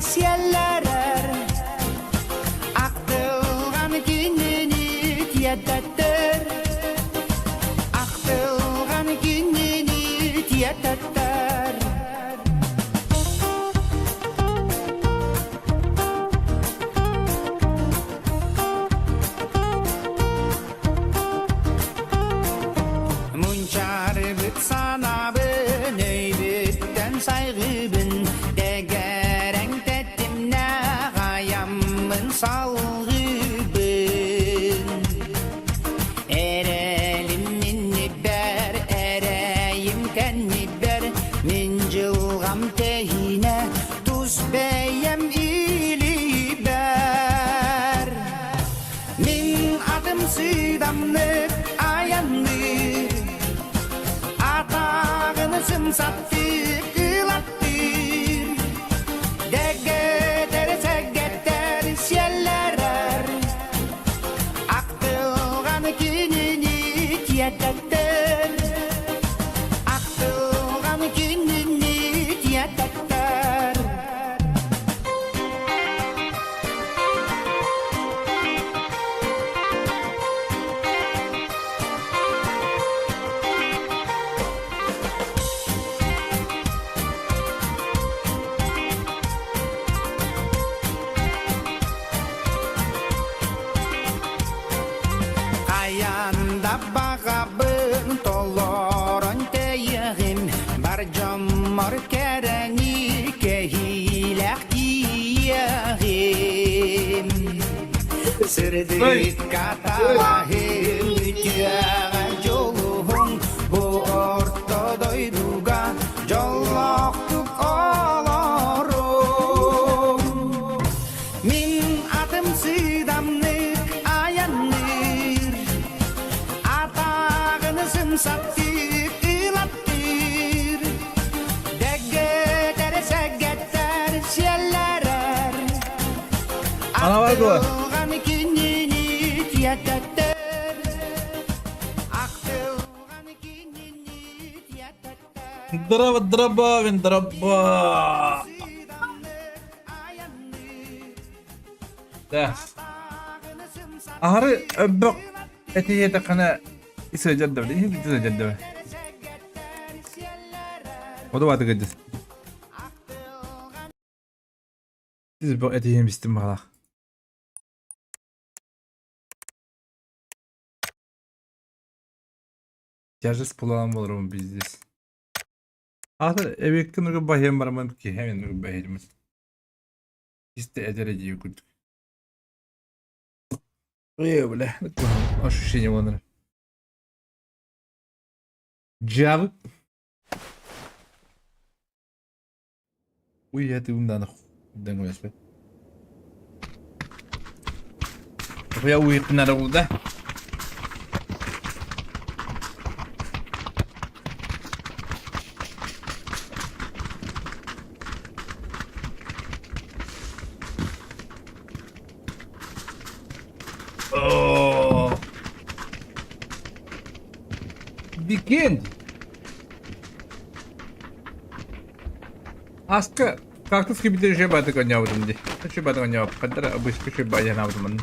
сиэллэрэр Ахтылҕан кинини тиэтэттэр Ахтылҕан кинини тиэтэттэр Мунчаарыбыт санаабын өйбүттэн сайҕыыбын Дэгэрэҥ тэтимнээх айаммын салҕыыбын Эрэлим иннибэр, эрэйим кэннибэр Мин дьылҕам тэһиинэ тус бэйэм илиибэр Мин атым сыыдамнык айанныыр, Атаҕын сымсаттык ылаттыыр, Дэгэтэр сэгэтэр сиэллэрэр, Ахтылҕан кинини тиэтэттэр, Ахтылҕан кинини тиэтэттэр. Хайаан да баҕабын толорон тэйиэҕим бар дьоммор кэрэни кэһиилээх тиийиэҕим Сырдыкка талаһым үтүөҕэ дьулуһуҥ бу орто дойдуга дьоллоохтук олоруҥ Мин атым сыыдамнык айанныыр Атаҕын сымсаттыыр ылаттыыр Дэггэтэр сэггэттэр сиэллэрэр Ана дуо? Ахтылҕан кинини тиэтэттэр Ахтылҕан кинини тиэтэттэр Здорово, дроба, дроба. Да. Аһары өббөх этиһиэтэххинэ сылдьар да билин сылдьар да. Оду бааты кырдьыс. Сиз этиһиэн бистим баҕалаах. Тяжесть булаан болорум пиздец. Ата эбиэккэ нугу баһыан бараман киһи нугу баһыймын. Истэ эдэр дии курдук. Э, бля, ощущение воныр. Джавы. Уй, я ты умда нахуй. Дэн Я уйыкпынара булда. О! Weekend. Аска кактус кибитер үчүгэй баатык оонньообутум дии. Үчүгэй баатык оонньообуппар обычка үчүгэй баайданаабытым онно.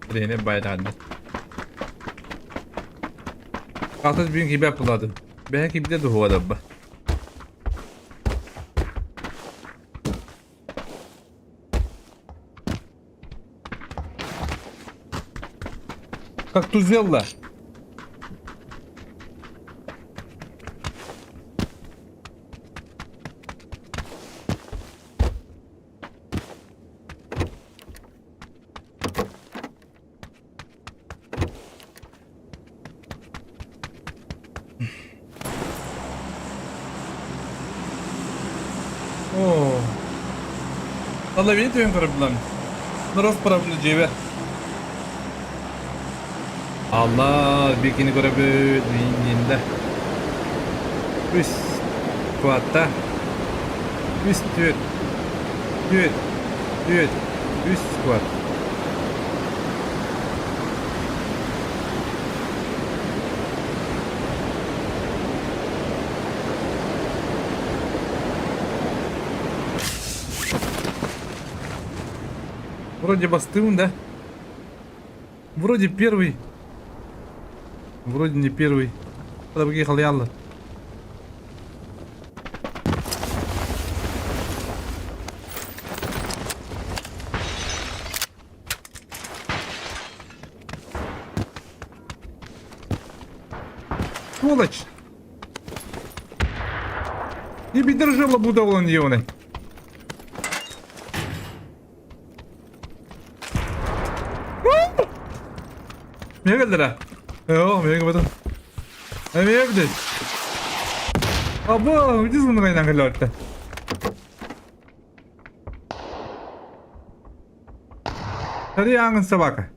Тренер баайдаанна. Кактус бүгүн кибэ аппылаатым. Бэһэ кибитэ дуһуга дабба. Кактузелла. Оо. Alla beni түйен көрөбүлам. Нарос парабын дьиэбэ. Алла бикини көрөбүт миннинде. Үс кватта. Үс түөт. Түөт. Түөт. Үс кват. Вроде бастыым да. Вроде первый. Вроде не первый. Подобги халыйаллар. Сволочь! Не бідержила будовлен йони. Миэхэ кэллэрэ? Оо, миэхэ кэлбэтин. Эмиэ эбит. Або, үдис мунугайынан кэллэ Аҥын собака.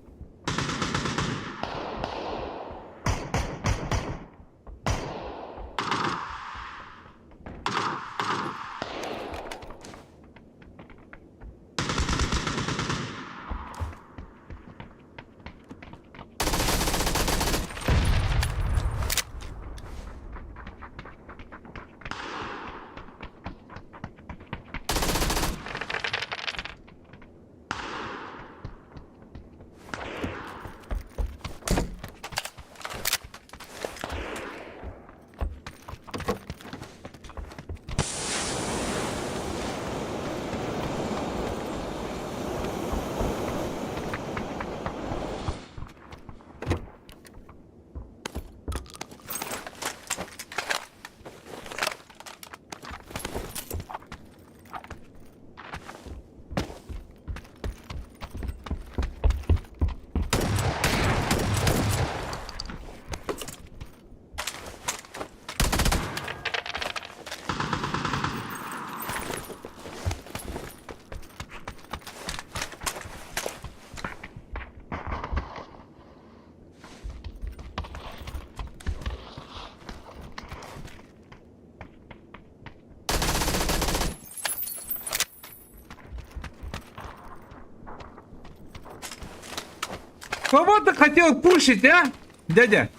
Кого ты хотел пушить, а, дядя?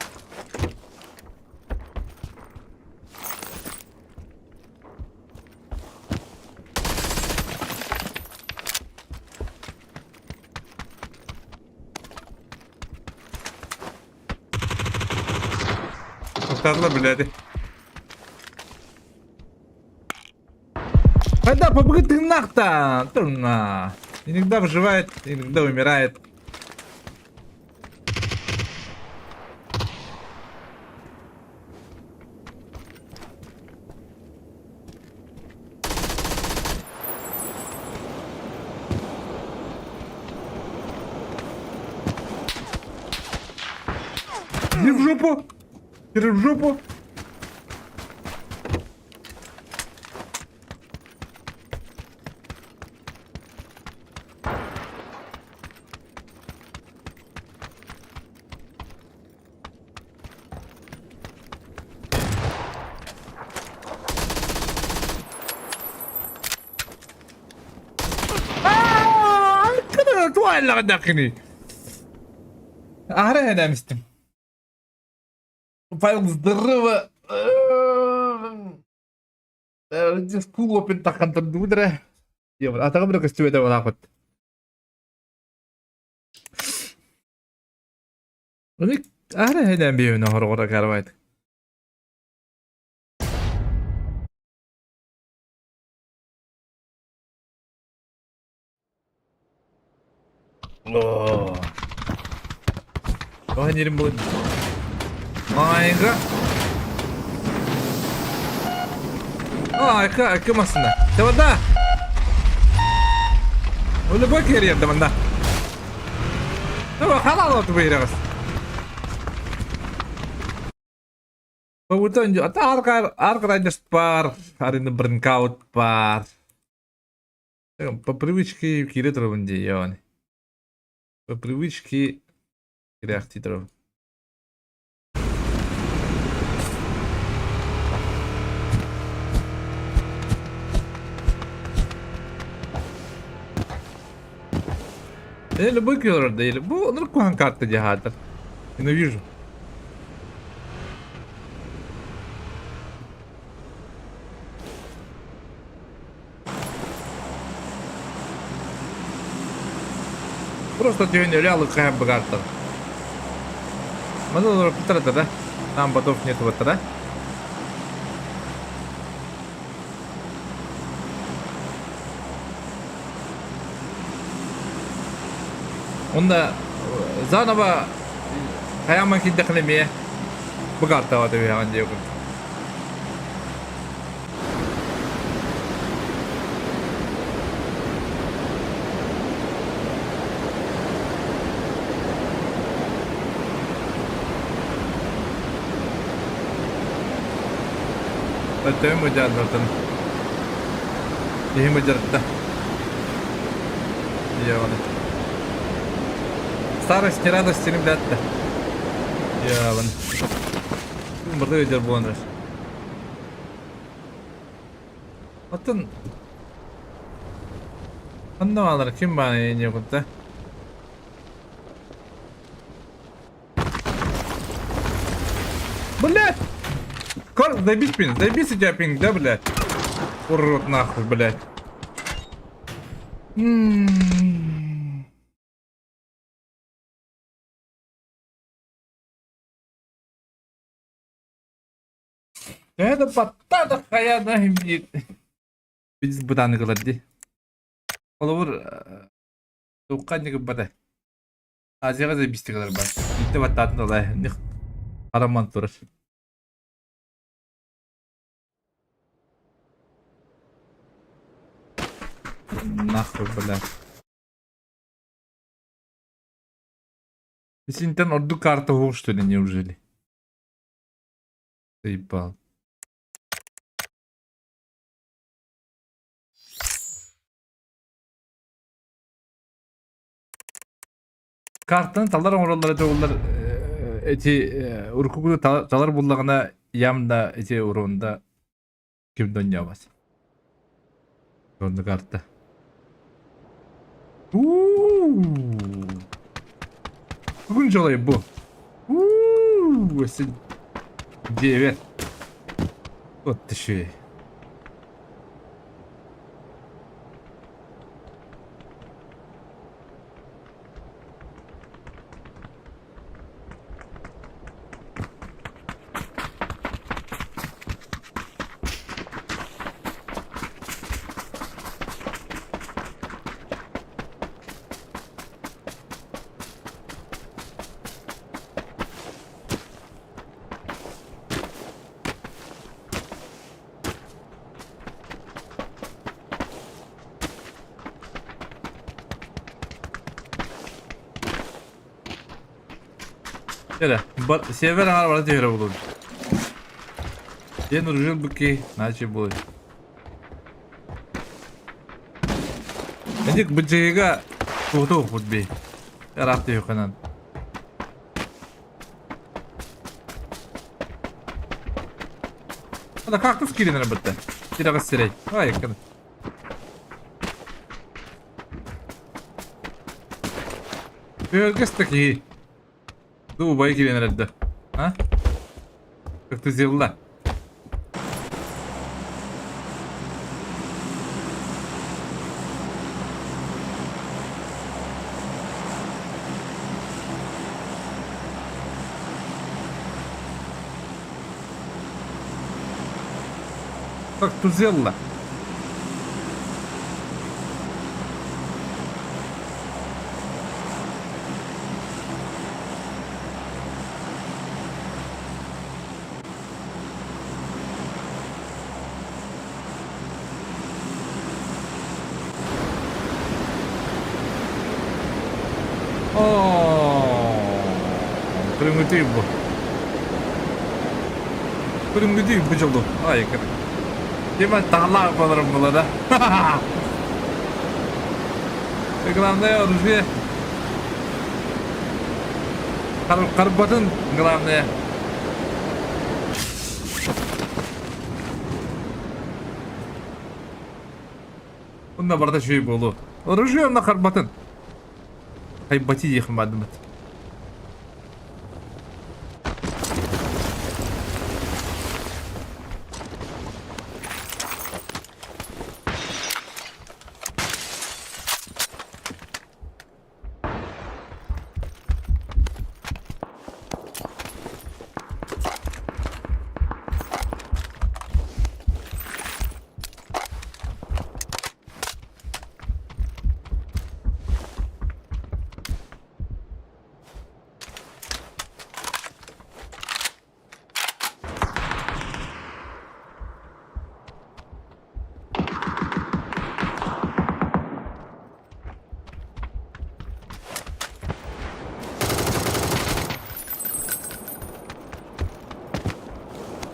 Охтарла, блядь. Когда побыгы тыннахта, турна. Иногда выживает, иногда умирает. Иди в жопу! Иди в жопу! Аһара эһэнээмистим. Файл здорово. School open таххантан дуудара. Атаҕым эрэ көстүбэтэ буолаахпыт. Аһара эһэнээн биэбин оһорҕоро карабайт. Оо. Тоҕо ньирим булun. Майга. Айка, айка масына. Даванда. Оны бой кериер даванда. Давай халал оту бейрегас. Бутон ата арка райдерс пар, арина бринкаут пар. По привычке киирэ турабын дии, Иван. По привычке кирэхтии турабын. Э, любой киллер да или бу оннук куһаҕан карта дии аһаатар. Ненавижу. Просто түһэн өлө алыкка быгаартар. Маны олорпуттар да, Там ботов нет вот да? Онда заново хайааман киирдэххинэ эмиэ быгаартаабат эбиһэҕин диэбит. Өттөйүм мыдьааннартан киһи мыдьарда. Яваны. Старость не радость ребята. Яван. Бырды өйдөр буолан эрэр. Оттон Ханна баалар ким баар ийэ кутта? Блядь! Кор, заебись пинг, заебись у тебя пинг, да, блядь? Урод нахуй, блядь. М-м-м. Төһө да баттаатах хайа да биир биз бытааны кылар дии. Холобур, туохха инник ылбата. Азияҕа да бистик ылар бар. Биирдэ баттаатын ылай. Хараман турар. Нахуй, бля. Синтэн ордук карта уһук что ли, неужели? Заебал. Картаны талар оҥороллоро дьоҕуллар эти урукку талар буллаҕына ям да эти урунда ким да онньообот. Онно карта. Уу! Бүгүн дьолой бу. Уу! Өссө диэбэт. Вот ты шей. Кэлэ, север аҥаар барыта түһэрэ буолуо. Диэн уружил быки, наче буолуо. Эдик быдьыга тугу укпут би. Ыраах түһүххэнэн. Ада кактус киирэн эрэ Тирэҕис сирэй. Ай, кын. Өһөргөс да киһи. Дубай киирэн эрэрдэ. А? Как ты сделала? Как тузелла. Оо, Күрүҥҥүтүй бу. Күрүҥҥүтүй бу дьолу. Ай, кыр. Дима таһалаах болорум була да. Главное оружие. Карбатын главное. Онно барыта үчүгэй буолуо. Оружие онно харбатын. Хайбати диэхин баардыммыт.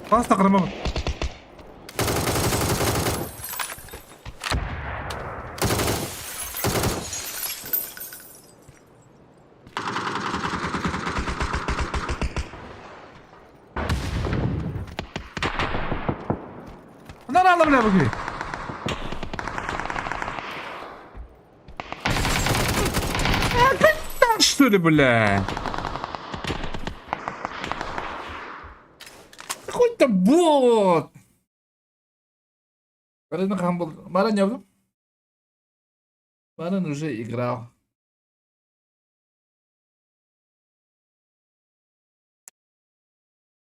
Бас тақырма. Ханна аала бля бүгүн? Так что ли, бля? Какой-то бот! Баран хамбыл. Баран явдым. Баран уже играл.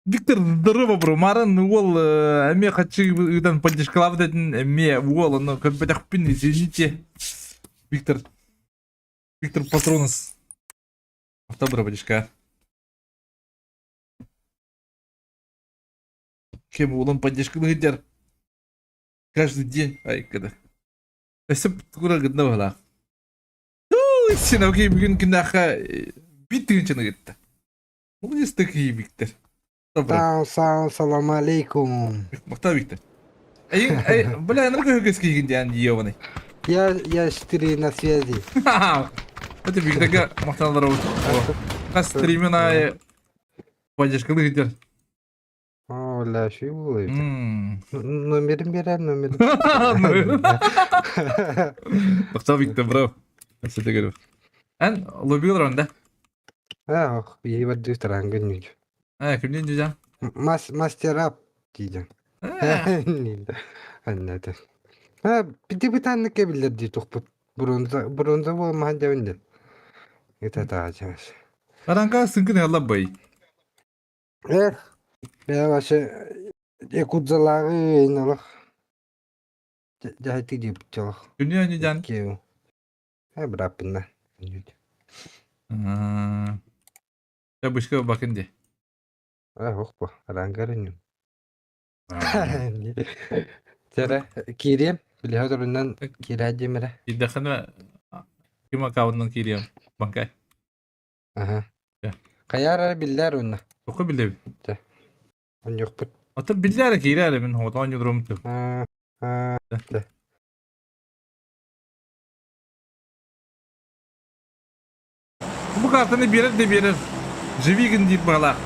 Виктор, здорово, бро. Маран уол эмиэ хаччы ыытан поддержкалаабыт этин эмиэ уол ону көрбөтөхпүн извините. Виктор Виктор Патронус. Автобра поддержка. Кем уолун поддержкалыыр каждый день. Ай, когда. Өссө кура гынна баһалаах. Син окей бүгүн күннээххэ биир тыһыынчаны ыытта. Молодец такие, Виктор. Добро. Сау, сау, салам алейкум. Махтал, Виктор. Эй, эй, бля, на какой көскейгин диэн ебаный. Я 4 на связи. Это Викторга махталлар Хас стримен аайы поддержкалы ыытар. О, бля, шүй буолуй. М. Номерин берер, номерин. Махтал, Виктор, бро. Өссө көрүп. Эн лобилар да? Ах, ебать тарангын нүд. Э, кимден дижан? Мас, мастер ап дейді. Аннаты. А, бити битаннык кебиллер дии тухпут. Бронза, бронза буолмахан дебин Это таачаас. Аранка сыҥкын ыалла бай. Эх, бэйэ вообще якудзалааҕы олох дьаһайты диэбит олох. Күнү дьан. Киэу. Э, бырааппынна. Бышка бакын ди. Э, ох бу, арангарынню. Тере, киириэм, билиһэ турунан киирээ диэмэрэ. Киирдэххинэ ким аккаунтунан киириэм банкай. Аха. Хайаар эрэ биллээр уонна. Туохха биллэбит? Онньуохпут. Оттон биллээр киирээр мин оҕотоон ньудурум ту. Бу картаны биэрэр да биэрэр. Живи гын диир баҕалаах.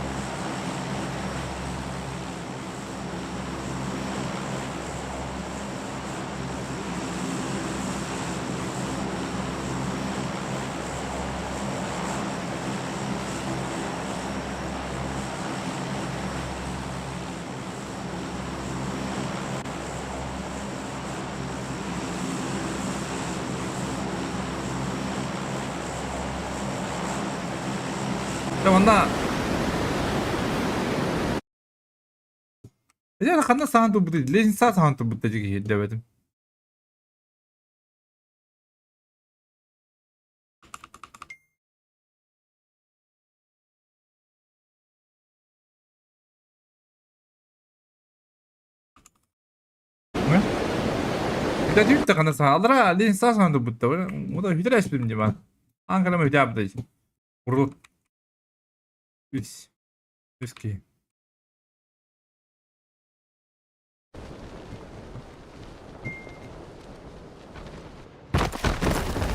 Дьэ манна Дьэ ханна саҥа турбутуй? Лестница саҥа турбута дьиги иһиллэбэтим. Бүтэ ханна саҥа аллара лестница саҥа турбутта. Ода бүтэр эспитим дии баан. Аан кэлэмэ бүтэ абытай. Урут. Үс. Үс киһи.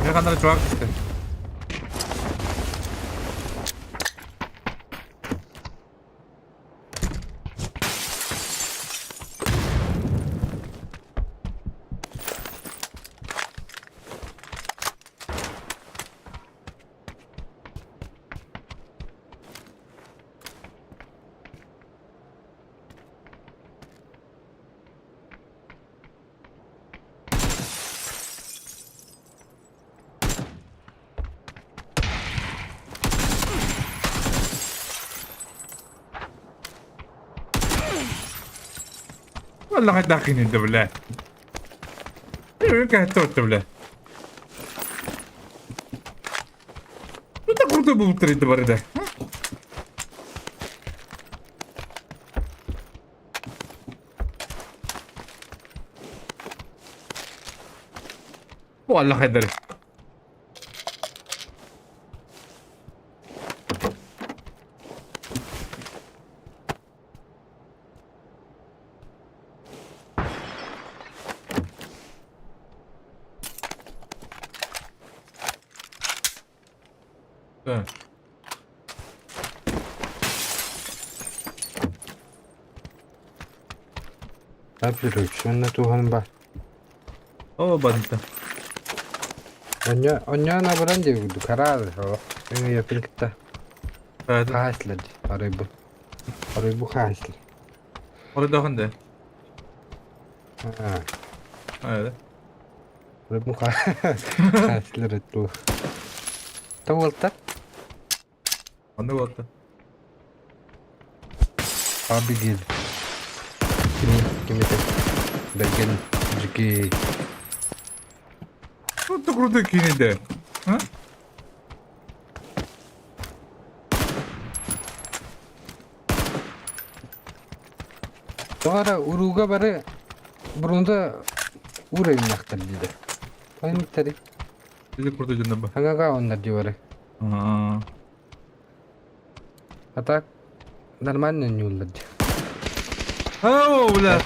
Дьэ ханна эрэ чувак түстэ. والله داخلين انت بالله. يمكن بالله. انت كنت بوتر انت برده. والله خدري. Да. Операционно туһан бар. О, банта. Онньо онньоон абыран диэбит курдук хараал өҥөйөппүн кытта Хаһыат. хаһаайыстылар дии арыйбыт арыйбы хаһаайыстылар. Оройдоохун да. Аа, Аа, арыйбы хаһаайыстылар этту. Тоҕуолта Онно буолта. Абигил кими кимите Бэргэн Дьикий Круто круто киинэдэ. А? Тоҕо эрэ урууга бары Бурунда уровеннахтар диилэр. Хаймыттарый? Или круто дьонно Хаҥаға оннар дии бары. Аа. А так нормально оонньууллар дии. Оо, бля.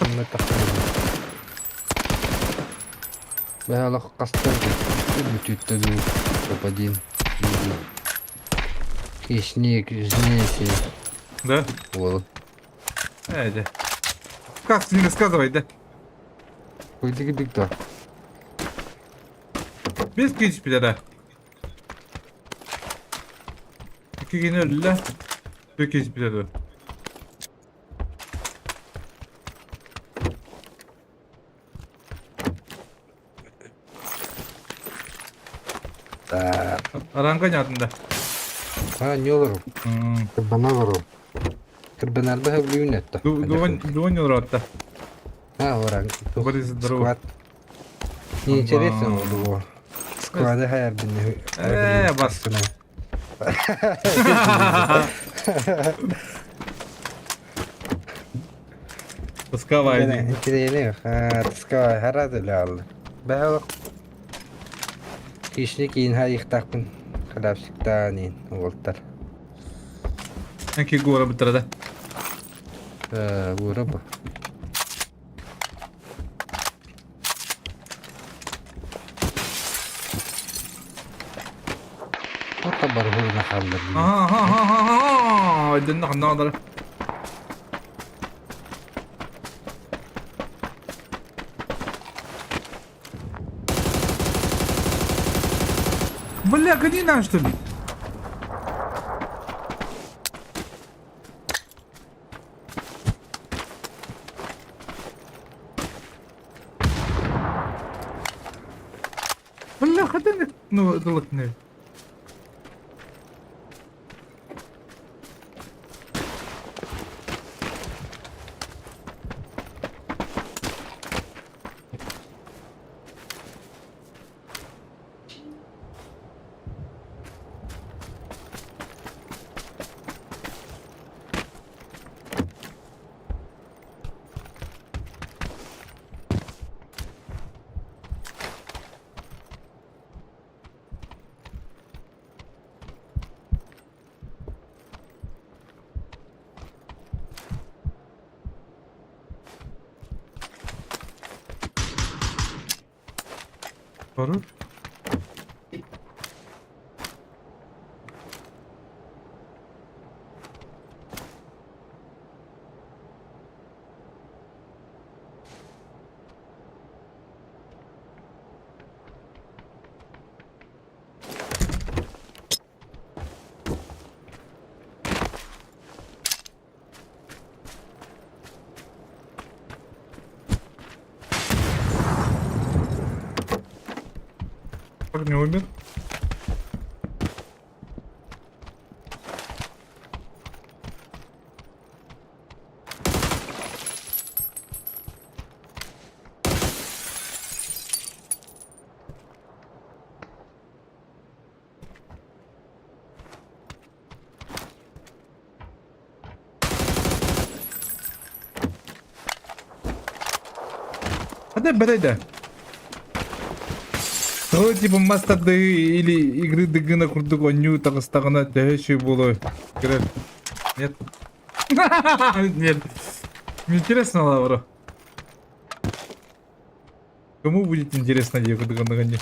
Бэһэ олох хастан бүтүттэ дуу топ-один. Хищник, жнеси. Да? Уолу. Э, дьэ. Как ты не рассказывай, да? Куйдыгы да. Без киһи да. Икки киһини өллө. Бір киһи билэр Да. Аранга нятында. А, не олору. Кырбана олору. Кырбанарба хөблүүн этте. Дуон олоротта. А, оран. Борис здорово. Сквад. Неинтересно было. Склады хайарбын. Э, бас. Тасковай. Интеллигент. Тасковай. Харады лялы. Бәһ Хищник иин хайыхтаахпын халявщиктаан иин уолтар. Анки гора бытырада. Э, гора бу. Баргурна хааллар. Аха, өйдөннө ханна Бля, гони нам, что ли? Бля, хата ну, лыкны. Барыр. Как не умер? Хата бэрэ Тоҕо типа мастарды или игры дыгына курдук оонньуу таҕыстаҕына төһө үчүгэй буолуой? Көрөр. Нет. Нет. Интересно лавра. Кому будет интересно диye курдук оннук оонньуу?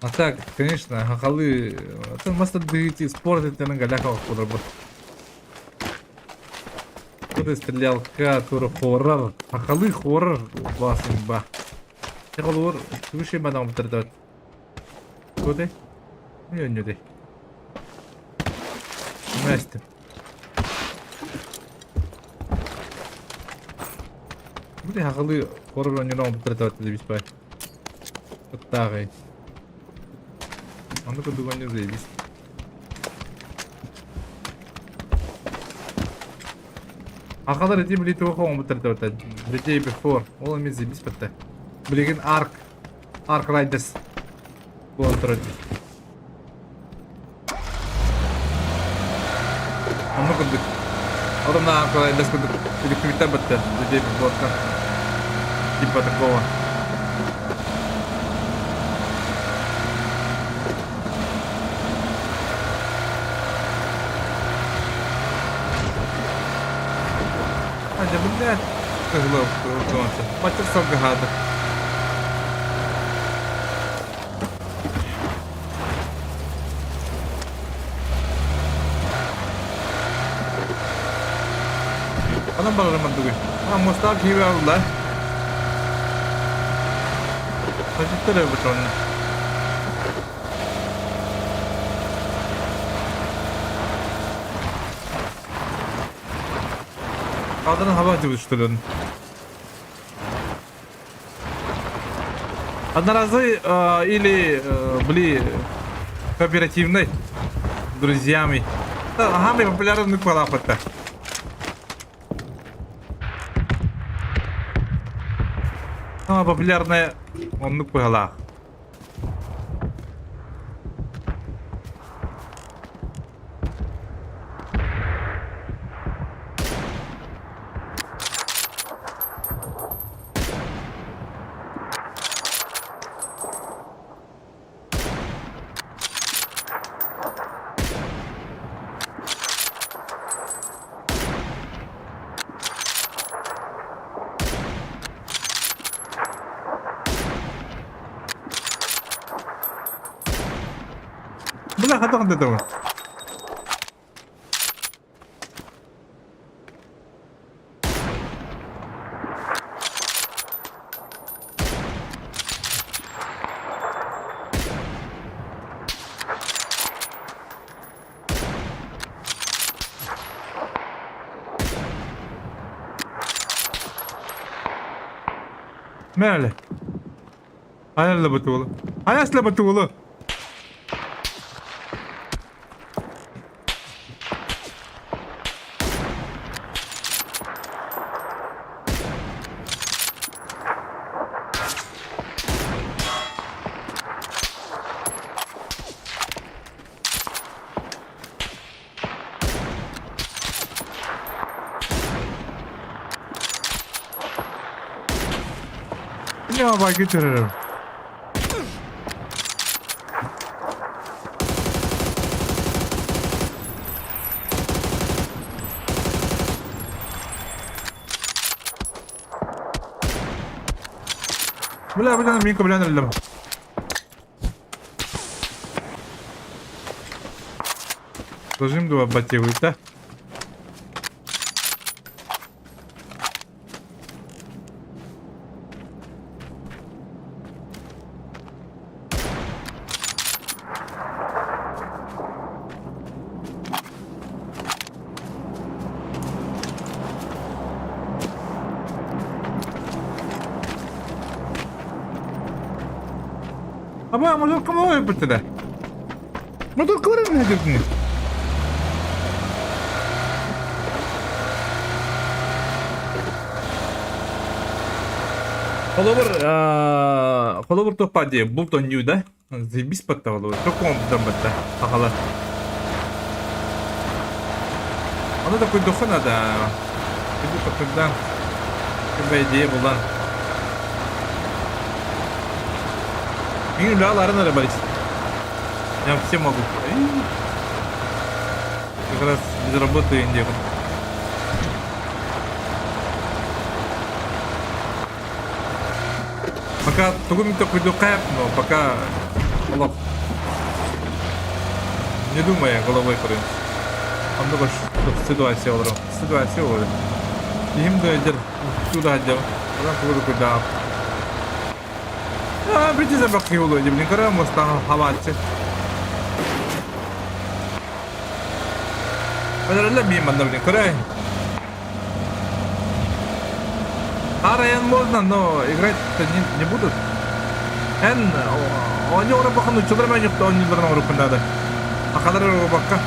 А так, конечно, хахалы, это мас тардыһыы спорт этинэн галяка олорбут. Тура стрелялка, тура хоррор, хахалы хоррор басын ба. Холур, түгүшей бана омтырдат. Туды? Не өннөдей. Настя. Били хахалы хоррор өннөрө омтырдат дебис бай. Ыттааҕый. Онно курдук оонньуур заебись. Ахалар ити били туох оҥорбуттар да The Day Before. Ол эмиэ заебись батта. Билигин Ark Ark Riders буолан турар дии. Онно курдук. Оромна Ark Riders курдук үлүктүбүттэр батта The Day Before-тан. Типа такого. А, дьэ, блядь, кыһылы Бачыр сылгыһаады. Анан барарым мандыгый. А, мостаах киһи баалла. Хажыттар эбит онно. Kaldıran hava acımıştırın. Одноразы или были кооперативной друзьями. Самый популярный квалапата. Самая популярная оннук быһалаах. Бля, хатах да Мэлэ. Хайа бутуулу. Хайа бутуулу. Ya bak getiririm. Бля, бля, минка, бля, бля. Зажим два бативы, да? Аба, мотор кому бітті Мотор көрін не дедің? Холобур, холобур топпа дии, булт онньуу да? Заебись батта холобур. Токуон батта, сахалар. Ону да куйдухха надо. Иду такырдан. Ким идея булан. Мин үлэ аларын эрэ барыс. Я все могу. Как раз без работы Индия. Пока тугу мин такуйдухха но пока. Олох не думая головой көрүн. Оннук ситуация олорор. Ситуация олорор. Киһим да эдэр, туда сылдьар. Онон тугу да А, прийти забрать его, блин, кара мостан хаватчы. Бэлэрэлэ мин манна блин, кара. Арайан можно, но играть-то не будут. Эн оонньуу оҥорбокко нууччалар эмэ оонньууларын оҥоруохпун наада. Сахалар оҥорбокко.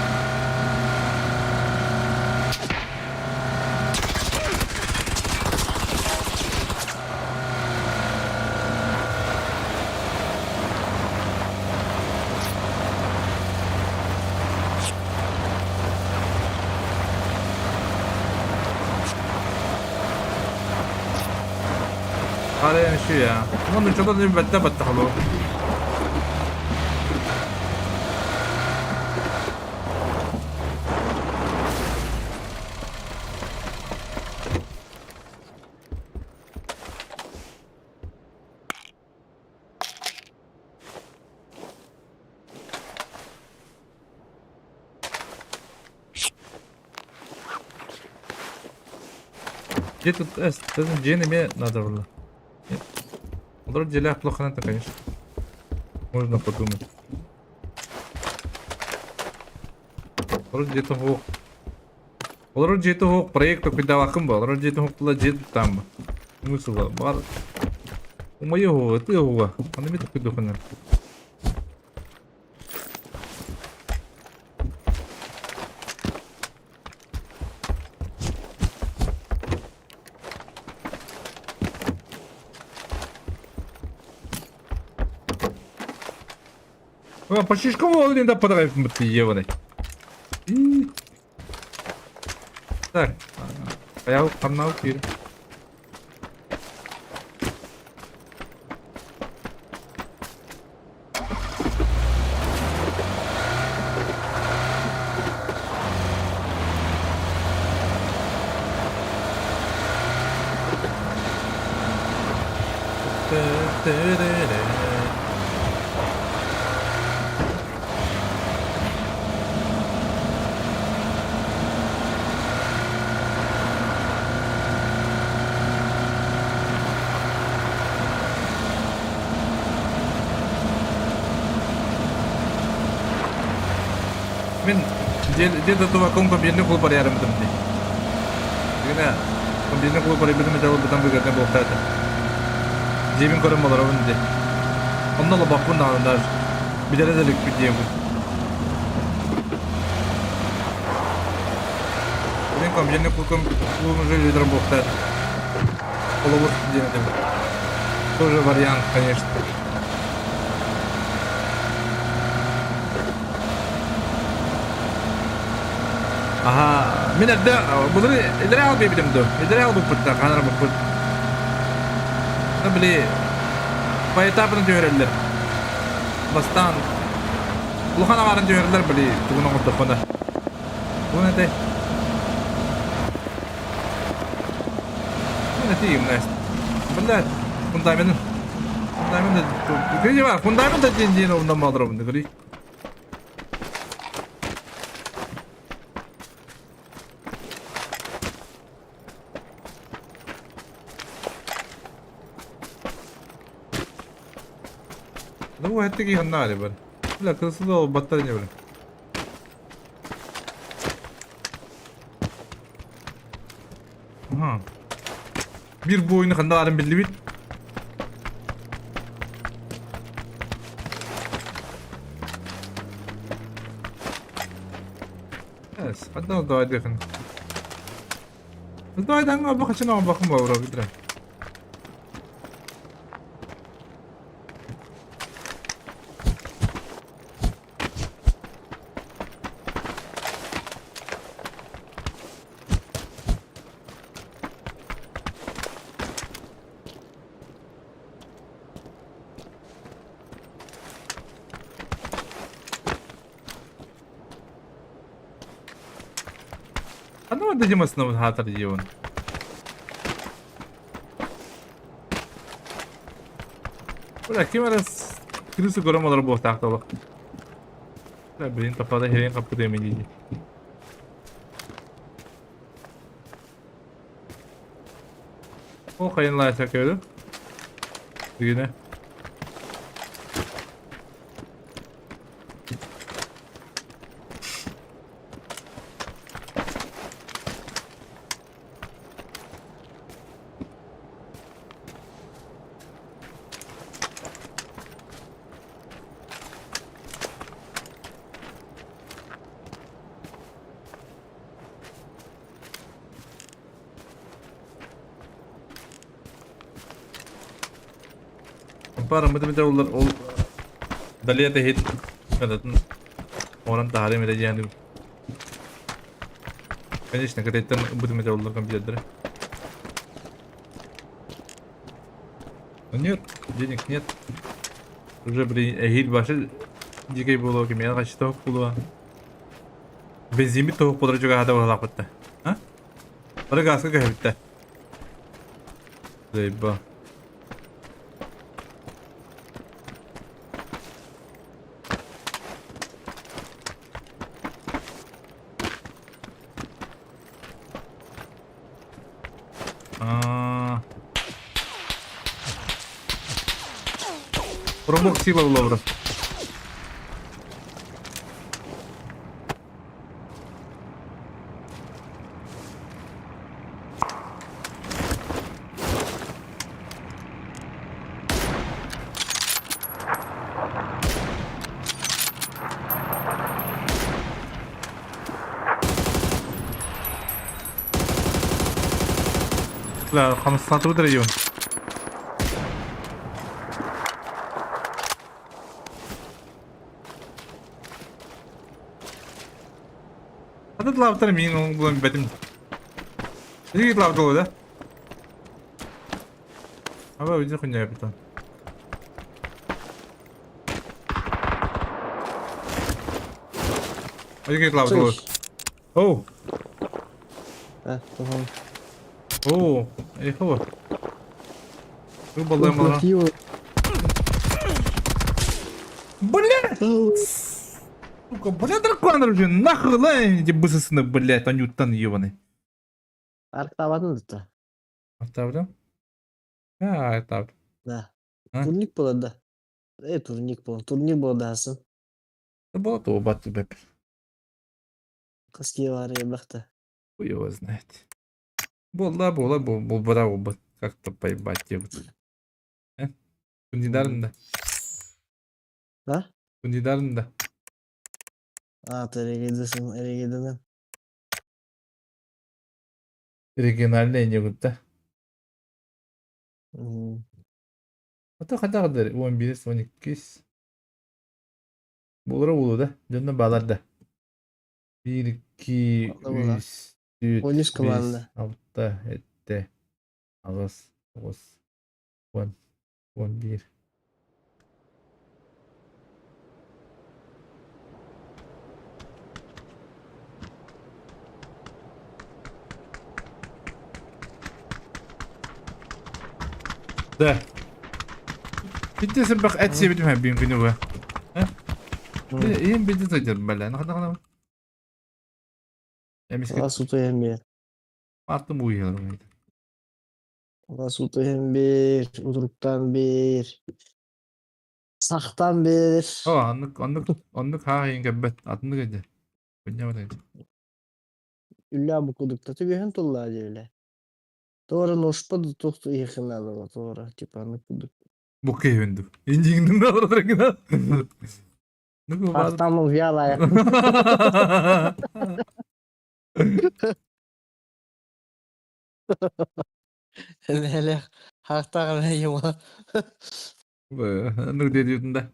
Арайан şu ya. Ama нууччалар бэтте баттах олору. Где тут S? Дьиэн эмиэ надо было. Нет. Олорор дьиэлээх плохо надо, конечно. Можно подумать. Олорор дьиэтэ суох. Олорор дьиэтэ суох проект куйдаабаккын бо. Олорор дьиэтэ суох була дьиэ туттаан бо. Смысла бар. Умайы уһуга, ытыы уһуга. Аны эмиэ токуйдуоххун Почти школу да подавай Так, я канал кир. Мин где-то туваком компьютерный клуб барыярым дии. Гына компьютерный клуб барыйбытым это бытан выгодно буолтаата. Дьиэбин көрөн олоробун дии. Онно олобоппун даҕаны даже. Билэрэ да иликпит диэбин. Блин, компьютерный клуб уже лидером буолтаата. Холобур диэн этим. Тоже вариант, конечно. Аха, мин эрдэ былыр эдэрэ албыйбытым дуо? Эдэрэ албыппыт да, хаанарбыппыт. Ну, били, поэтапын түһэрэллэр. Бастаан улахан аҥаарын түһэрэллэр, били, тугун оҥордоххуна. Тугун этэй? Тугун этий, Настя? Блядь, фундамент. Фундамент, Гри бар, фундамент диэн диэн оннан бааларобун, гри. Ну, эттиги ханна бар. Бля, кырсыда баттар не бля. Ага. Биир буойуну ханна баарын биллибит. Yes, ханна давай дыхын. Давай данга бахачына бахым баура битре. Ханна дадим хаатар диэбин. Бля, ким эрэ Крысы көрөн олорор буолтаах толох. Блин, таппада херен каппыт эми дии. Ол хайын лайса көрдүм. Бүгүнэ. Бараммыт эбэтэр оллар ол далее тэһит кадатын оҥорон таһаарыам этэ диэн Конечно, кытайтан ылбытым этэ оллар компьютердары. Но нет, денег нет. Уже, блин, эһиил башы дикэй буолуо, кимиэхэ хаччы буолуо. Бензиммит тоһук буолар чугаһата быһалаахпытта. А? Бары газка көһөбүттэ. Заебал. А. Промок сила уловра. Бля, хамсатыбыт район. Хата лаптар мин ол булан бэтим. Иги лаптар да? Аба види хуйня битон. Иги лаптар. Оу. А, tamam. Оо, эхо. Бу баллам мала. Бля! Сука, бля, дракон уже нахуй лай, эти бысысыны, блядь, анюттан ебаный. Арктабатын да. Оставлю? А, это. Да. А? Турник болады да. Э, турник бол. Турнир болады асын. Это было то, бат тебе. Қыз бар ебақта. Хуй его знает. Була, була, бу, бу, как-то поебать его. Э? Кундидарында. Да? Кундидарында. А, ты эрегедесің, эрегеденен. Региональный не да. М, А то хотя бы 11, 12. Булра булу да. Дьонно баалар да. 1, 2, Була, була. 3, 4, 13 5, команда. 6, 7, 8, 9, 10, 11. Да. Bitti bak et sebedim hem bir günü bu. Ийэм билдэ сылдьар бэлэ. Нахана Эмискэ Вас утуйан бир. аттым уйалар. Вас утуйан бир. Утуруктан бир. Сахтан бир. О, аннык аннык аннык хаа кэббэт атыннык эдэ. Күннэ бат. Үллә букудукта түгөһөн тулла диэле. Туора ношпа тохту ихинадыга туора типа аны кудук. Бу кэвэндүк. Инжиңдин да Ну Хахтамыл вялая. Эле хахтаган юма. Ну дедибитин да.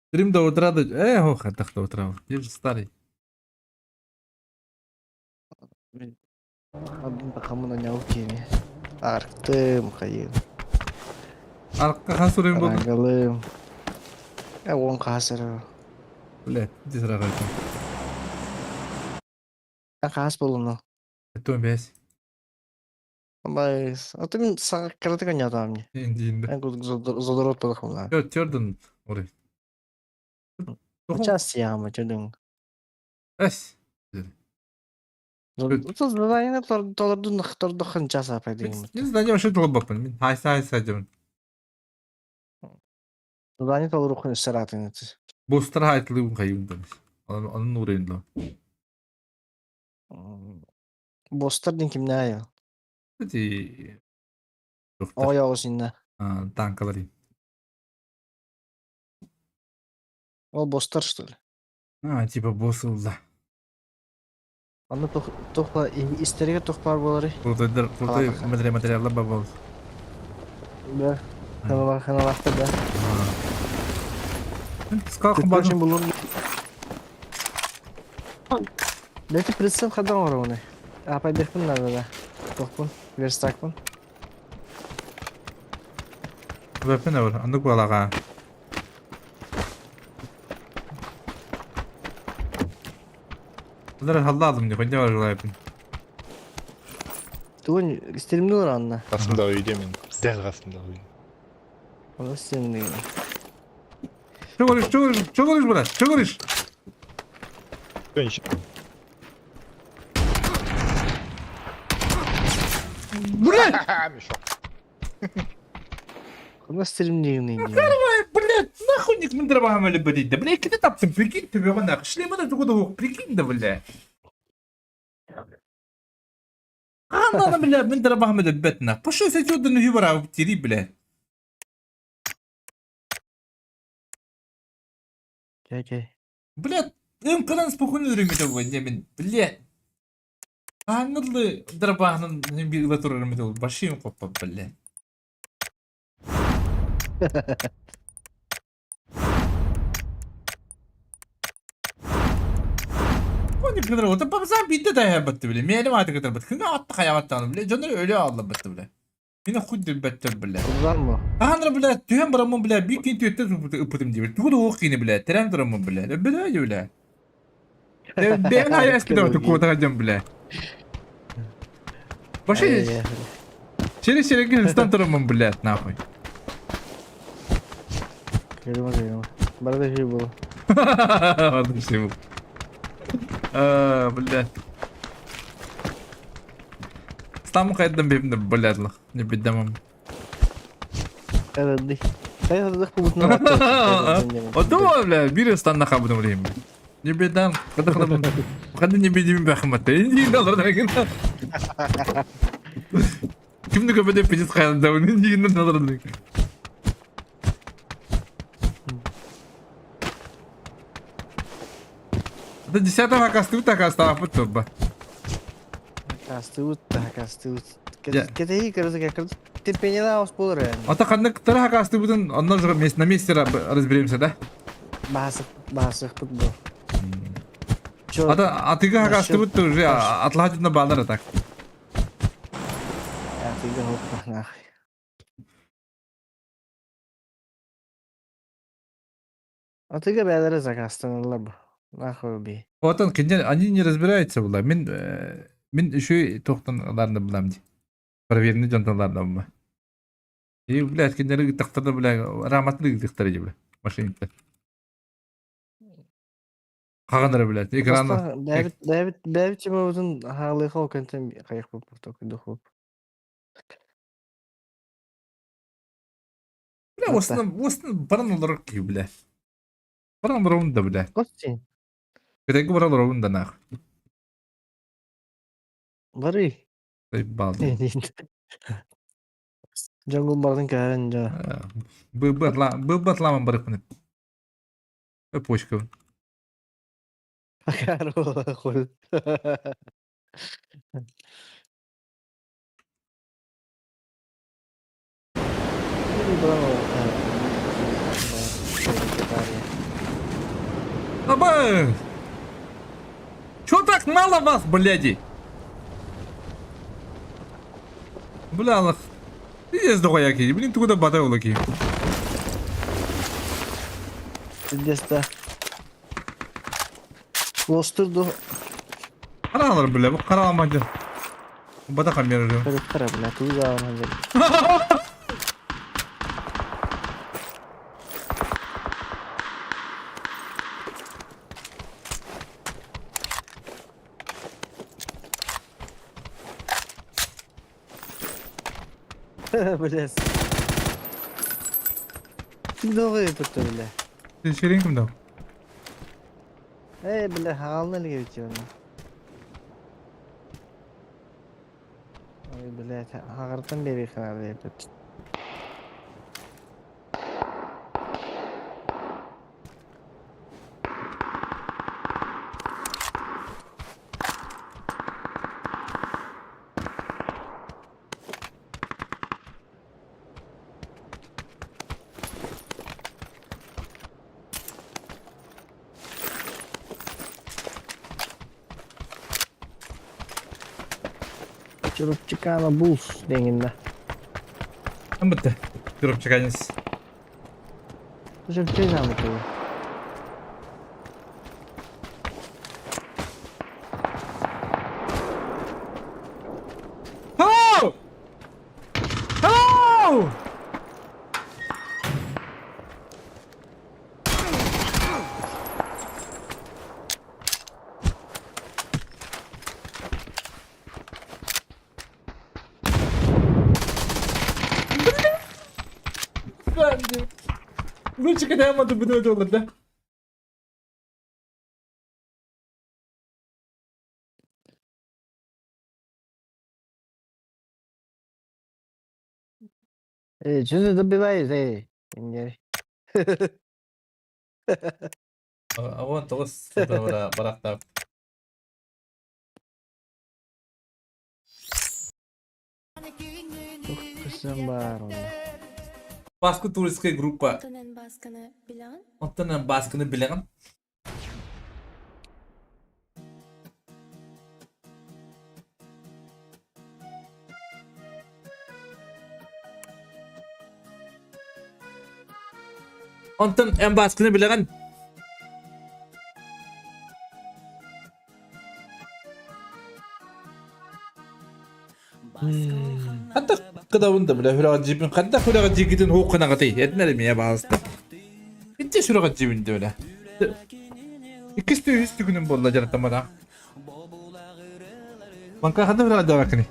Стрим до утра да. Э, ох, так до утра. Я же старый. Бакамына няукини. Арктым хайын. Арка хасурын бу. Арангалым. Э, он касыр. Бля, иди сразу. Кас болуну. Это бес. А ты мин кыратык анньаатаҕым дии. Диин. Эн курдук задорот буолахпын. Төрдүн уруй. Час сиэҕим төрдүн. Эс. Задание толордун тордоххун час апай дегин. Не знаю, вообще толорбаппын. Мин хайса хайса дебин. Задание толоруххун өссө Бустар хайтылыыбын хайыыбын дэмис. Онон уурайын доо. Бостар дин кимнээ Эти Ой оҕус инна. Танкалар. Ол бостар что ли? А, типа босс ылла. Аны тухла истерге тух бар болары. Крутой, крутой материаллар бар бол. Да. Ханалар ханалахта да. Сколько базын булur. Лети прицел хадан оруны. Апай бехпин надо да. Тохпун, верстакпын. Вепен бар, андык балага. Bunlar halladым diyor. Ne var yapın. Тугун истеримди олар анна. Қасымдағы үйде мен. Дәл қасымдағы үйде. Оны истеримди. Что говоришь, что говоришь, что говоришь, брат? Что говоришь? Ничего. Блядь! Мешок. Оны истеримди. Блядь, нахуй не кмин дробахам блядь. Да, блядь, кидай тапсым, прикинь, ты его нахуй. Шлема на другого, прикинь, да, блядь. انا بلا من دربهم دبتنا بوش سجود انه يبرا تيري بلا Окей, окей. بلا يمكن نسبقون ريمي من بلا Аннылы дробахнын бир турар метал башим коппа бля. Оны кыдыр ота бабзан битте да батты биле. Мени ваты кыдыр бат. Кыңа атты хаябаттан биле. Жонор өлө алды батты биле. Мени худ баттыр биле. Бар mı? Аханра биле түһен барамын биле. Бир кин түттө ыпытым дибер. Тугу окыйны биле. Терен турамын биле. Биле биле. Бен аяс киде кота жам биле. Баши через через стан турамын биле нахуй. Көрүмө көрүмө. Барда şey bu. Ладно, всего. А, блядь. Стаму кайдан бебинде блядь, не бедамам. Evet. Хайдах бутна. Отума, бля, бир станна хабыны билейм. Не бедам, када када не бедим бахмат. Не надо Кимди көбөдө пиздец кайдан не надо. Это десятого касту так оставь туба. Кастыбыт да, кастыбыт. Кетеги кырызы кырды. Терпение да ос болор yani. Ата кандык тара касты бүтүн ондан же на месте разберемся, да? Басык, басык бут бу. Чо? Ата атыга касты бут уже атлахат балдар так. Атыга хоппа нахуй. Атыга бәләре закастанылар бу. Нахуй би. Отон кинден они не разбираются була. Мен мен еще тоқтан аларны булам ди. Проверенный жонтонлардан бу. И, блядь, киндер тактырды, бля, раматлы тактырды, бля, машинитте. Каганыр, блядь, экраны. Бәбит, бәбит, бәбит чемобутун хаалыха окентен кайык буп ток духуп. Бля, осыны, осыны баран олар ки, бля. Баран олар да, бля. Костин. Кетеги баран олар да нах. Бары. Балды. Джангул бардын кәрен жа. Быбатламан барып Почка. Акар хол. Аба! Чё так мало вас, бляди? Бля, Аллах. Пиздец дохуя Блин, ты куда батал лаки? Пиздец-то. Лостырду. Каралар, бля, бу караламайды. Бата камера. Көрүктэрэ, бля, тугу даҕаны дьэ. Блядь. Ким да бля. Сирин ким да? Эй, бля, хаална илигэ оны. Ой, блядь, хаҕартан биэриэххэ наада. Чурупчикана Булс дегенде. Бітті. Чурупчиканец. Чурупчикана тугу. Hello! Hello! Лучше когда буду делать, да? Эй, что ты добиваешь, эй? Вон тоғыз барақтап. Кысым бар онда. Баскы туристская группа. Онтон басканы билэҕин? Онтон баскыны билэҕин. Онтон эн баскыны билэҕин. Ханта кыдабын да билэ хүрэҕэ джипин ханта хүрэҕэ джигитин хуукканаҕытый этинэр эмиэ баалыста. Инче сүрэҕэ джибин да билэ. Иккис үһүс түгүнүм буолла дьарыктамматах. Манка ханта хүрэҕэ дьаабаккыный?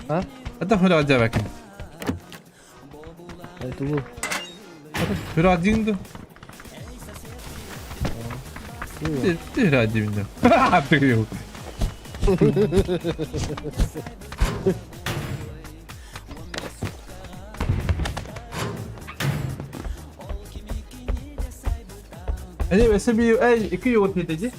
А? Ханта хүрэҕэ дьаабаккыный? Это бу. Хүрэҕэ джигин да? Хүрэҕэ джибин да? Тыгыйыл. Эни өсө би эй iki yoğurt yeteci.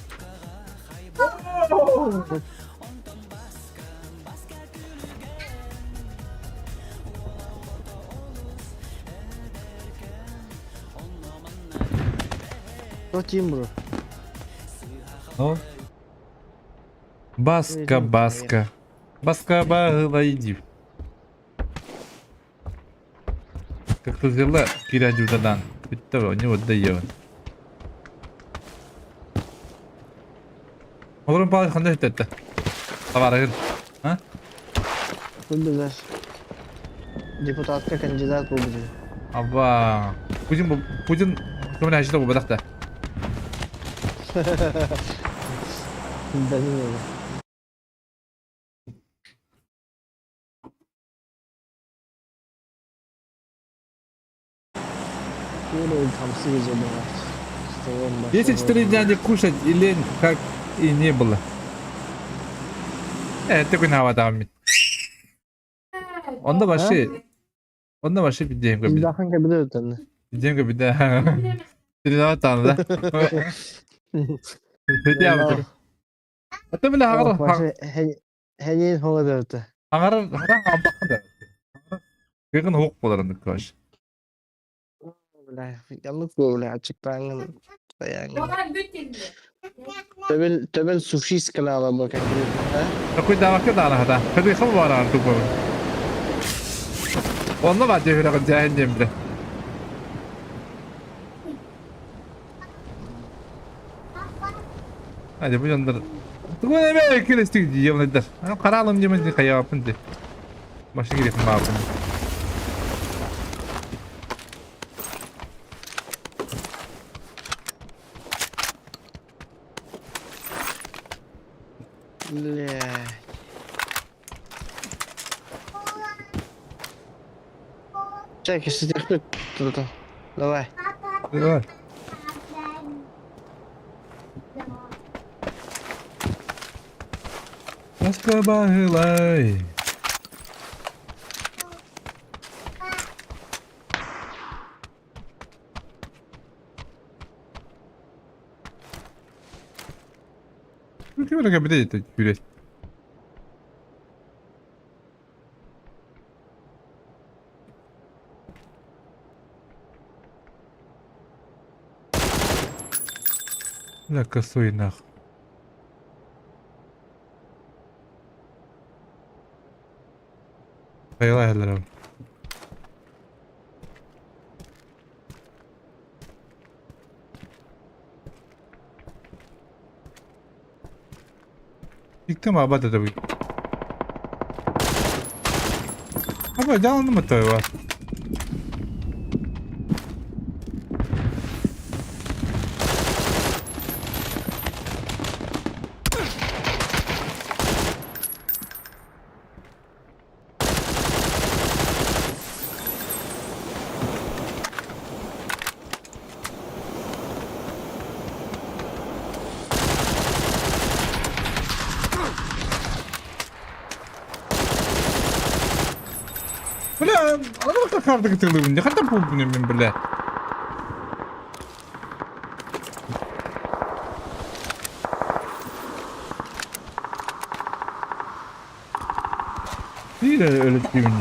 Кто bro? Ну. Баска, баска. Баска багыла иди. Как-то взяла кирядю дадан. Того, не вот дае. Олорун палыш ханда хүтетті. Табарыгын. А? Билэр. Депутатка кандидат болду. Аба. Путин Путин көміне ажыда бу бадақта. Bilmiyorum. 10 дня не кушать и лень как и не было. Такой навадам. Онда вообще... Онда вообще бидем Biz дахан кабиде өтөнү. Бидем биде. Передавать там, да? Бидем. Ата биле хагар. Хенин хола өтө. Хагар хагар абакда. Кыгын хук болар андык каш. Бля, яллык бу бля ачыктаңын. Даяңын. Төбел төбел суши канала бу конкретно. Такой давакы да хата. Хады хам бара антук бу. Онно ба дехүрэ жаһын биле. Hadi bu yandır. Тугу эмэ кирестик дии Хараалым диэмэн дии хайааппын дии. Машина кириэхин бааппын. Бля. Чайки, сидихнуть тут. Давай. Давай. Ласка баһылай. Ким эрэ кэбитэ күрэ. Бля, косой нах. Хайалай Иктем абат это вы. Аба, дьааланым это Бля, аны карды кытылыбын. Хата бу мен бля. Биир өлөттүүмүн.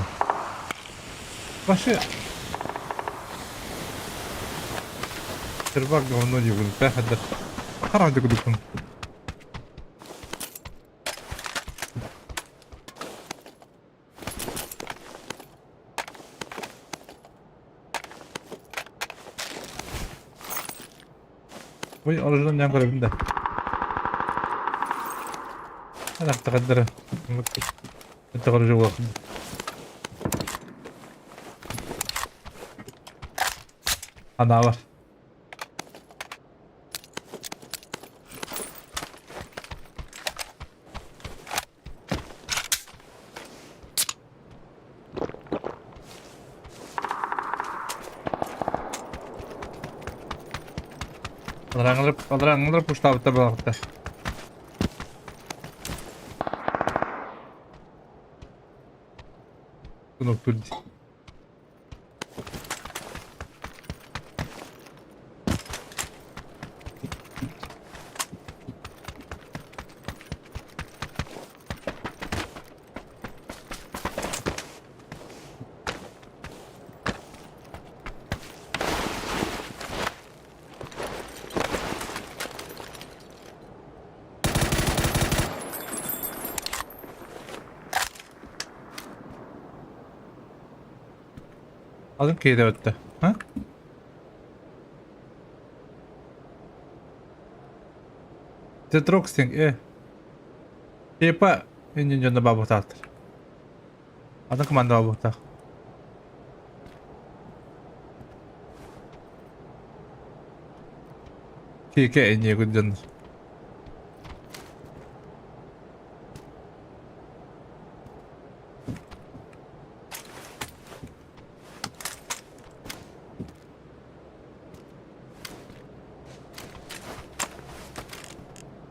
Башы. Сервак говно диигин. Пэхэдэр. Харах дыкудукун. Ой, оружием ням көрөбүн да. Ана тақаддара. Это оружие улахан. Ана бар. Алараңылар пуштабытта балакта. Кнопку. Alın keyde öttü. Ha? Тетроксинг, э. Типа, инженерна бабутатыр. Атын команда бабутах. Кике инне күдден.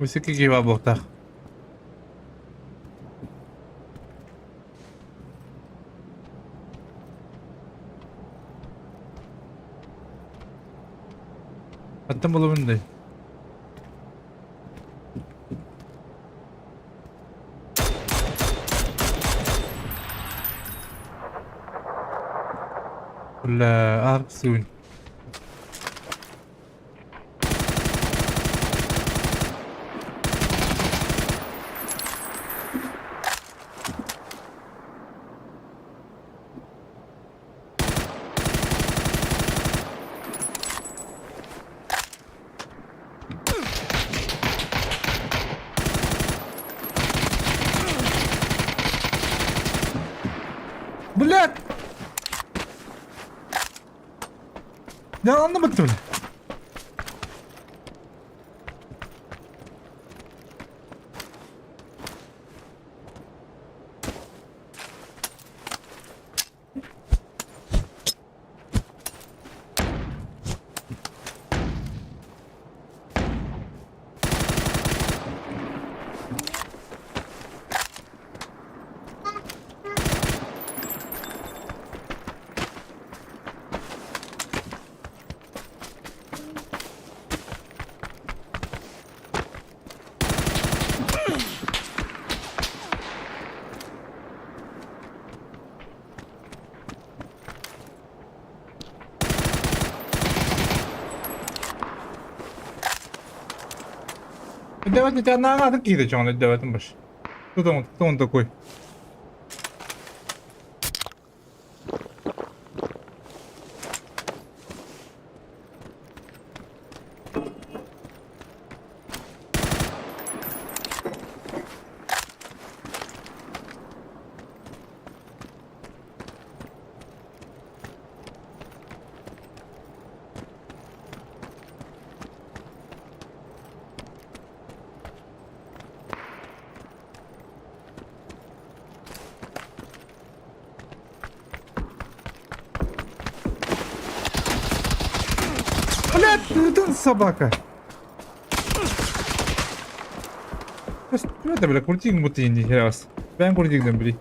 Усики киба бутах. Аттан булабын Бля, арксуин. Блядь! Я anlamadım. Давайте тебя на надо кидать, он давай там больше. Кто он такой? Блядь, ты собака. Это, бля, крутик будто не раз. Прям крутик дам, бля.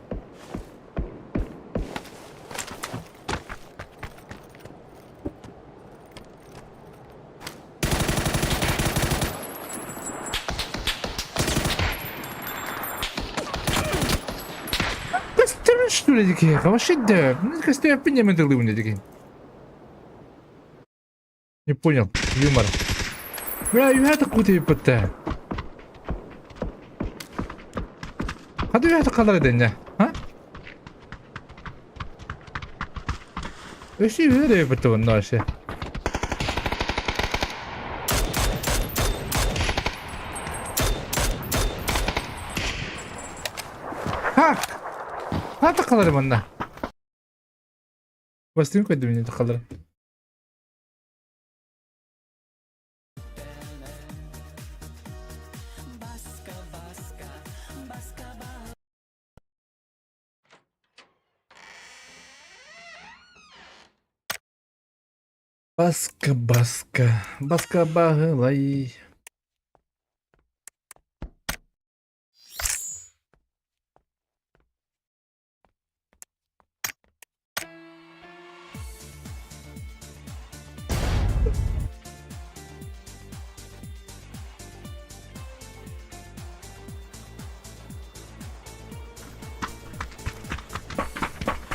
Что ли, такие? Вообще, да. Ну, Не понял, юмор. Бля, я такой ты Hadi bir kadar edin Ha? Өсі өре бітті бұны вообще. Как? Hadi kalır bunda. Bastım koydum yine kalır. Баска, баска, баска бағылай.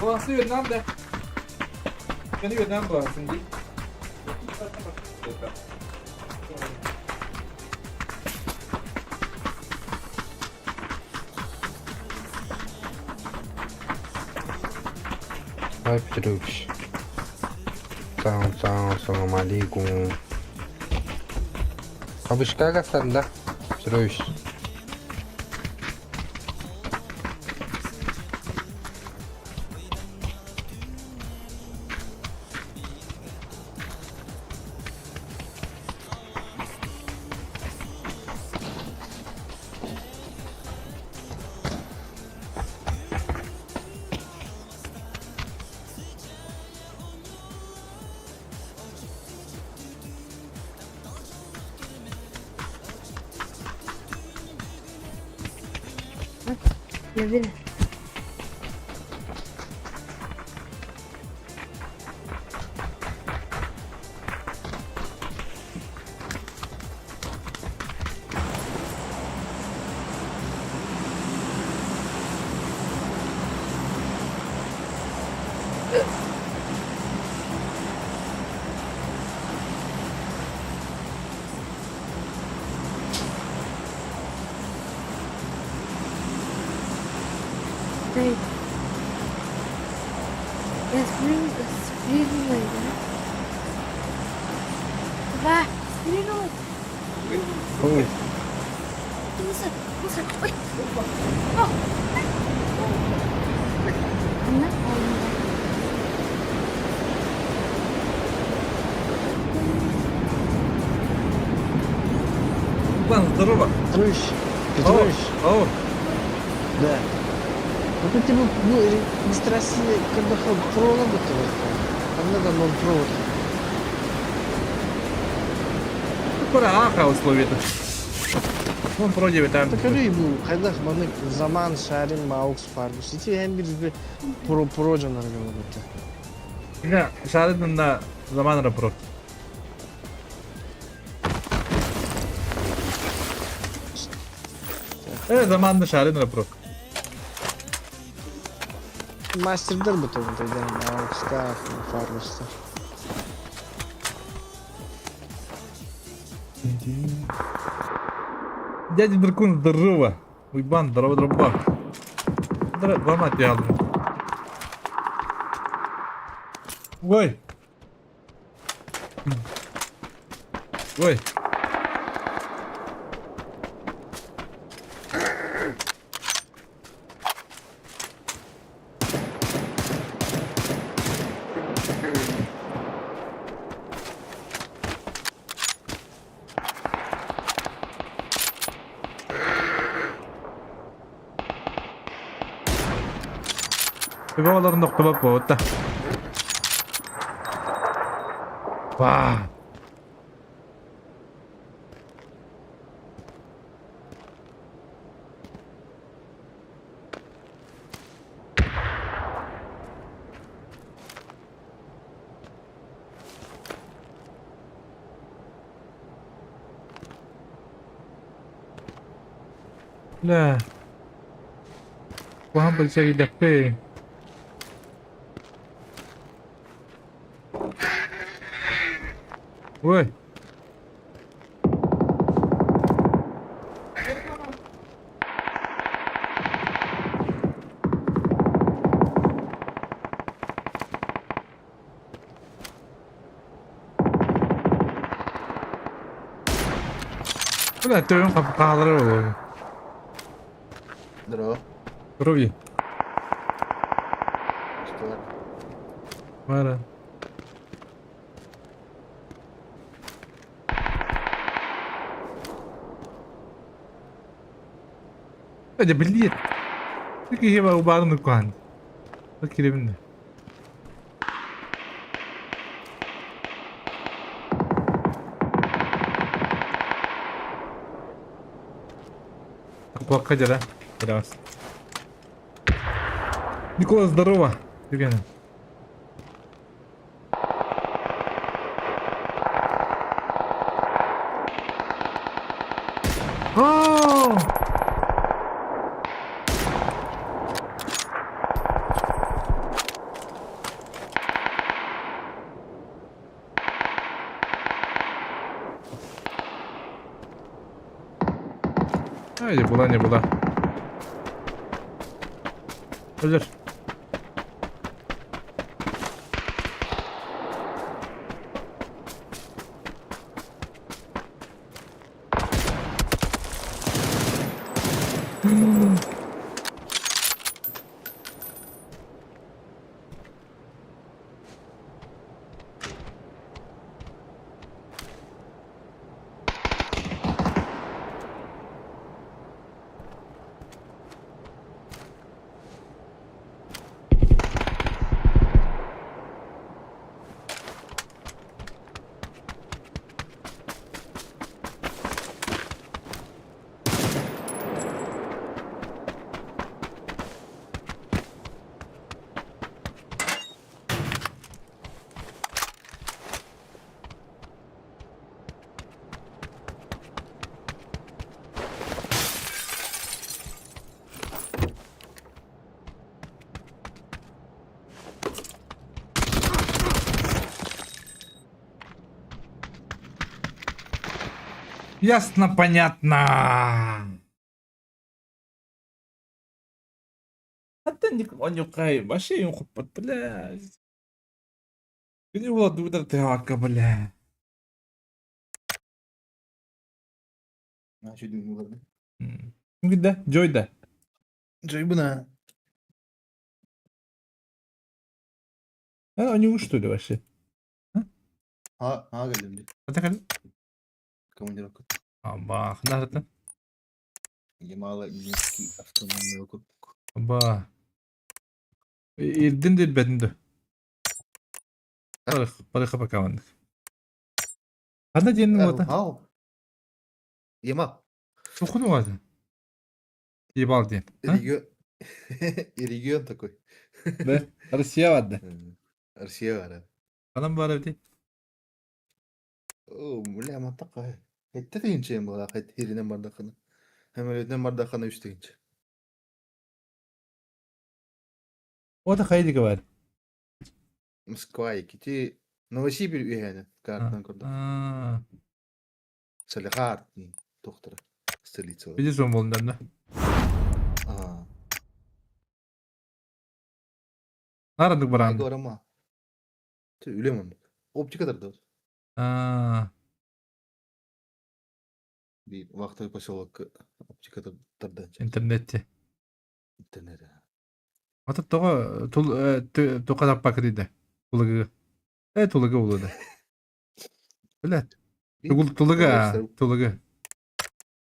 Баласы yönlen de. Beni yönlen bağlasın değil. Давай, Петрович. Салам, салам, салам алейкум. Абышка да? Петрович. Ne bileyim. Evet. Я спрыгнула, да? Два, спрыгнула. Ой, Мусор, мусор. Ой. О. Она Здорово. Петрович, Петрович, Ау, да. Ну ты типа, ну, регистрация когда пролога Там надо нон-провод. Кора аха условия. Ну, вроде там. Так көрүй бу хайдах маннык заман шарин маукс фарбус. Ити эн бир би про про жанар гына. Я шарин на заман про. Заман шарин про. Мастердар бу тогда тогда маукста фарбуста. Дядя Дракон, здорово. Уйбан, здорово, дробак. Здорово, мать я. Ой. Ой. Бабаларын доктор болот да. Ва. Бля. Куһаҕан полиция киирдэхпин. Ой. Бля, төбөм хаалара буолуо. Здорово. Здоровье. Что? Бара. Дьэ билиэт. Киһи убаарын уккаан. Кирэбин. Куакка дьара. Раз. Никола, здорово. Евгений. О! Ай, была не была. Өлөр. Ясно, понятно. Хатта онюкай, вообще юнхуппат, бля. Кини була дудар тыака, бля. Ким Джойда. Джойбуна. А, они что ли вообще? А, а, geldim. Это как? Командировка. Аба, ханна Ямало-Ненецкий автономный округ. Аба. Ирдин дилбэтин да. Барыха пока маннык. Ханна диэн уота? Ау. Ямал. Сухун уота. Ебал диэн. Регион. Регион такой. Да? Россия барда. Россия бара. Анам баар эбити. Оо, бля, мантака. Хэтте тыһыынча буолаах хиринэн бардаххына. Самолетынан бардаххына үс тыһыынча. Уота хайдыга бар. Москва иккити Новосибирь үһээнэ картынан көрдөх. Салехард туохтара столица. Видишь, он был да? Аа. Нарадык баран. Горама. Үлэм оннук. Оптика тардабыт. Аа. Биир вахтовый поселок оптика тардан. Интернетте. Интернет. Ата тоҕо тул туха таппакка диде. Тулыгы. Э тулыгы улуда. Билет. Тулыгы, тулыгы.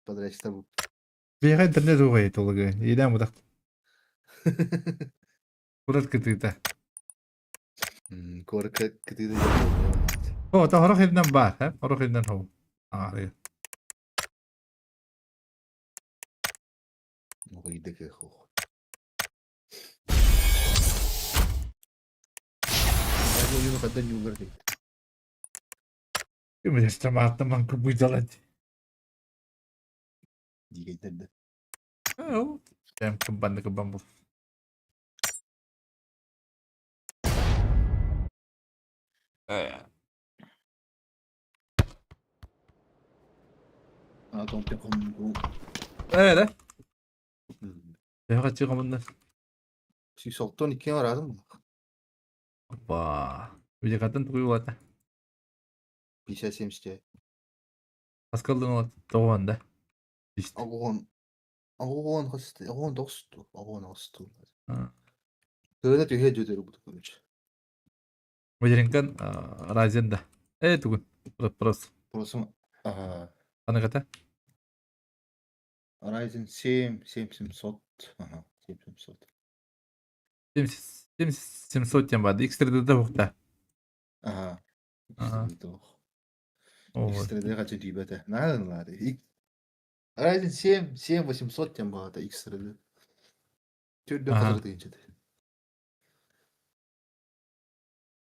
Подрядчиктар бу. Биһиэхэ интернет уҕай тулыгы. Иилээн бутах. Курат кытыыта. Куоракка кытыыта О, то хорох ирден баар, э? Хорох ирден хол. Ааҕы. Оҕуйдык хох. Ойуну хаддан ньуулар дейт. Кымыйастамааттаман кыбыйдалат. Дигейдерде. Эм кыбанны кыбан бул. Ээ, Төһө хомунна? 192 арадым. Опа. Видеокартан тугуй улата. 50-70 Аскалдан улат тоҕуон да. Оҕуон оҕуон хас оҕуон тоҕусту оҕуон оҕусту. Кыына түһэ дьүдэр бут короче. Материнкан Ryzen да. Э тугун. Просто. Просто ага. Аныгата? Ryzen 7 7700. Ага, 7700. 7700 диэн баар. X3D уһукта. Ага. X3D X3D хачы тиийбэтэ. Наһаа ылаары. Ryzen 7 7800 диэн баҕата X3D. Төрдө хатыр тыынча.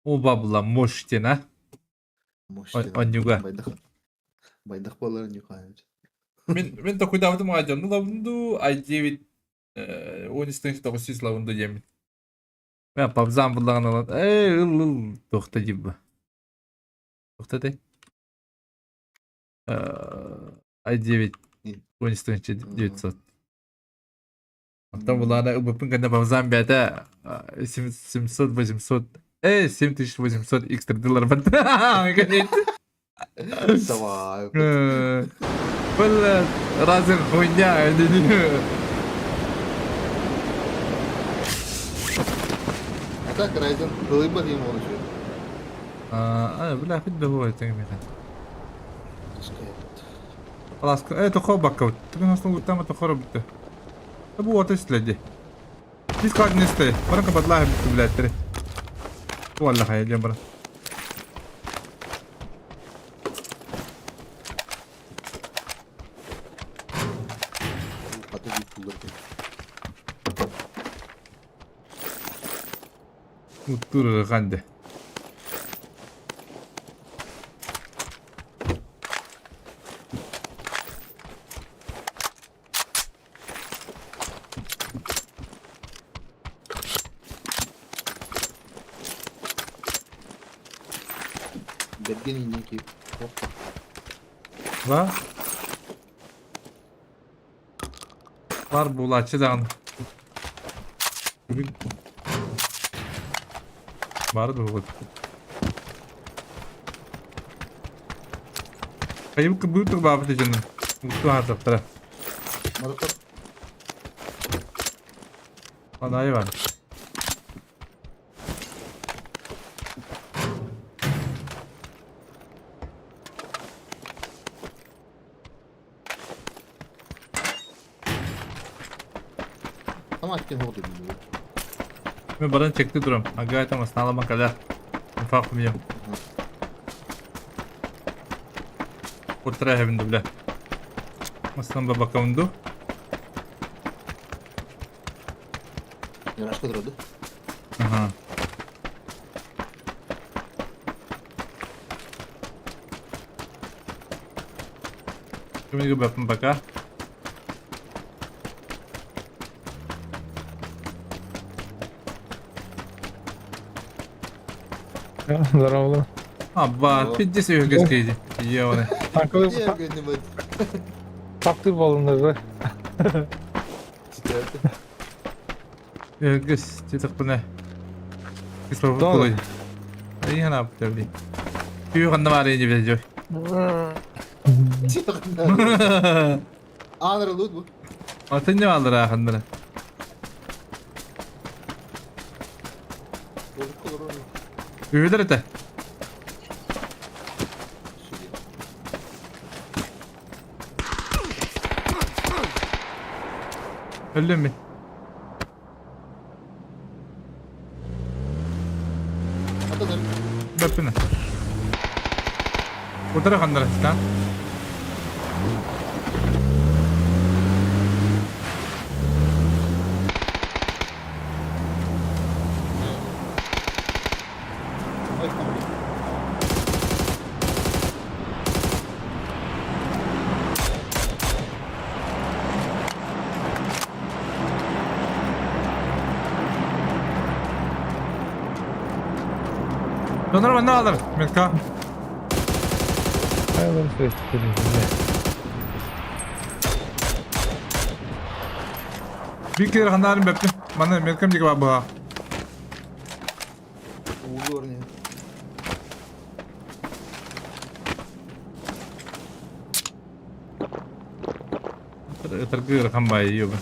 О бабла мощь диэн а? Мощь диэн. Онньуга. Байдах. Байдах буолар ньукаан. Мин мин токуйдаабытым аадьанны лабынду i9 13 900 лабынду диэммин. Мен пабзам буллаҕын ылан ээ ыл ыл туохта дииб туохта этэй i9 11900 Оттон булаана ылбыппын кэннэ пабзам бэйэтэ 700 800 э 7800 x3 барда. Давай. Бля, разве хуйня? А так Ryzen кылыйбат им ол еще. А, бля, хоть бы бывает, خلاص э тохо бакка. Түгэн основу там тохо битте. Бу вот следи. Дискорд не сте. Барака бадлаа битте блядь. Валла хайа диэн баран. Хата биир туллар Уттур ханде. Бэргэн инники. Ва? Бар булааччы даҕаны. Бүгүн бары да Хайыбыт кыбыытык баабыт дьонун. Мутту аһатахтара. Морокко. Анаайы бар. Автомат диэн хоҕу дуу. Мен баран чекти турам. Ага, там основа каля. Инфа хуйня. Куртара хэбин бля. Маслан бабакамду. Ярашка турар дуу? Ага. Кимиге баппын пока. Здорово. Абба, пиздец өһүгэс киһи. Йоны. Танковый таптыр болуңдар да. Өһүгэс титықпына. Кислород кулай. Айхана аптабли. Күйі қанда бар еді бе жой. Аныр лут бу. Атын не алыр ахындыра. Үйдер это. Öldüm mü? Бөппүнэ. Утара ханнара стан. Донор манна алар. Метка. Bir kere ханнарын бөптүм. Манна меткам диге баба. Ытыргыр хамбай ёбы.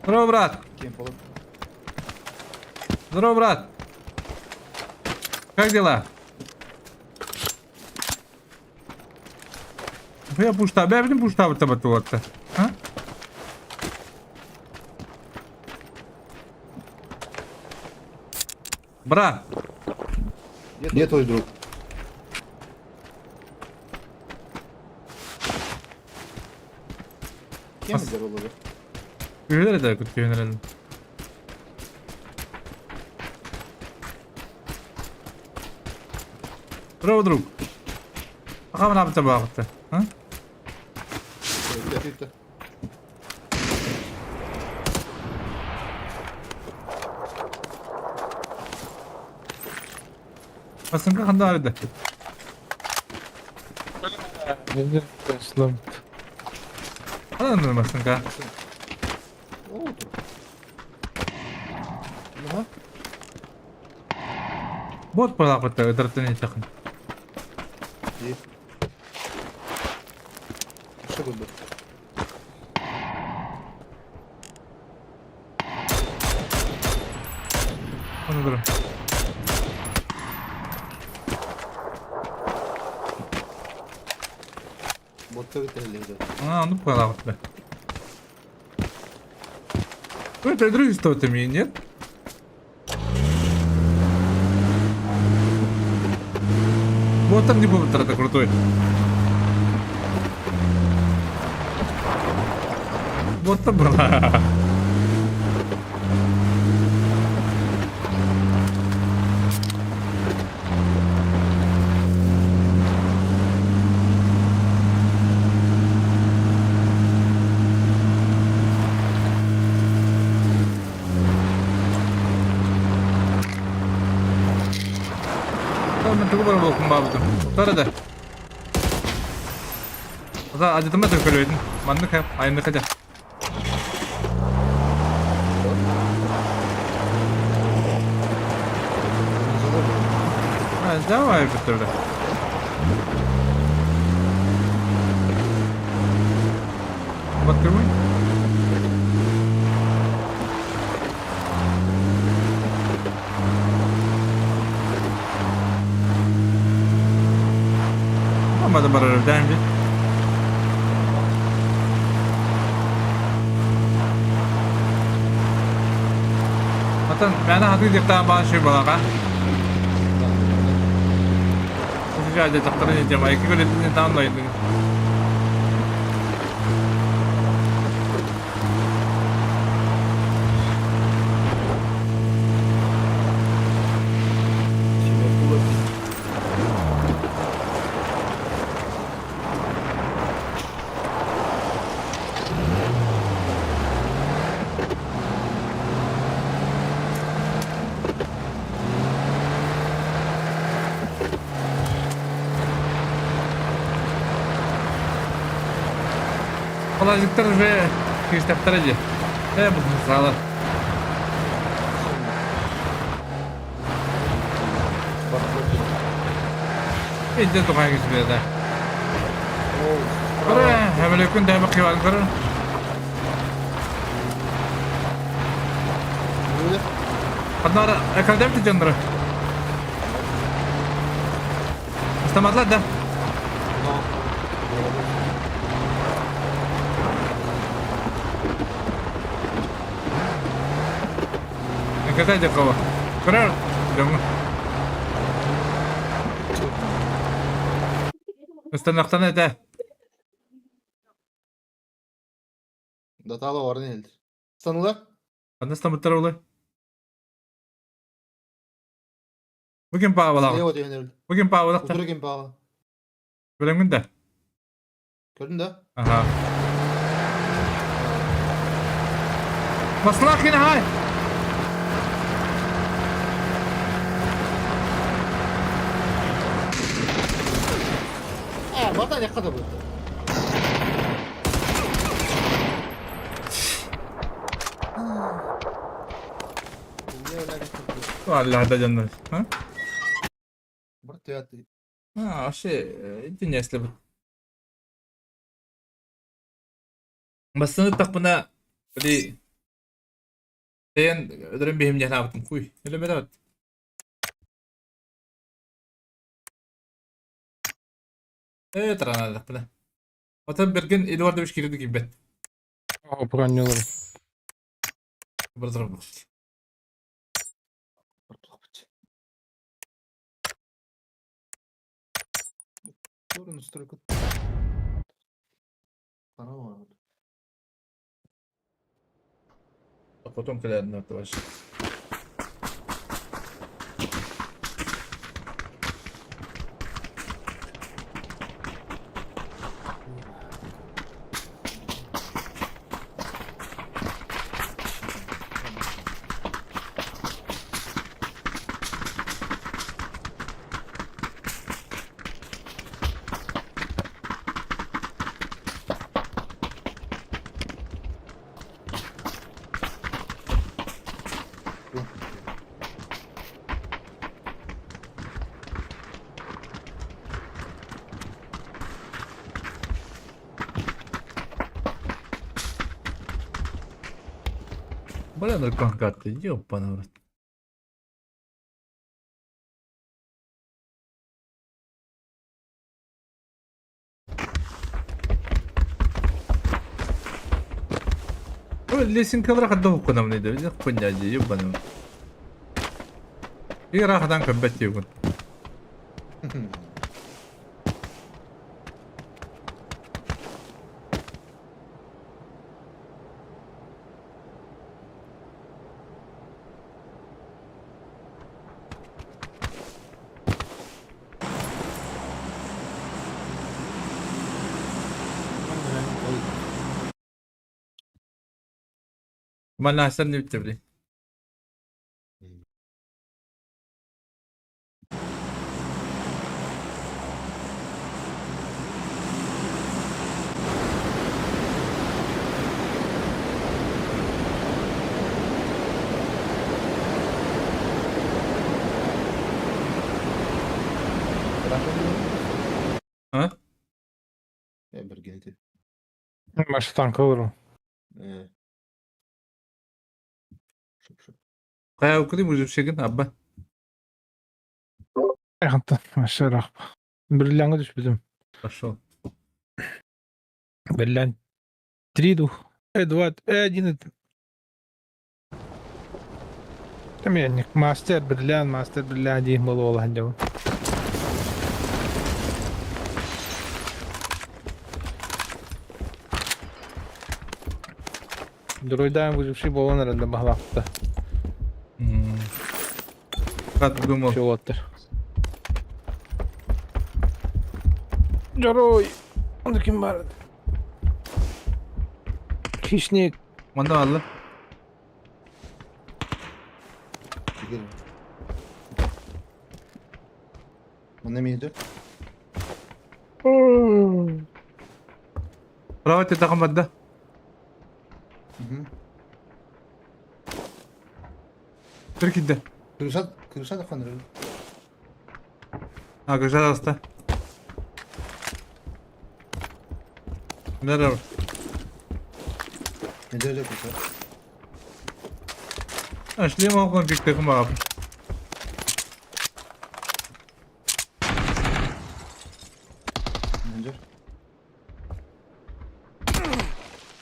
Здорово, брат. Здорово, брат. Как дела? Я пушта, бля, блин, пушта вот там вот. А? Брат. Где твой друг? Кем здоровый? Üyeler de kutu yönelim. Здорово, друг. Аха, мына бітті бағытты. А? Басыңқы қанда арыды? Қандай басыңқы? Бот балақытты, ыдырттын етіқін. Оны А, ну пожалуйста. Ну, это другие что-то мне, нет? Вот там не был это крутой. Вот там была. Мен тугу бар болкун бабытым. Тара да. Ата ажытыма төкөлөйдүн. Маннык айынды кача. Давай бүтүрдү. Вот көрмөй. Амада барар дәмби. Атын мээнэ хатыы диэхтээн баан шүй балаҕа. Сыжа дьахтарын итем айкы көлөтүнэ таан дойдун. Балажиктар уже киирстэхтэрэ дии. Ээ бу саалар. Инде тухай кисбеда. Көрө, әмелекүн дәбі қиван көрө. Однара академия дьоннору. Автоматлар да. Какая дякова? Көрөр дьоҥҥо. Ыстанахтан этэ. Датала орын элдир. Станылар? Ханна ыстаммыттар олай? Бу ким паабалаах? Бу ким паабалах? Утары ким пааба? Көрөҥҥүн да? Көрдүн да? Аха. Маслахин хай! Э, бата не қада болды. Аллах да дьоннор. А, вообще, интересно бы. Бастыны тахпына, били, тэйэн өлөрөн биһим диэн аабытым куй. Өлөмөтөбөт. Ээ, таранаадахпына. Отон Берген Эдуардович киирди киирбэт. Опранньылар. Бырдырбыт. Потом кэлэрин товарищ. Бля, наркомка ты, ёбаный в рот. Лесенкалар хадда хуккунамны да, хуйня дии, ёбаный. И рахадан көрбөт диэгин. Манна не бүттэ А? Бергенти. Маш танк ылырым. Хайа укрым уже шегин абба. Антон, маша рахпа. Бирләңе түспүтүм. Пошел. Бирлән 3 дух. 2, 1. Эмиэнник мастер бриллиант, мастер бриллиант диир буолуо сылдьабын. Дуройдаан выживший буолан эрэллэр баһылаахта. Как думал? Пилоттар. Дьоруой! Онно ким баар? Хищник. Манна алла. Манна миэдэ. Право тетахан барда. Түр киирдэ. Кырыша кырыша да ханыр. А, кырыша таҕыста. Нere? Ne derece kırışa? Шлем алган бик тәкым abi. Нендер?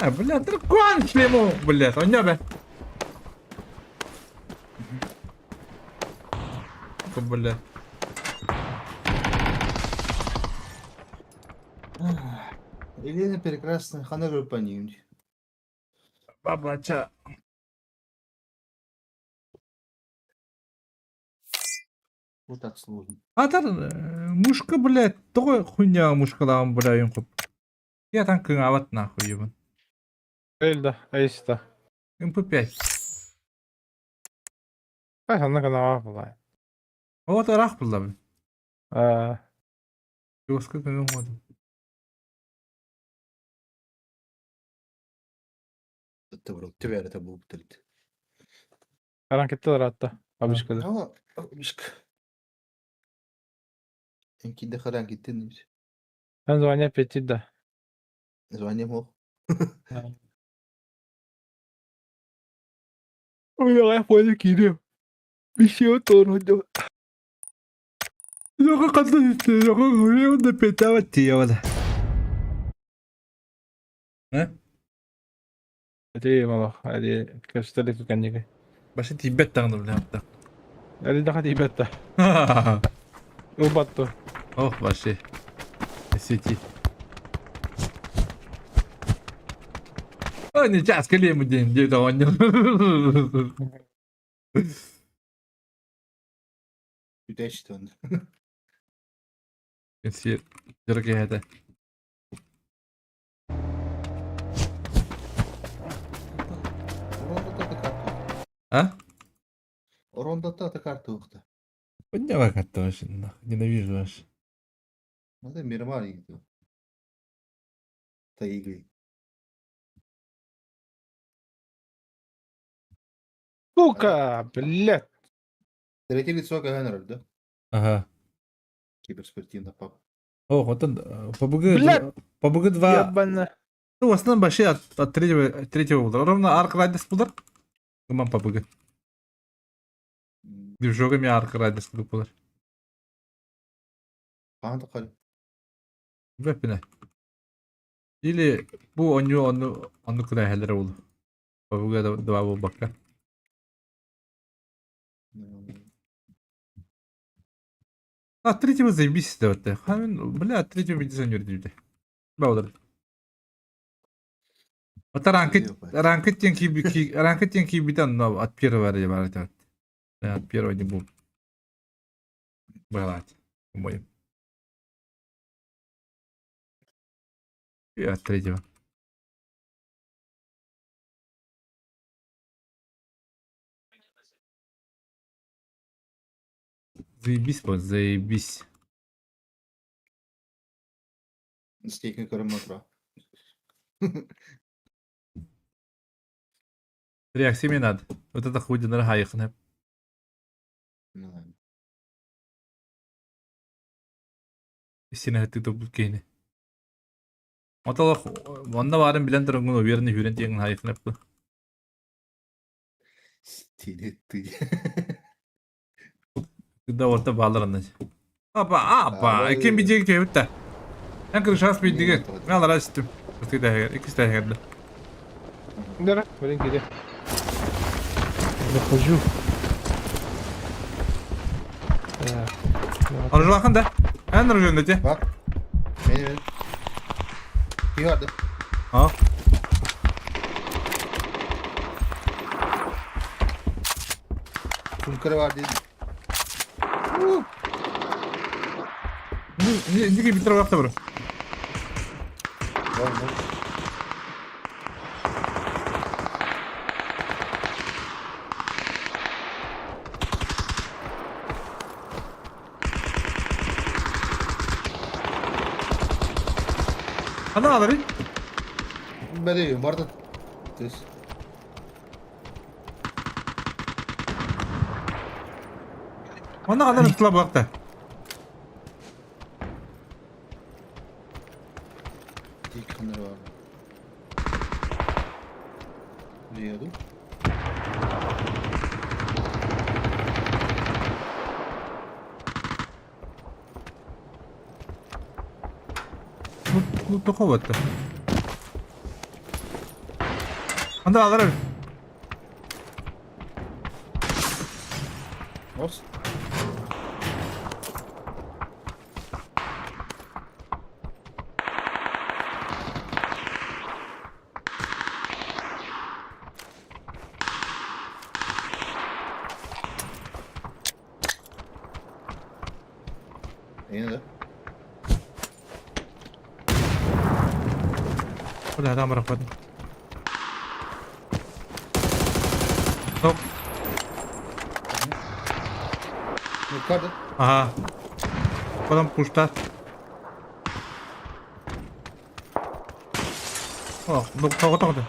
А, бля, дракон шлем блядь, он не бе. Бля. Елена прекрасная, хана группа не Бабача. Вот так сложно. Атар мушка, блядь, тоҕо хуйня мушкалаҕын бля юнкуп. Я там кыҥаабат нахуй ебан. Эльда, Айста. МП5. Ай, анна канаа буолай. Вот ыраах булла бил. Аа, Жестко кыҥаабатым. Тебе это был бутылит. Аранкеттелер атта. Бабушкада. Бабушка. Энки харан киттин. Эн звание петит да. Звание мог. Ой, понял, киирим. Еще тору. Йоҕа ханна йоҕа хуйа петава тиевада. Э? Ати малах, ати кэпсэтэр кэнники. Башы тиийбэт даҕаны бля атта. Ати даха тиийбэт да. Ылбат Ох, вообще. Сети. Ой, не час кэлиэм диэн диэтэ оҕонньор. Үтэчти он. Сир дьоро киэһэтэ. А? Орондата та карта ухта. Подняла как-то вообще, нахуй, ненавижу вообще. Это мирмар игры. Та игры. Сука, блядь. Третье лицо КНР, да? Ага. Киберспортивно пап. О, вот он, ПБГ, Блядь! ПБГ 2, Ебана. ну, в основном вообще от третьего удара. Ровно Арк Райдерс удар. Гуман ПБГ. Движогами Арк Райдерс удар. Хаан тахары. Вепине. Или бу оню ону ону кыраһэлэр ол. ПБГ 2 буолбакка. От третьего заебись вот. Бля, от третьего дизайнер диде. Баудар. Вот ранкет тен кибитан, но от первого я брать. От первого не буду. Брать. По-моему. И от третьего. Заебись, вот, заебись. Стейкин көрөм отра. Реакция мне надо. Вот это хуй дорогая. Ну Сине ты тут кейни. Оталах онна барын билен тургун уверенный хүрен тиң хайыхны. Стиле ты. Да орта баалар Апа, апа, ким бидег төбүттэ. Эн крышас бидеге. Мен алара истим. Ытык тәһәгәр, икис тәһәгәр. Дара, блин, кире. Захожу. Оружлаахын да? Эн оружиен дете? Bak. Benim benim. Bir vardı. А. Tunkara var dedim. Ники битер вакыты бар. Var mı? Ана алары. Ben de yiyorum. Vardı. Düz. Ана алары тыла вакыты. İlk kanları vardı. Ne yiyordum? Ну, такого-то. Анда алары. Olsun. Yine de. Бля, там рахат. Топ. Yukarıda. Ага. Потом пушта. О, ну тоғы тоғы.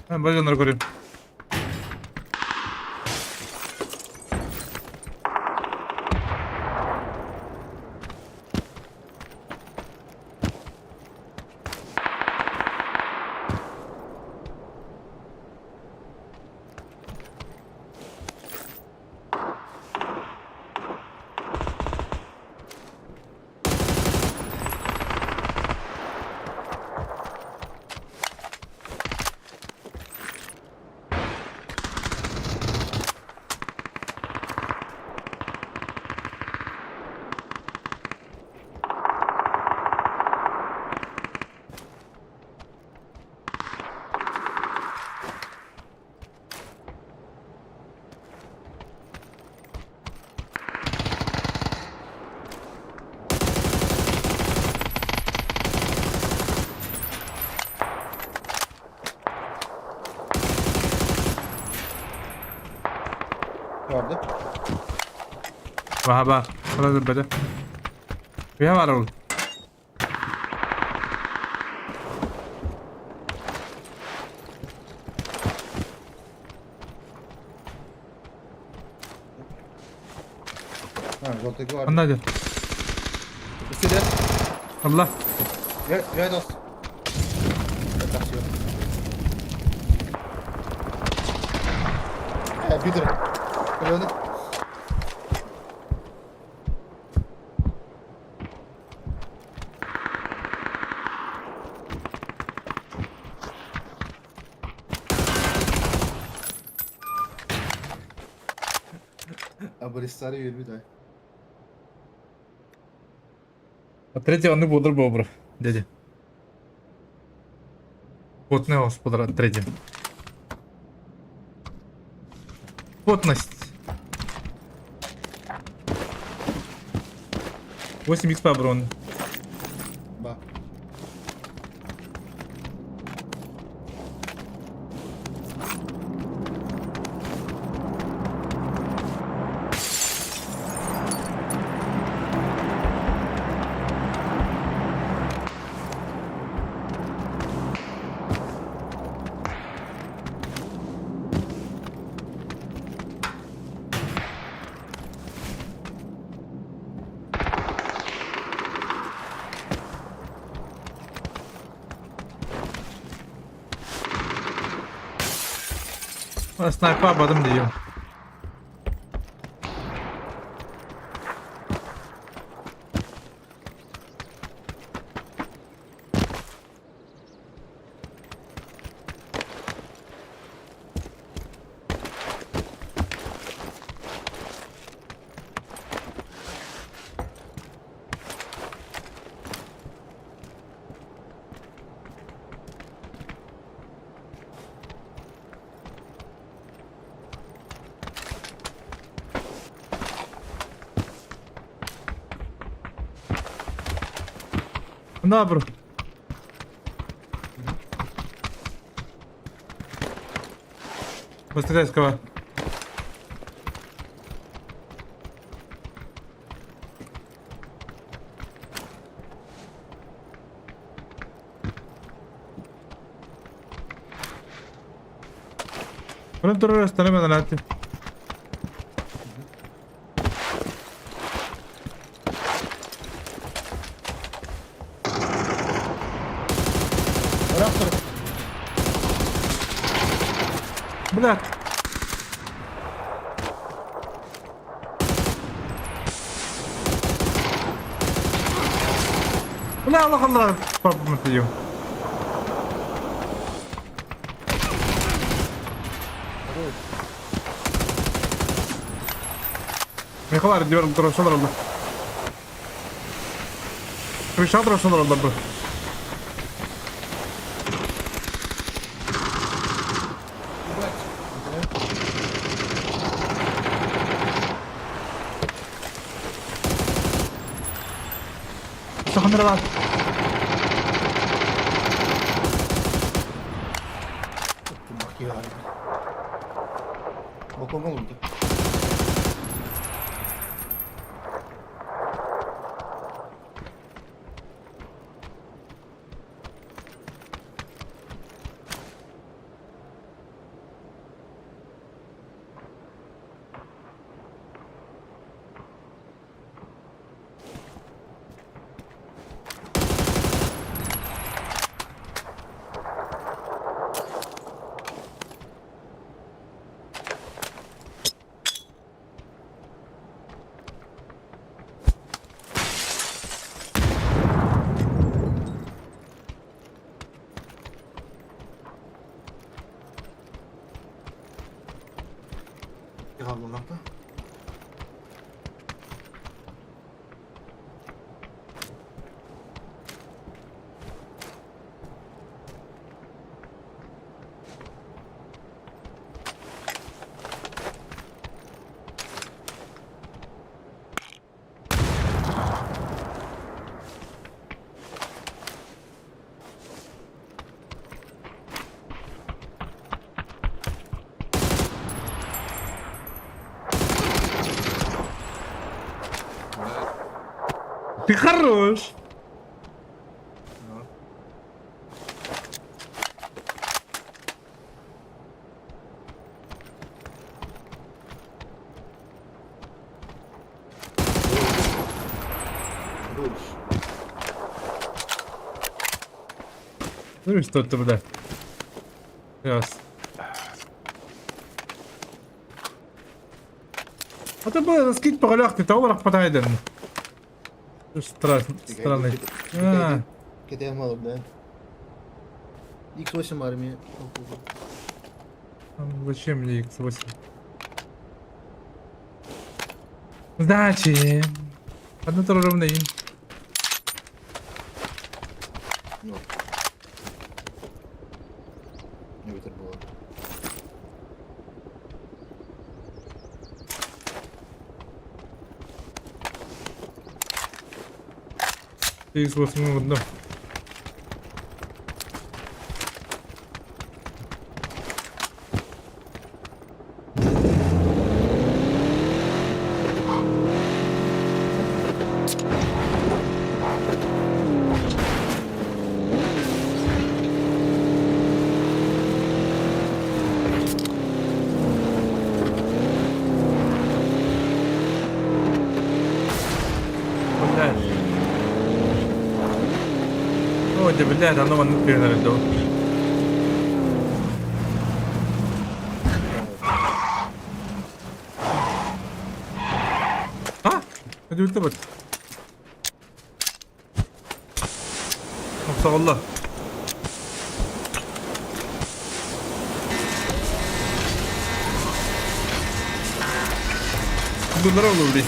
Мен бір жанар көрейін. Vardı. Баха ба. Сразу бәді. Бия бар ол. Ha, Zoltaki vardı. Анда дед. Üstü de. Алла. Gel, gel dost. Yaklaşıyor. Ha, bir lira. Böyle onu. Abaristari 20 day. А третий он и бодр бобр. Дядя. Потный господа, третий. Потность. 8 х по обороне. Bak. Снайпа бадым дейм. На, бро. Быстрее. Прям турар станем на. Блядь. Бля, Аллах Аллах, папа ее. Михаил, дверь дрошал. Крыша дрошал, бро. Саханрава. Балконга oldu. Kaldı. Ты хорош. Ну и что это, бля? Сейчас. А ты было скинь по голях, ты того рахпатайден. Страшно, странный. А, Кэтэн мал да. X8 армия. Зачем мне X8? Сдачи. Одну ровный. Ну. Не ветер было. X8 одно. Блядь. О, да, блядь, оно вон перенарядил. А? Это вот. Allah. Bunlar olur değil.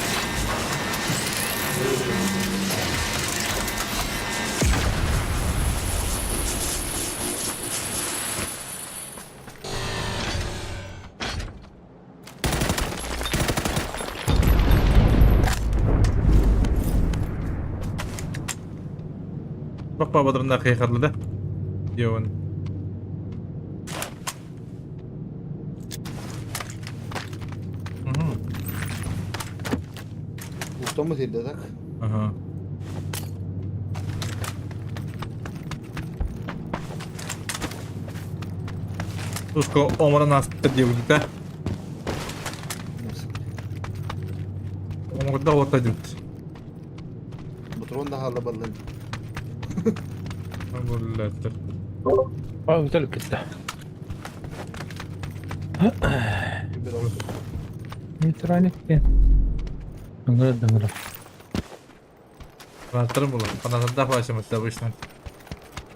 Папа бодоруннаах киһи харлыда. Диэбин. Устаммыт сирдэ так. Ага. Туско оморон ааспыттар диэбитэ. Оморда уота дьүт. Ботурон да хаалла баллан. Буллаттар. Aa, gitti. Neutralik Dıngıra dıngıra. Канаттарын булар. Канаттардаах баачымытта обычно.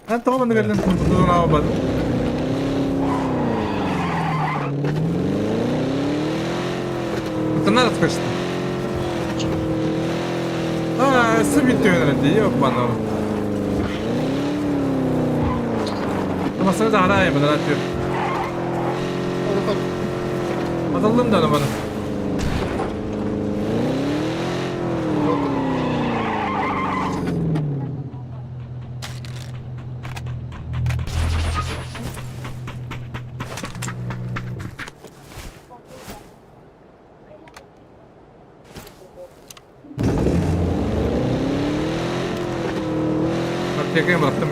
Эн тоҕо маннык эрдэн тутун аабат? Тынар отскочит. А, сымит дии, ёбану. Масына да арай мына түр. Атылдым да баны. Аптекаға бырақтым.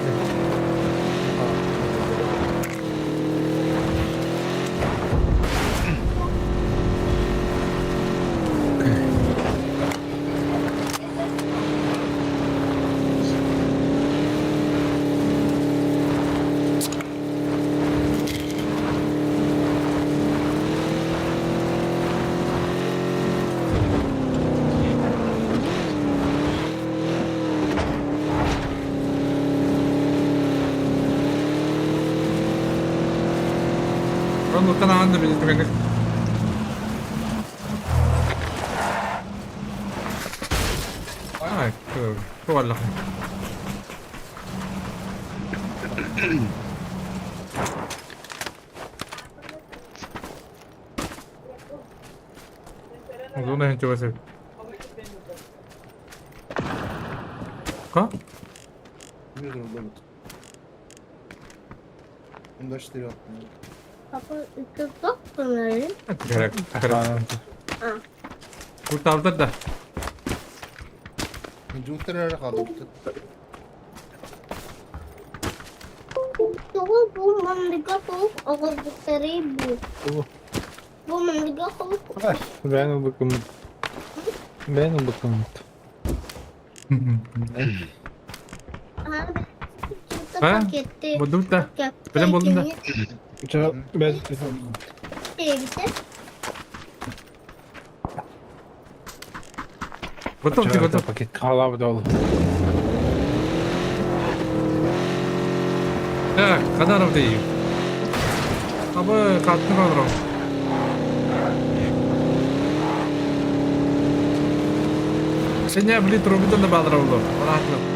Оннуттан аан да билин түгэнник. Ай, туаллах. Озона хин чугас. Ка? Куртаабытар да. Ben o bakım. Ben o bakım. А? Булдум да. Билэн булдум да. Ben Готов ты готов. Paket kalabı dolu. Так, хадаров дейм. Абы каттын олором. Сеня били трубитан да баалара боло.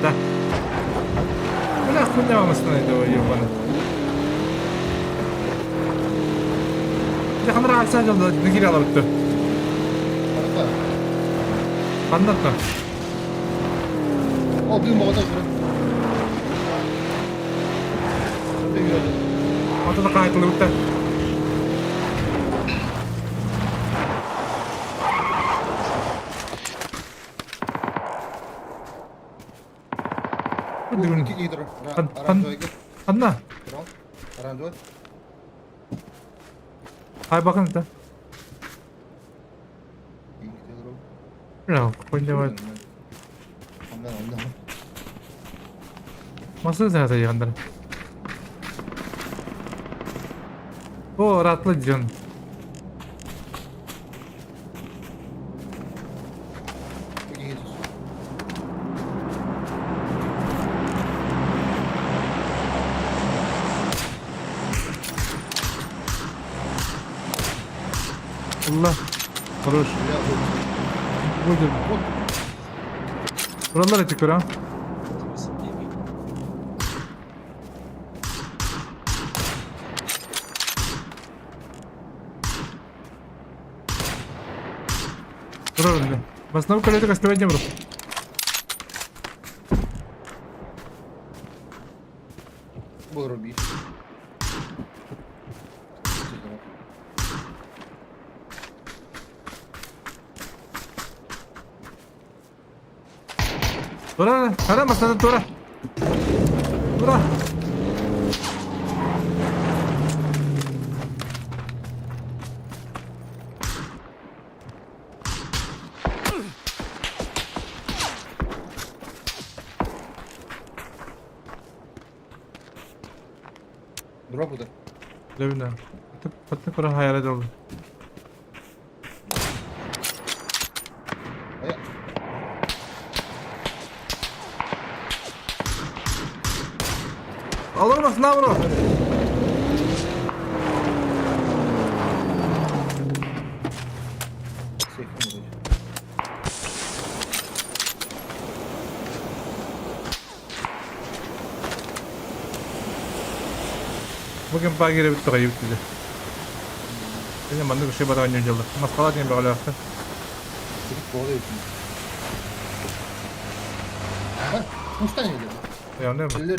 Да. Бля, хуйня вам остановит его, ебаный. Я ханра асан жолда нигире ала битти. Ханнатта. О, бүгүн боҕото турар. Ата да кайтылы битти. Ханна. Ай бакын да. Бля, хуйня вот. Масыл саата ягандар. О, ратлы жон. Allah. Хорош. Будет. Buralar açık ha. Турар önde. Басына коллега кастыбай не бро. Тура, хара масана тура. Тура. Drop bu da. Dövün Patlı kura hayalet oldu. Aya. Alır mısın lan bunu? Seyfim oraya. Bugün bagire bitti kayıp dedi. Benim mandık bir şey bana oynayacağım. Maskala diyeyim böyle yaptı. Çocuk kovalıyor şimdi. Ha, kuştan yedi. Ya ne bu? Eller.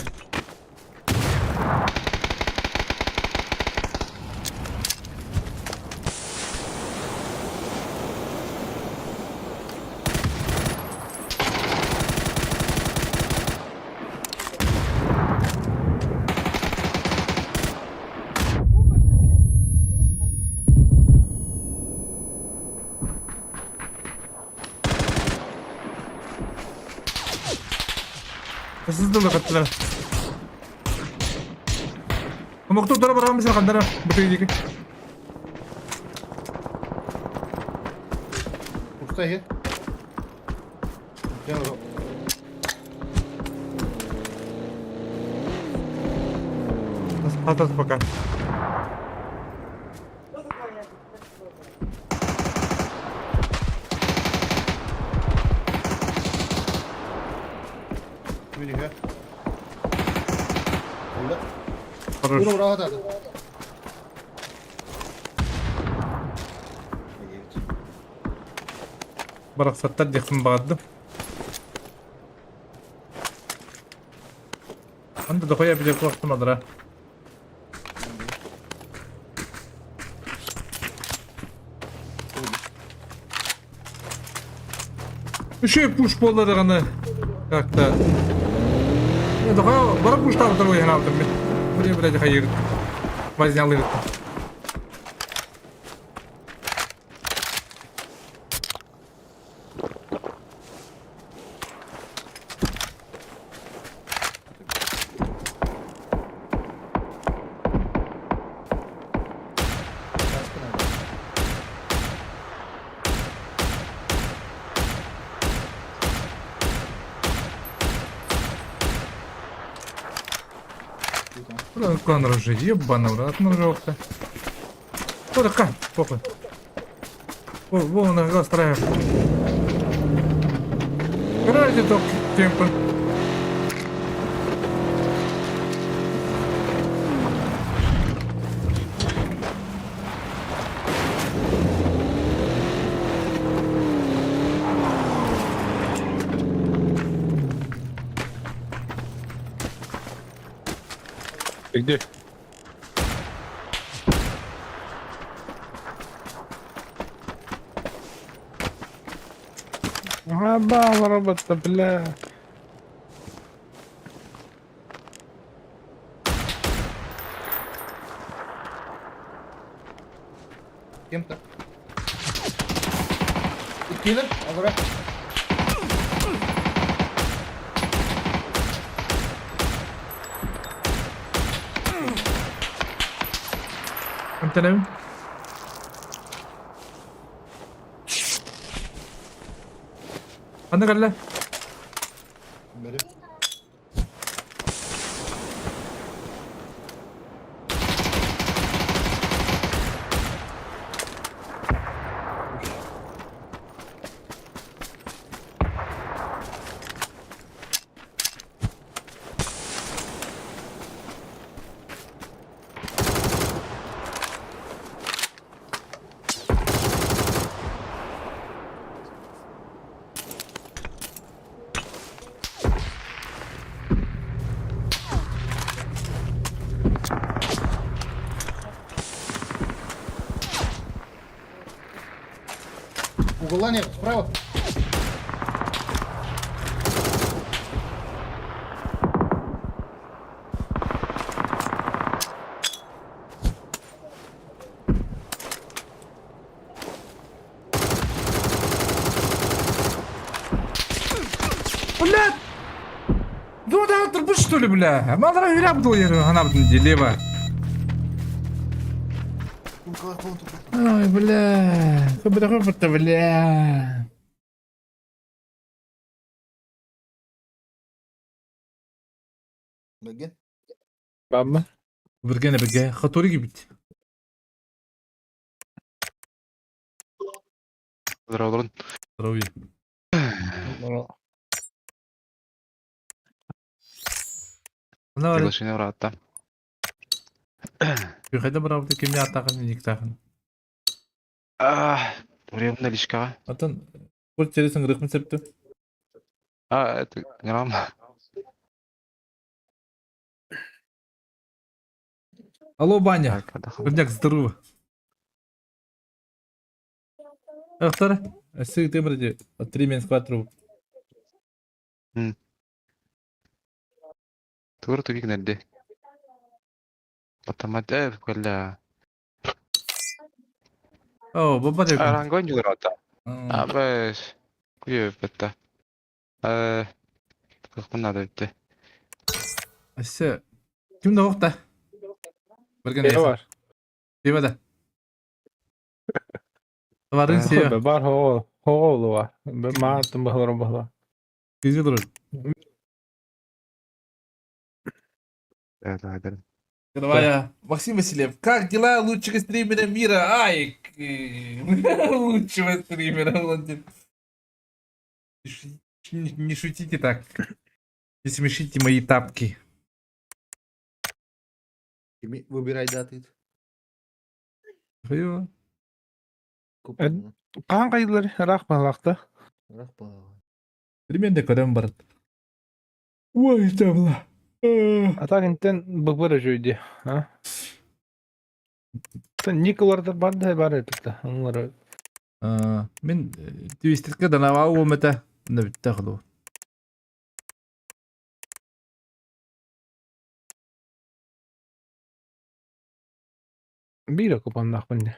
Hızlı da kattılar. Moktu dara bara misal kandara betul dikit. Kuştan ye. Gel oğlum. Atas пока. Yürü ya. Öyle. Хорош. Vur vur hadi hadi. Барахсаттар диэхпин баҕардым. Анда дохуя биле куохтум адара. Еще пуш буолла как-то. Не, дохуя бара пуштаабытар уйхан аалтым мин. Блин, блядь, хайыр. Вознялы. Kaskı nerede? Куда уже ебаный, брат, ну жопа. Кто такая? Похуй. Во, вон на глаз Короче, топ темпа. Ты где? Аба, робота, бля. Кем-то. Иккилер, алра. انت نايم؟ عندك ولا؟ Бери. Булане, справа. Блядь! Ну да, турбуш что ли, бля? Мадра юря буду я она лево. Ой, бля. Хобба-хобба-то, бля. Бәген. Бабы. Биргәне биргә хатори гибит. Здорово, Здоровье. Приглашение брата. Кайда барабыт кимне атагын никтагын. А, время наличка. Атын кул тересин рыхмын септү. А, это не рам. Алло, Баня. Бирняк, здорово. Ахтар, сыг темірде 3 минус 4. Тур тупик нерде. Потом это О, баба деп. Рангон юрата. А, бэс. Куе бетта. Как надо это. Асы. Ким да оқта? Бірген Пиво бар. Пиво да. Варын сия. Бар хоо. Хоо бар. Мааттым бахлар бахла. Кизге durur. Да. Давай, Максим Васильев, как дела лучшего стримера мира? Ай, лучшего стримера, Владимир. Не шутите так. Не смешите мои тапки. Выбирай даты. Каан кайдылар рах балакта. Рах Примерно көрөм барат. Ой, табла. А так интен быбыр жүйді. А? Николарда бар да бар это. Онлар. Мен твистерке данава омета. Не битте хло. Бира купаннах бинде.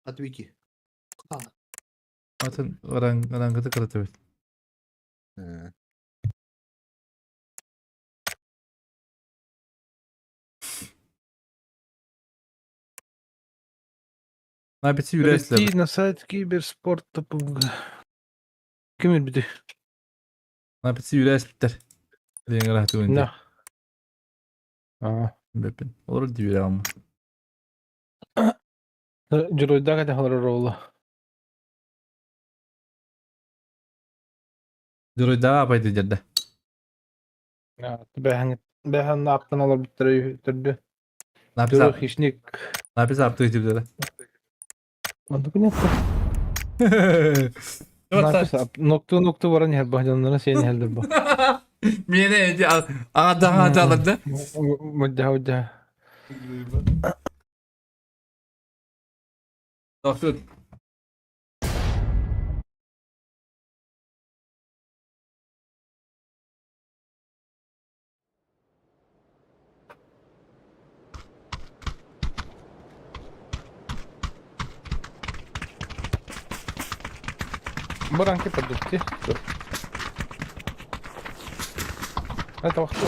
Отвики. Атын рангыты кыраты бит. Напити Перейти на сайт киберспорт. Ким бити? Напити юрәсләр. Дигән рәхәт үенде. Да. А. Бепен. Олар дибер алма. Журойда ката халар ролла. Журойда апайды жерде. Бәһән бәһән аптан алар биттер түрдү. Журой хищник. Напис апты дип Онда понятно. Напис нокты нокты баран хәл баһҗаннары сен хәлдер бу. Мени ага алды. Мудда мудда. Доктор. Баранки продукты. Это вахту.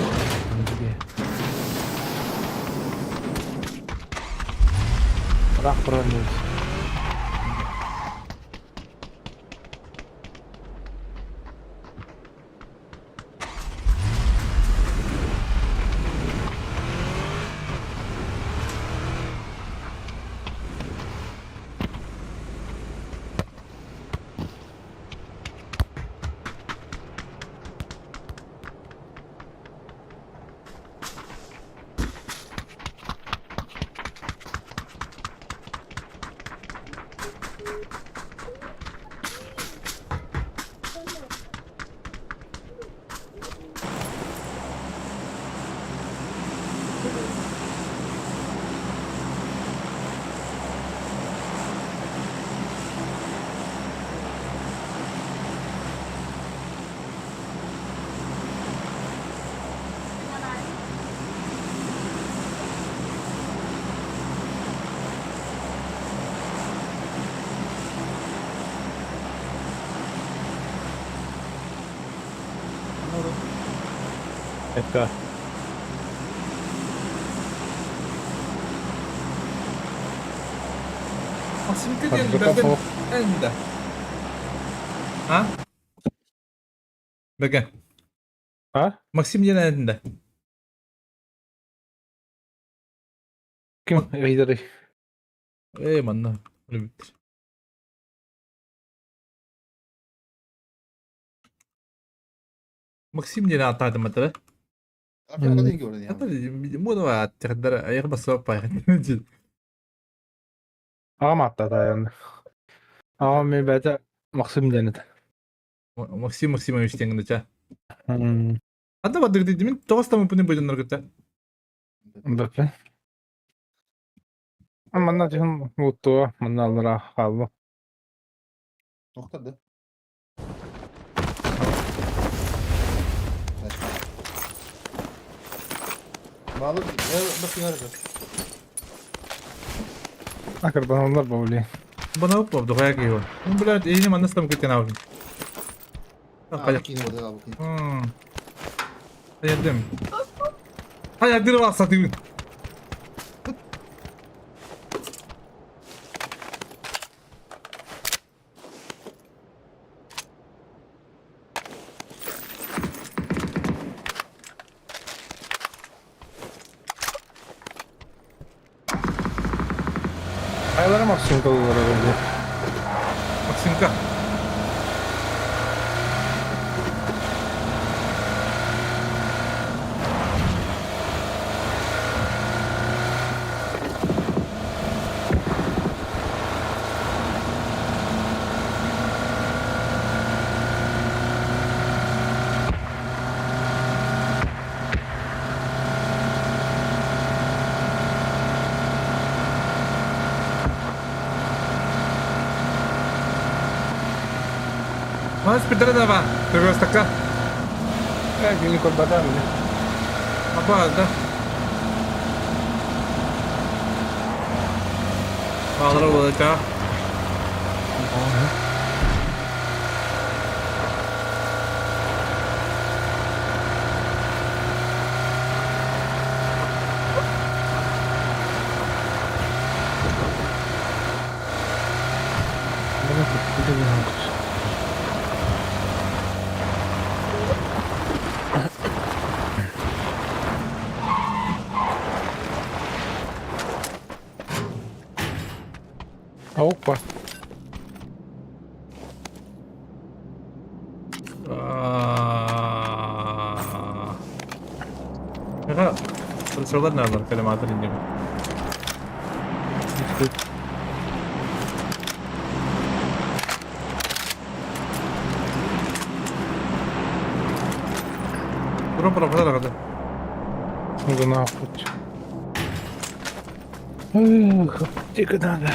Рах пролез. Это Максимка диэн Барбыта бэргэн суох. эн да. А? Бэргэн. А? Максим диэн эн да. Ким ыйдарый? Ээ манна. Өлбүт. Максим диэн ааттаатым этэ. Муну ааттыхтара айах бассаап Аҕам ааттаата айанны. Аҕам мен бэйэтэ Максим диэн этэ. Максим Максимович диэн гына Анда бардык дии мин тоҕус тамыппын быйданнар кытта. Бэппин. Манна түһүн уттуо, манна аллара хаалла. Тоқтар да. Малы, Акырданаллар бу блин. Бана оп дохая киһи. Ну, блядь, эйини манна стам кытын аабын. Айадым. Айадыр ваксатыбын. Хайалара Максимка олорор эбит. Максимка. Мас Петровна, Переростака. Кини көрбөтөм. Апа, да. Баалара буолата. Опа. Аха, Сылар наалар калематор инним. Туран пропадar kadar. Гына хоть. Эх, аптека надо.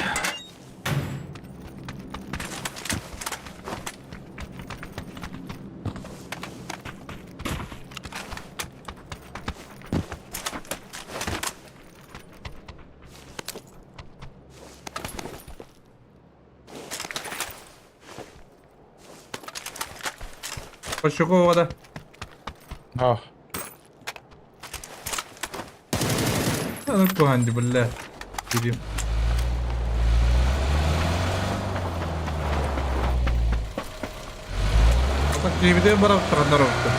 Пощукова да. А. Анык туһанди биллэ. Дидим. Ата киибитин барап таханнар отту.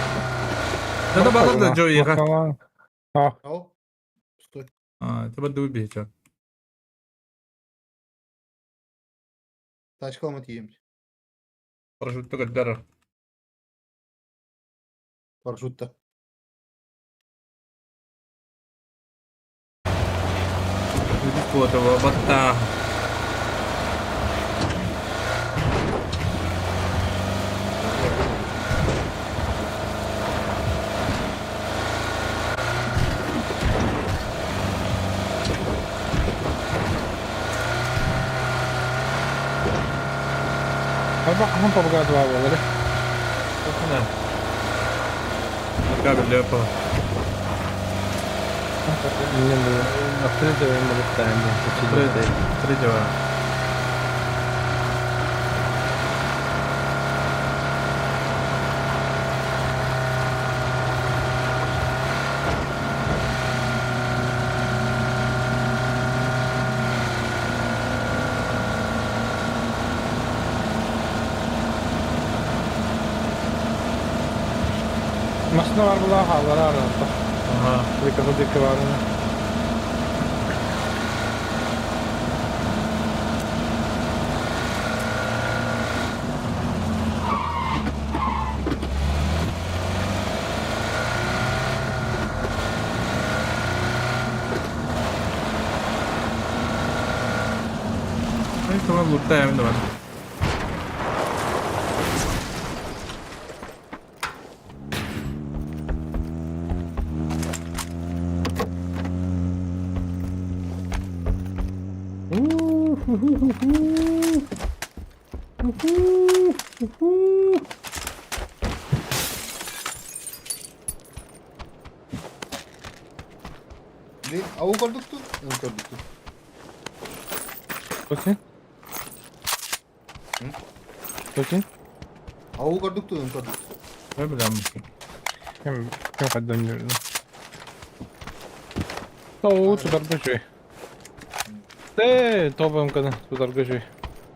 Да бата да жойга. А. Стой. А, тебе дуй бейча. Тачка тием. Парашютта каддар. Парашютта. Фото батта. Арба хаһан побугаат баа буолар. Кабель лепо. Третьего. Машина бар була хааллара аралта. Ага. Виказа диэки баарына. Ай, туга луттаем давай. Ne? Avu korkuttu. Avu korkuttu. Bakayım. Bakayım. Avu korkuttu. Avu korkuttu. Ne bileyim. Ким ким хайдан Оо, тутарга үчүгэй. Ээ, тобом гына тутарга үчүгэй.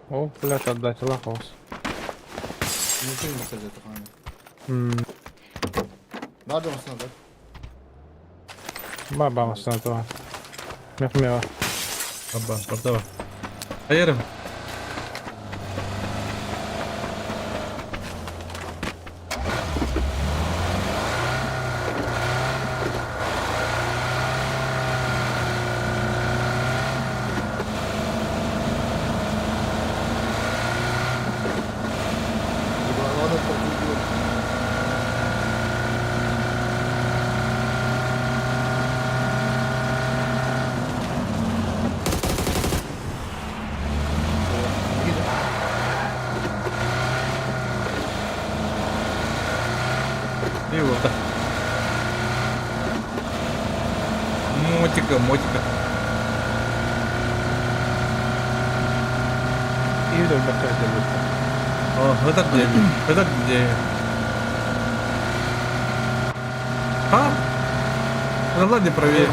О, блядь, отдачалаах оҕус. Mümkün mesaj atı hani. Nerede masana bak? Баба масына туга. Мехмева. Баба, баба. Айырым. Yuvarlağına takılıyor. И вот так. Мотика, мотика. Иир элбэххэ этэллэр. О, это где? Это где? А? Да ладно, проверь.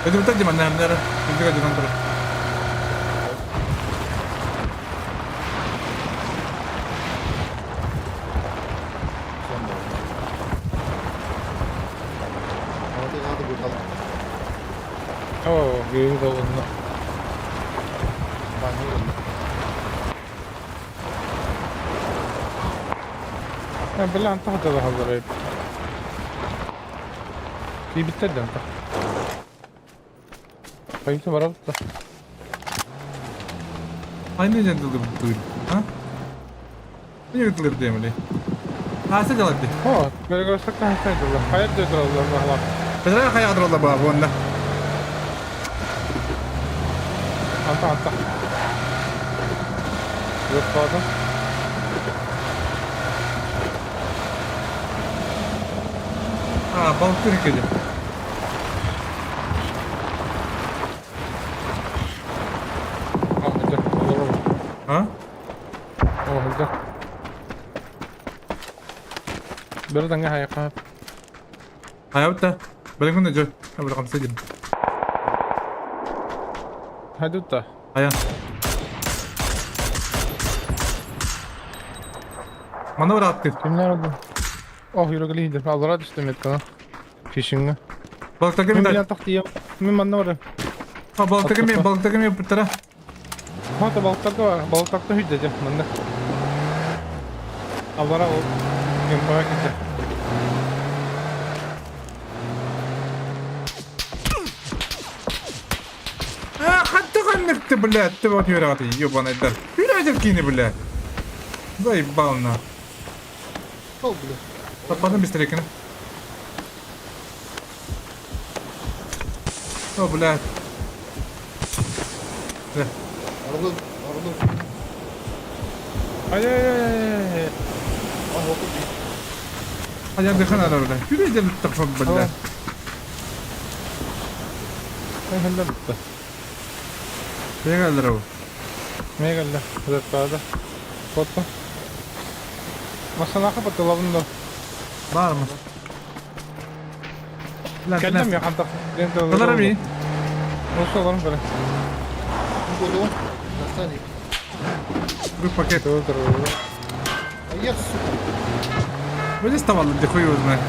Это вот так, Дима, наверное, наверное. Контроль. Son da oldu. Hadi hadi bakalım. Оо, киһи долунна. Ben ne oldu? بالله انت هذا هذا في بالتد انت. Хайта барабыт. Aynı jentıldı bu duyur. Ha? Ne yutulur diye Ha sen cevap de. Оо, көргөсөк хайта. Хайт дөтөр алла. Бедрә кая кадыр ба бу Анта анта. Yok А, балкыр кеди. А? О, Бирден хайqa. Hayabta. Бәлен күндә жо. Бер камса дим. Хайдутта. Ая. Маневр атты. Kimler oldu? Oh, yürü Аллара түстүм эткана. Фишинга. Балыкта кем Мен да? билен тахтия. Мен манна бар. А балыкта кем? Балыкта кем битара? Хата балыктарда бар. Балыктарда хүдде мында. Аллара ол. Кем бара кетти. А, хатты канныкты, блядь, ты вот юраты, ёбаный дар. Юраты кини, блядь. Заебал на. Çok bile. Таппадым быстрее кини. О, блядь. Бля. Arada arada. Ай ай ай ай. Ah oldu. А я дыхана бля. Юраты тапшон, блядь. Ай хәллә битте. Бегалдыр. Мегаллә. Заттада. Фото. Масанаха батылабында. Бармы? Кэллем я ханта. Талар ми? Осы оларым бары. Bu golü. Nasıl? Пакет. А я, сука. Вылез там, да хуй его знает.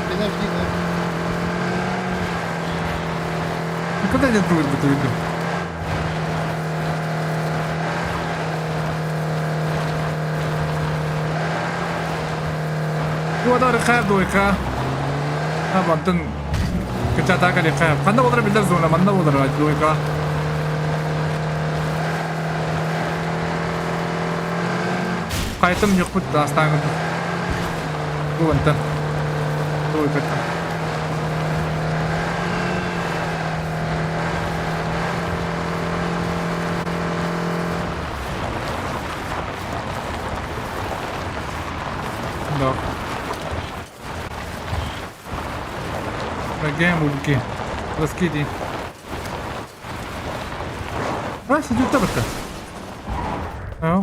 Подожди, да. Ну куда они дуют в эту виду? Дуодары дуйка. Бантын кычатака лихав. Ханна болар билер зона, манна болар дуйка. Кайтым юк бит астаңы. Бу антын. Дуйка. Да. Программ убки. Раскиди. А, сидит табата. Ау.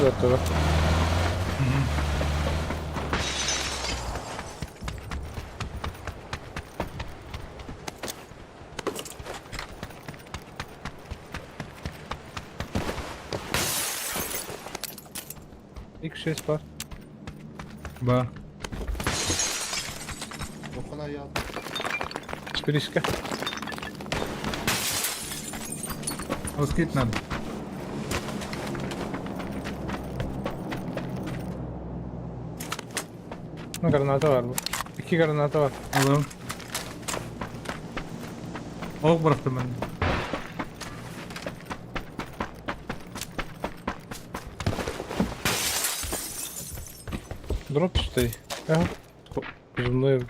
Готово. X6 var. Ба. Окона я. Спиришка. Раскид надо. Ну, граната var bu. İki granata var. Alalım. Ok bıraktım ben. Дроп стоит. Ага. Зумной.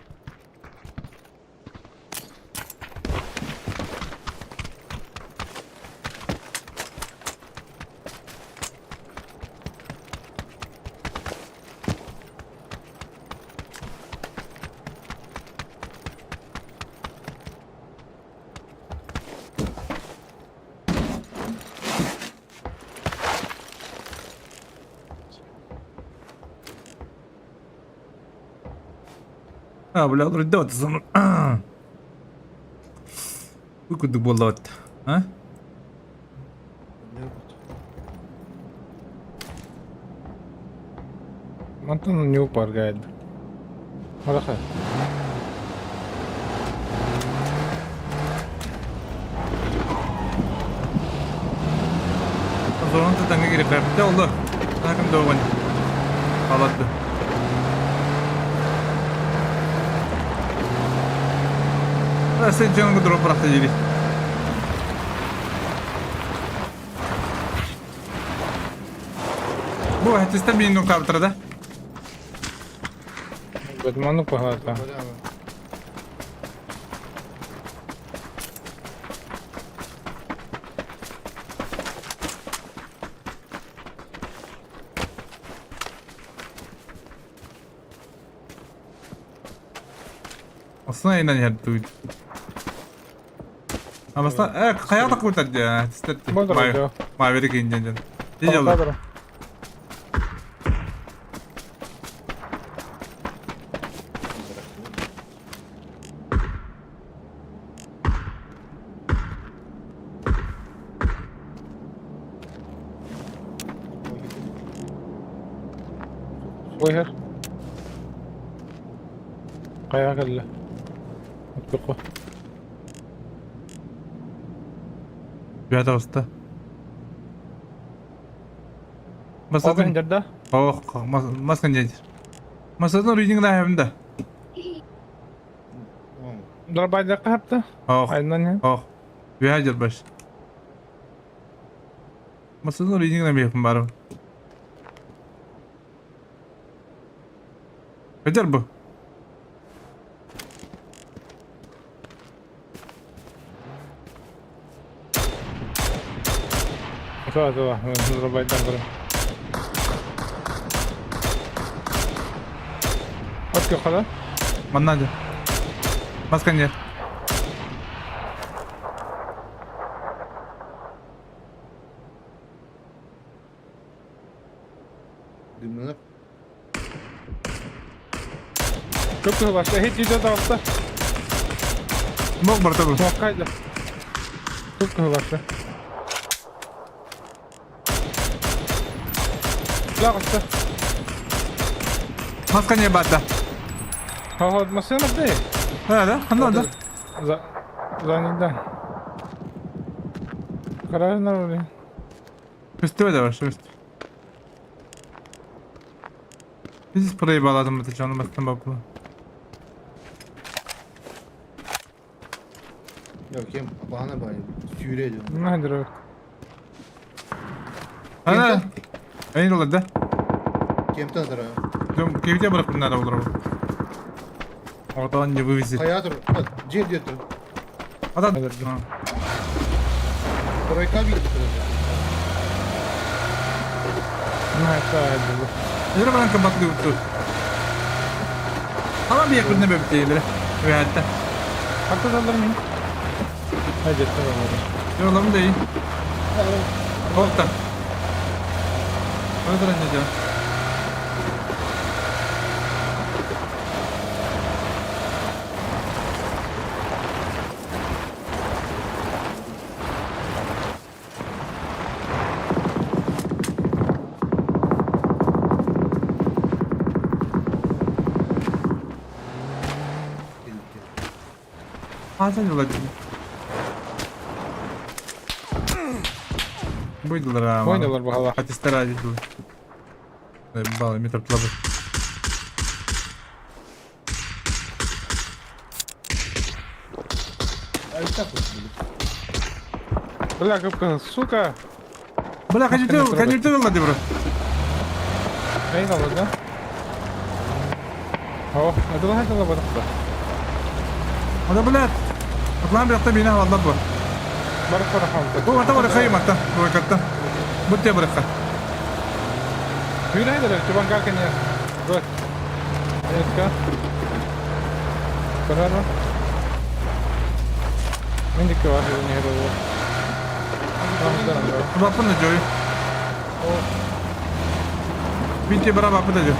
А, бля, вроде зону. Выкуды болот. А? Мантан не упар гайд. Мараха. Зонун таңга керек кайпты олду. Такым догон. Алады. Сен жаңы дроп быракты жери. Бу хатистен бейин нукта да. Бэтмену погнати. Aslında aynen yer duydu. Ama aslında kaya da kurtardı ya. Tistetti. Болдыр. Mavi кинжен. Дижал. Болдыр. Ойхер. Каяга келди? Отпекко. Бята уста. Оген Масадын. жерде. Ох, маскан жер. Масадын рейдинг да хемде. Дробайда капты. Ох, Айнан я. ох. Бя баш. Масадын рейдинг на бехм барым. Кадер бу. Това, това. Дробайдан көрөм. Откөххө Манна дьэ. Бас кэннигэр. Дымнанар. Көп кыһылашта. Хит дүйдө таҕыста. Бок барта бу. Туоххайда. Көп кыһылашта. Таҕыста. Мас кэннигэр баата. Хо-хо, массыына дэй. Да, да, ханна да. За занята. Карарына блин. Көстүбэт да вообще көстү. Biz проебаладым это что, бастан баппы. Yok кем баһана баайы. Сүүрэ диэн. Надо. Ана. Эйн олар да. Кемтен атара. Дом кебите барып надо olur. Oradan не вывезет. Хайа тур. Жер дер тур. Адам. Тройка бит тур. На, это. Yürü ben kapattı yuttu. Ama bir yakın ne böbteyle. Ve hatta. Hatta alır mıyım? Hadi tamam hadi. Yolalım değil. Korkta. Öldür anneciğim. Bazen yola Buydular ha. Oynuyorlar bu hala. Атистер adildi. Бал, метр тлабы. Айта koysun. Бля, капкан, сука. Бля, конъюнктура, конъюнктура лади, бро. Эй, да, да? О, это ладно, ладно, ладно. Ада, блядь. Атлан бияқта бина валла бу. Барып барахам. Бу вата барыха юматта, бу катта. Бутте барыха. Юрайдер, чубан как они? Вот. Это. Карара. Мен дикке бар, не херого. Бапын да жой. Бите бара бапы да жой.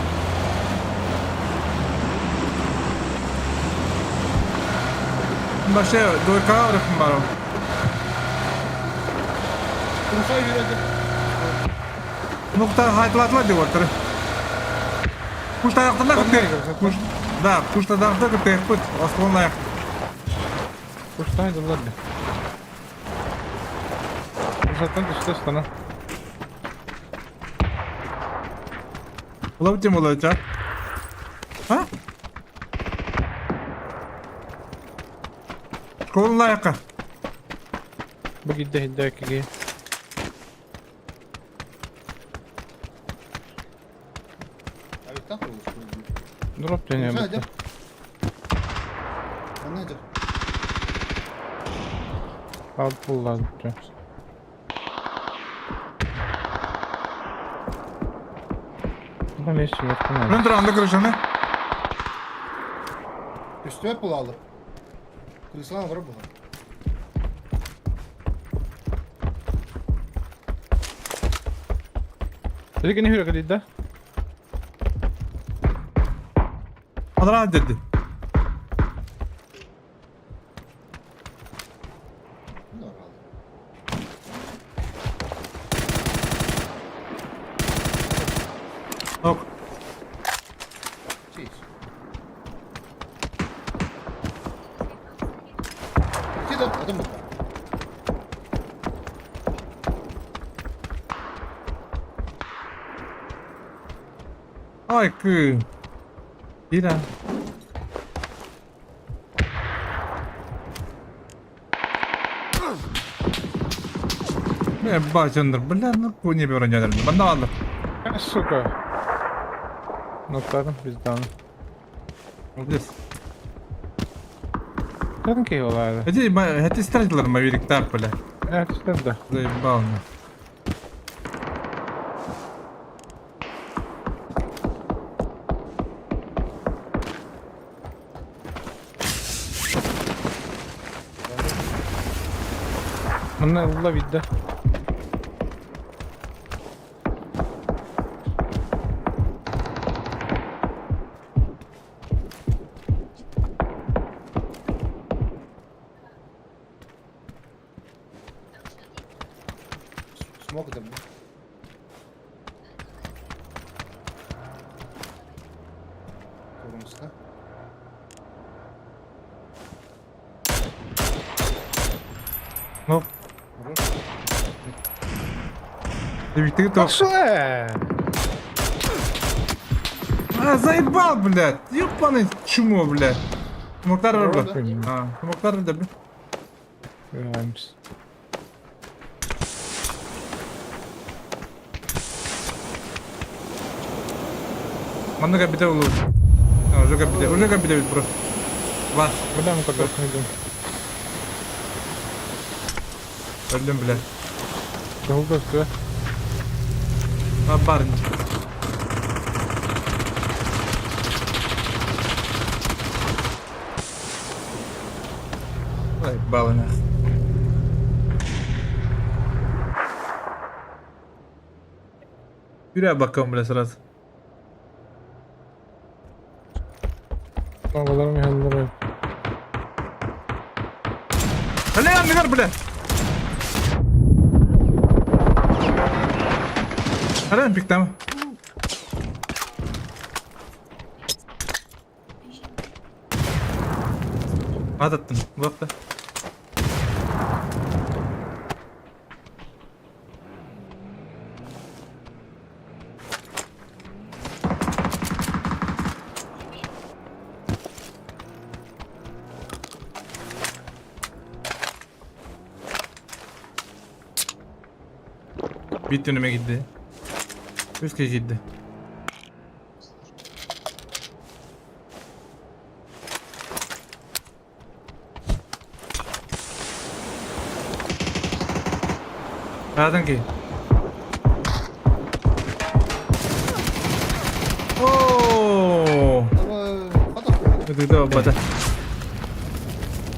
Баше, дойка орыхым баро. Курса yürüdü. Нукта хайтылатыла деп отыр. Куш таяқтында күтте. Куш, да, куш таяқтында күтте пут, ослон аяқ. Куштан ладно. Ушаттан түштө стана. Улап тем олай ча. А? Школын аяққа. Бу гидде хидде киги. Айта koysun. Дроп тене. Курса hadi. Anladım. Ал пуллады. Ну, месте вот Мен тұр анда крышаны. Üstüme pul aldı. Kırısana var bu. Lekin ne hürre да? Адра деді. Ne var aldı? Ок. Şey. İki de adım bu. Ай, кы. Ира. Бля, бачындыр, бля, ну не бөрін Банда алды. Сука. Ноктадым bizden. Молодец. Кәдімгі оларды. Эти, эти стратилар мавирик так, бля. Evet, işte de. Заебал, на. Манна ылла бидде. Смог да бу. Көрүҥүстэ. Ну. Ты то. Пошла! А, заебал, блядь. Ёбаный чмо, блядь. Смоктар бар бу. А, смоктар да, блядь. Гамс. Манна капитал olur. А, уже капитал, уже капитал просто. Var. Куда мы тогда пойдем? Öldüm bile. Долго все. Ha barın. Vay balına. Yürü bakalım bile sırası. Babalarım yanında. Hele ya neler bile. Hele pikten. At attım. Bak da. Bir önüme gitti. Üst kez gitti. Nereden ki? Oo! Ödüdü bata.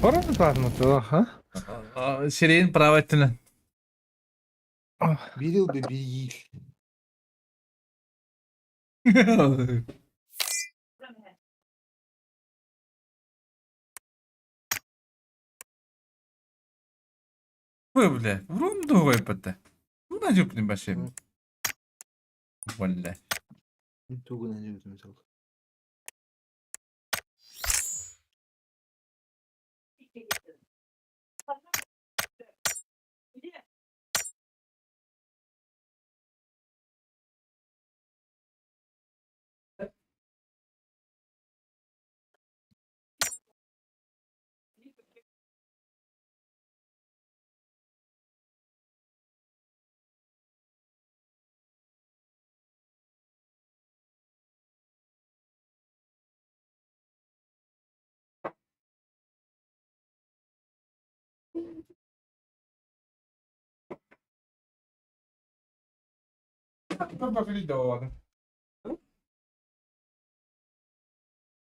Пора баармы ha? Şirin prava ettiler. Bir yıl bir yıl. Ой, бля, врум другой пата. Ну, на жопу не башим. Валля. Тугун әнебит mesela.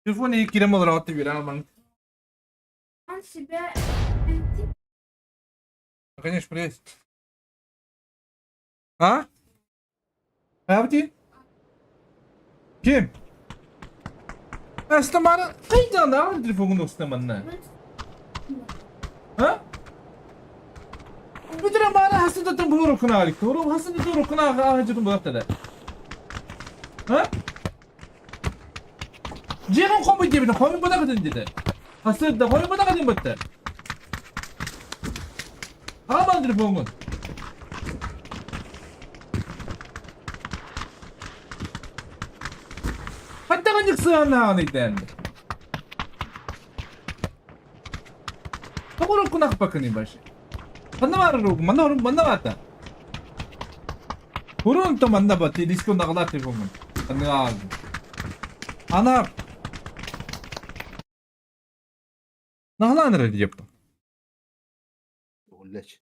Телефоне кирем олар атып бер алман. Он себя Конечно, привет. А? Abdi? Kim? Estemana kaydan da al telefonunu istemana. Ha? بدرا ما انا حسيت تنبور كنا لك ورو حسيت تنبور كنا هاجر بغتلا ها جيرون قوم بيجيب قوم بدا قدن جدا حسيت ده قوم بدا قدن بتا ها ما تليفون حتى غنيك صيانة هاني تقول كنا خبكني باش 만나봐로 만나봐 만나봤다. 그런 또 만나봤지 리스크 나가다 보면 내가 아나 나하나 yaptım. Ollaç.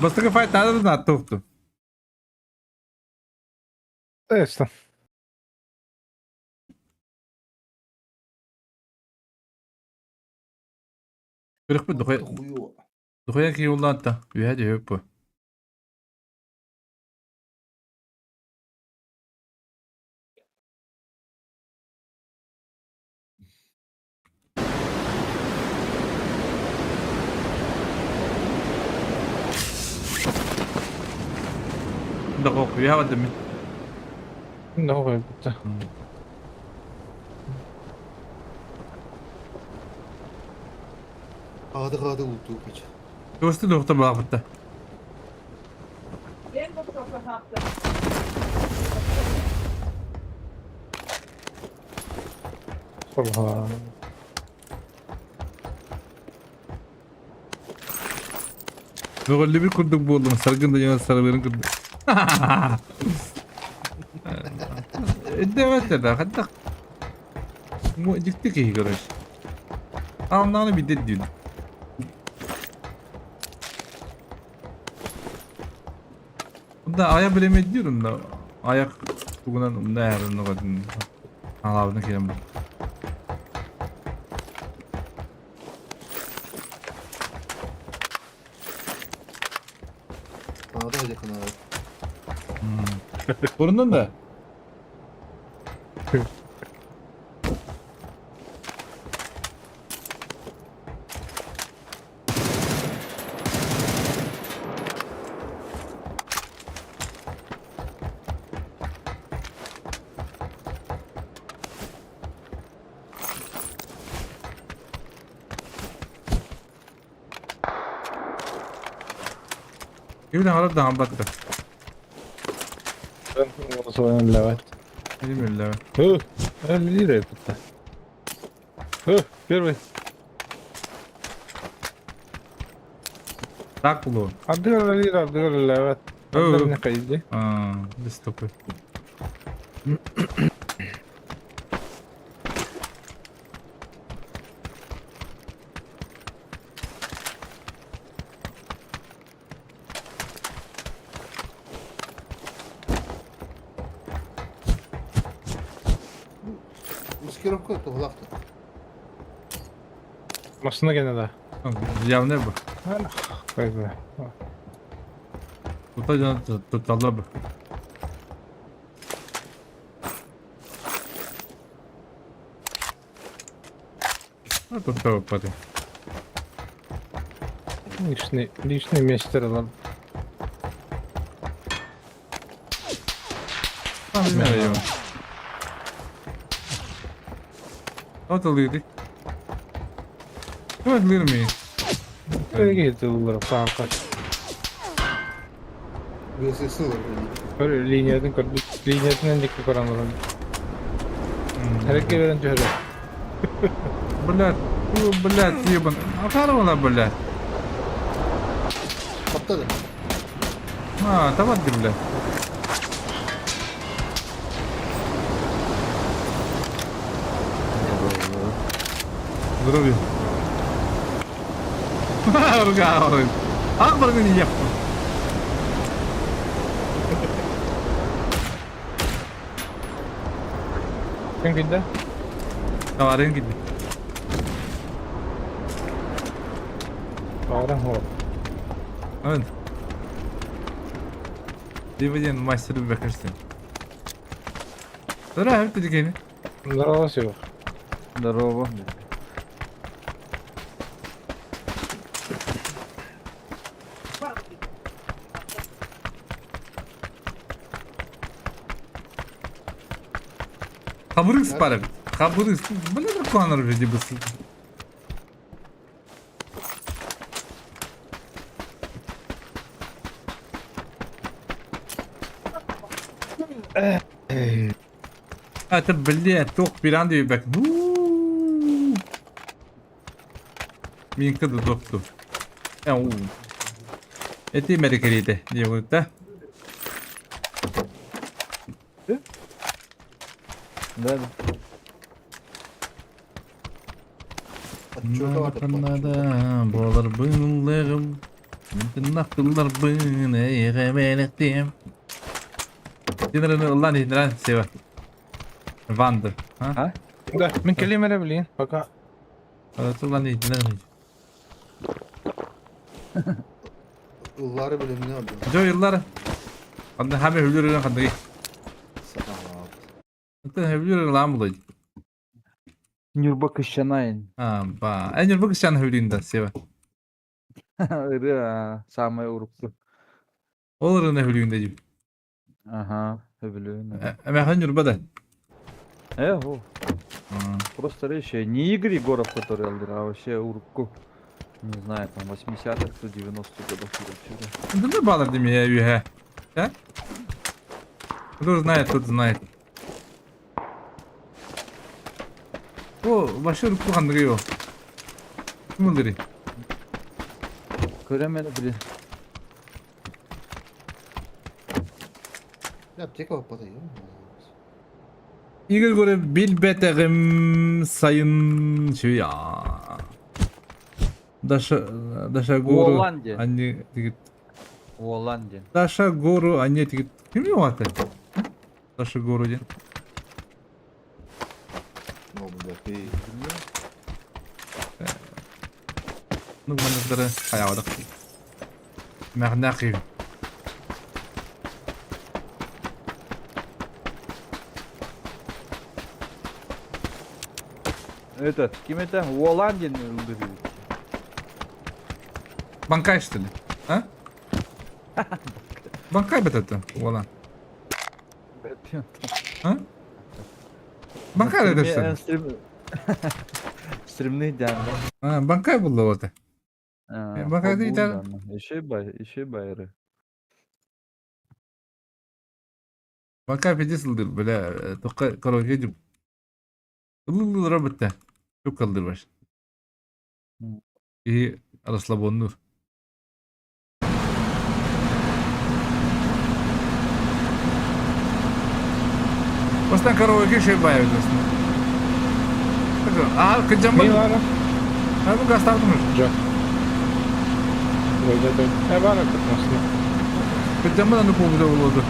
Бастакы файт надо да туохту. Эстан. Көрөхпүт духуя духуя киуллаатта. Үһэ түһүп бу. Дохуок үһэ бардым мин. Дохуок бүттэ. Хаады-хаады ултуу кич. Туосты дуохта баахпытта. Холха. Мөҕүллүбүт курдук буоллум, саргын да дьоно сарылыырын курдук. Өйдөөбөттөр да, хайдах дьикти киһи короче. Ааннаҕына биирдэ диир. Онда аяк билемет диир онно аяк тугунан умна ээрин оҕотун аалаабытын киирэн бар. Аада хадьакынаабыт. Буруннун да? Ким даҕаны даҕаммат да. Левет. Билимиллэбэ. Первый. Так булуо. Ардыгар лир, ардыгар левет. Ардыгар не кайди. А, бестопы. Маскировка туһалаах да. Машина гene да. Явно бу. Кайда. Тута дьон тутталлар бу. А туттабыппаты. Личный, личный мастер алан. Отылыйды. Отылыр ми? Өйгө паанка. Көр линиятын көрдүк. Линиятынан дикки көрөн олорон. Харекке берен түһөрө. Блядь, блядь, ебан. Акарвала, блядь. Таптады. А, табат ди, блядь. Здоровье. Рука, Ах, баргын не ехал. Ким кидде? Таварын кидде. Таварын хо. Evet. Дивиден мастер бекерсин. Здорово, ты дикими. Здорово, Сева. Здорово. Хабырыс пара. Хабырыс. Блин, драконар вроде бы. Это, блядь, тох пиранды бек. Минка да докту. Эу. Эти мерекерите, делают, да? Да, да. Надо буоларбын ыллыгым, мин тылларбын эйэҕэ Динераны ыллаан иһиннэрэн Сева. Вандер. А? Да, мин кэлиим эрэ билигин, пока. Ыллаан иһиннэрэн. Ыллары билимне oldu. Жо ыллар. Ханна хаме хүлүрүн ханныгы. Сатаат. Хүлүрүн лаам булай. Ньурба Кыщанайн. А, ба. Эн Ньурба Кыщан хүлүн да Сева. Ырыа самай урукку. Ол ырыаны хүлүн да дип. Ага, сөбүлүүн. Эмэхэн Ньурба да. Э, о. Просто речь не Игорь Егоров, который ыллыыр, а вообще урукку. Не знаю, там 80-х, 90-х годов короче. Да балар дими я Да? Кто знает, тот знает. О, вообще руку хандырıyor. Ким ыллыырый? Көрөмөн били. Ya аптека баппата Игорь говорит, билбэтэҕим сайын чуя. Даша, Даша гору, Уолан диэн. они, говорит, Уолан диэн. Даша гору, они, говорит, ким его Даша гору диэн. Ну, бля, Ну, манныктары хайаабатах. Мэхнэхи. Этот, ким это? Уолан диэн ыллыыр. Банкай, что ли? А? Банкай бит это, Уолан. А? Банкай это что ли? Стремный диэн. А, банкай булла вот. Банкай дейді. Еще бай, еще байры. Банкай пиздец ыллыыр, бля, только караоке деп. Ыллыыр бітті. Çok калдыр баш. И расслабоннур. Бастан караоке шей бай өтөсүн. А, кыджамбан. Мин бара. А, бу гастардым уже. Жок. Э, бара кытмасын. Кыджамбан аны кубуда болду.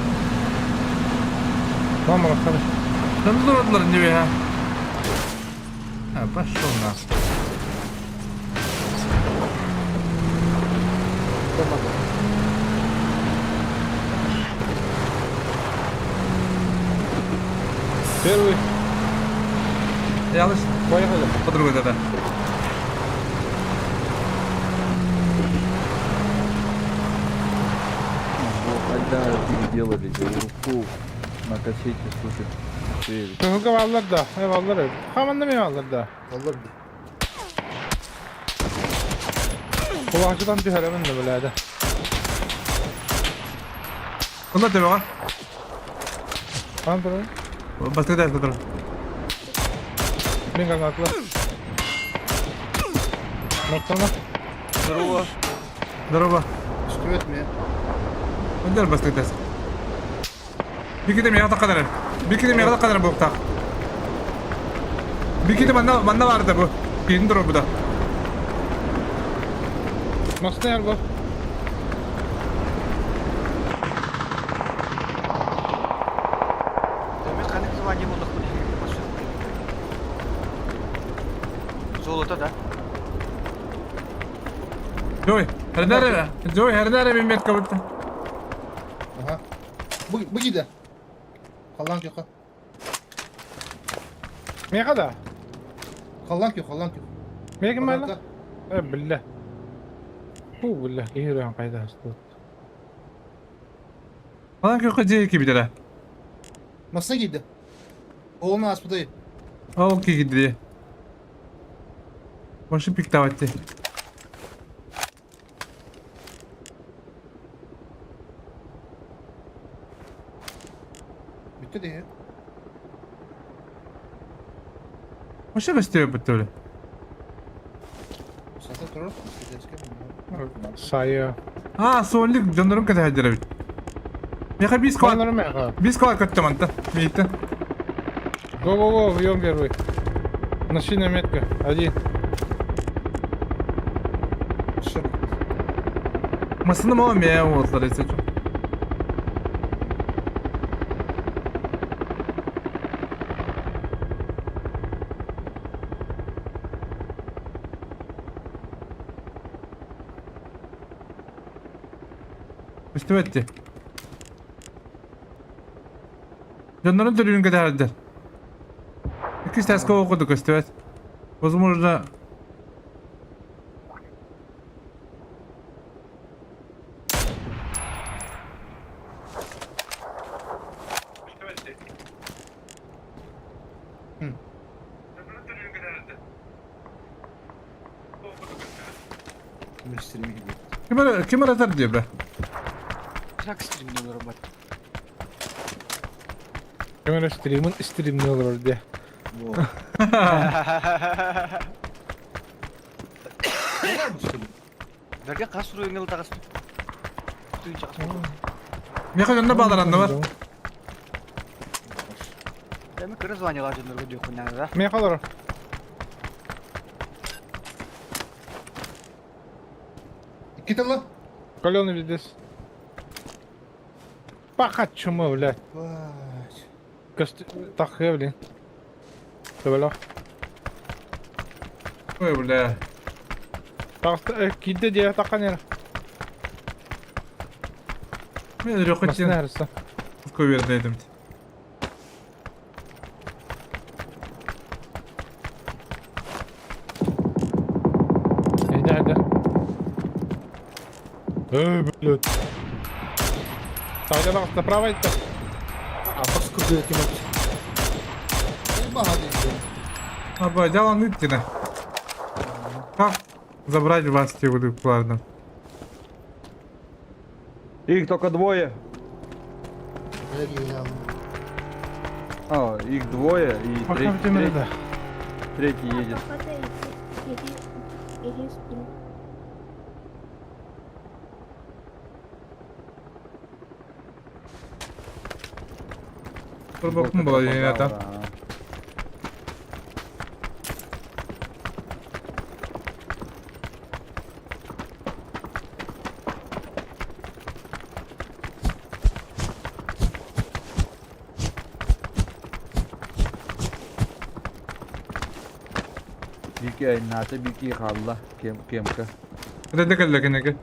Мама рахат. Там дурдулар не бе, А, пошел на. Первый. Ялыш. Поехали. По другой да. Вот, когда переделали руку на кассете слушать. Кыһылга бааллар да, э бааллар эбит. Хаманна мен бааллар да. Аллар Кулаачыдан түһэрэбин да билээдэ. Куда ты бага? Хаан турар? Басты да турар. Мен канатлар. Ноктана. Здорово. Здорово. Үстүбэт ми? Өндөр басты да. Биките ми ята кадар. Биките ми ята кадар буктак. Биките манна манна бар да бу. Кийин тур бу да. Мостны бу. Мен ханнык звание булдык Золото да. Жой, хернере, Жой, хернере мен метка бутта. Ага. Бу бу киде. Халлан күйө. Меха да. Халлан күйө, халлан күйө. Мега мала? Э, билля. Бу билля, киһирэн кайда астыт. Халлан күйө же ки бидere. Масына киде. Оğlunu аспыдай. Ол ки киди. Башы пиктаватты. Bitti de. Башы бестебе бүттөлө. Сата турur. Сайы. А, сонлик жонорум кете хадера бит. Меха бис квад. Жонорум меха. Бис квад көттө манта. Мейте. Го-го-го, въем первый. Машина метка. Один. Масыным о мэ уотлар эсэ. Көстүбэт Дьоннорун төрүүрүн кэтэһэрдэр. Иккис таска курдук көстүбэт. Возможно, Ким ким ыратар диye be? Как стримни олорбот? Ким стримын стримни олорор диye. Бәрге қас руйыңыл тағыс. Меха дьонно бааларанна бар. Эми кыры званиялар дьоннорго диэххүнэ да. Меха олорор. Икки тылы. Каленый везде. Пахать чума, блядь. Тахе, блин. Төбөлөх. Ой, бля. Киирдэ диэ таххан эрэ. Мен рөхөттен көвердейдім. Иди, иди. Эй, блядь. Так, я направо идти. А поскольку кем Аба, дело ныттина. Как забрать вас те буду ладно. Их только двое. А, их двое и Пока третий, третий, третий едет. Турбокун была это. Бики айната бики халла кем кемка. Это кэллэ кэнэгэ.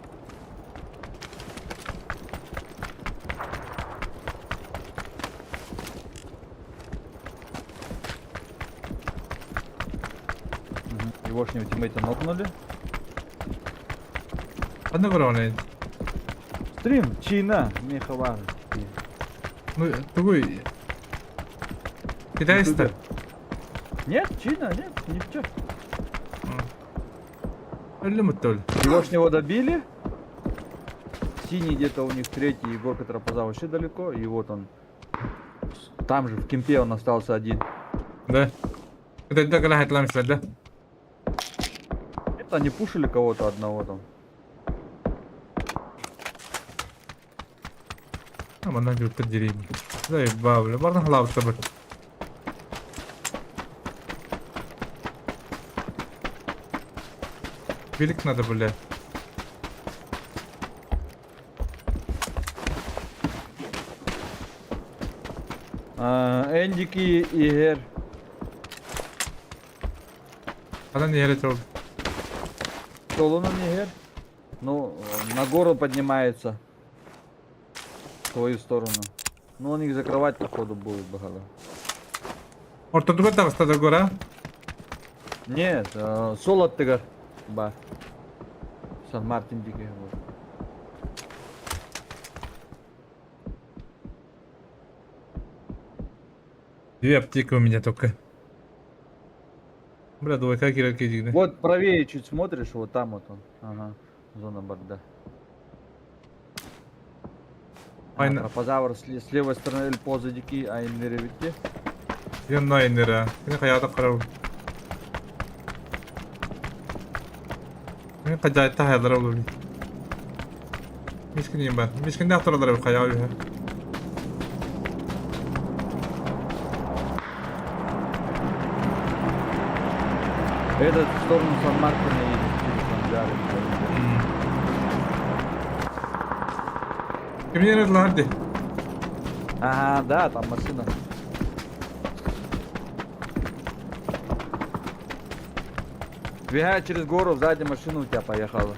Его ж не тиммейта нокнули. Одна корона. Стрим, чина, мехавар. Ну, тугуй. Китайста. Нет, чина, нет, ни в чё. Его ж него добили. Синий где-то у них третий, Егорка Тропоза вообще далеко. И вот он. Там же, в кемпе он остался один. Да. Это да? Это они пушили кого-то одного там. Манна жүктер дерейм. Заебал, бля, бардан халавта бір. Велик надо, бля. Эндики Игер. Она не ерет ол. Солона не гер. Ну, на гору поднимается. В твою сторону. Ну, он их закрывать, походу, будет, багала. Ортодуга тағыстады гора. Нет, соло тыгар. Ба. Сан-Мартин дикий. Вот. Две аптеки у меня только. Бля, двойка кирки дигни. Вот правее чуть смотришь, вот там вот он. Ага, зона борда. Айна. Тропозавр с, с левой стороны эль поза дики, а иннеревитте. Янна иннера. Кини хаята карау. Мен кажайта хаялар олур. Мискин бар. Мискин да туралар хаяа үһэ. Этот в сторону Сан-Мартина едет через ангары. Кимнер ларди. Ага, да, там машина. Двигай через гору, сзади машина у тебя поехала.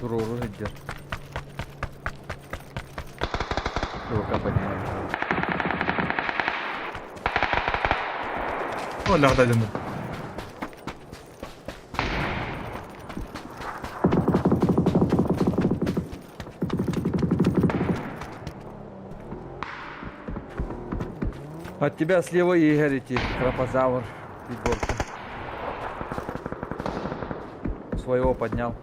Туруру идет. Чувака поднимает. О, ларда дьоннор. От тебя слева Игорь идти, крапозавр, Егорка. Своего поднял.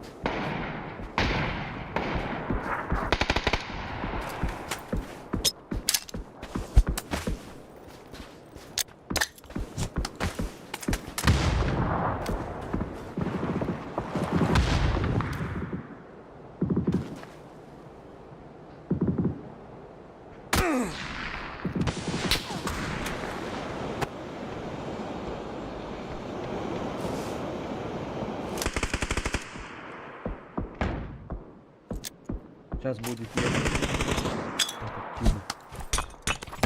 Сейчас будет ехать. Этот Киба.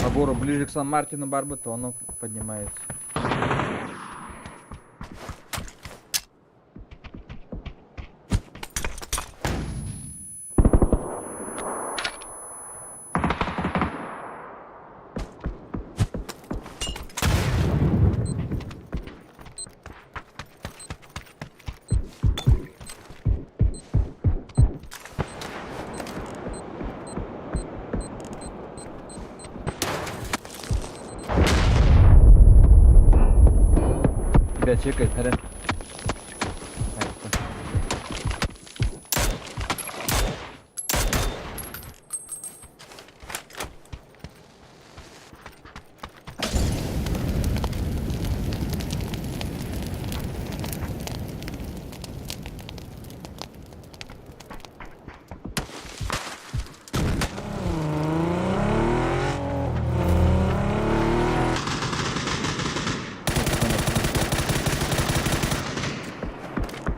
На гору ближе к Сан-Мартину Барбату, оно поднимается. Тебя чекает, Харен.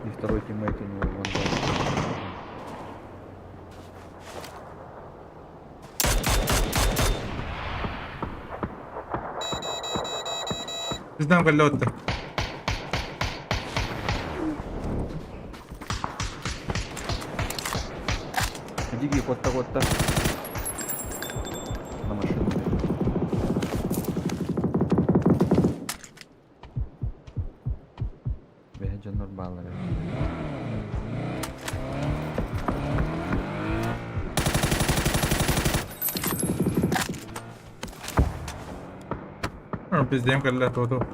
И второй тиммейт у него вон там. Bizden gallotta. Дикий кот-то кот-то. На машину. Бежа нормально. Пиздем gallotta то.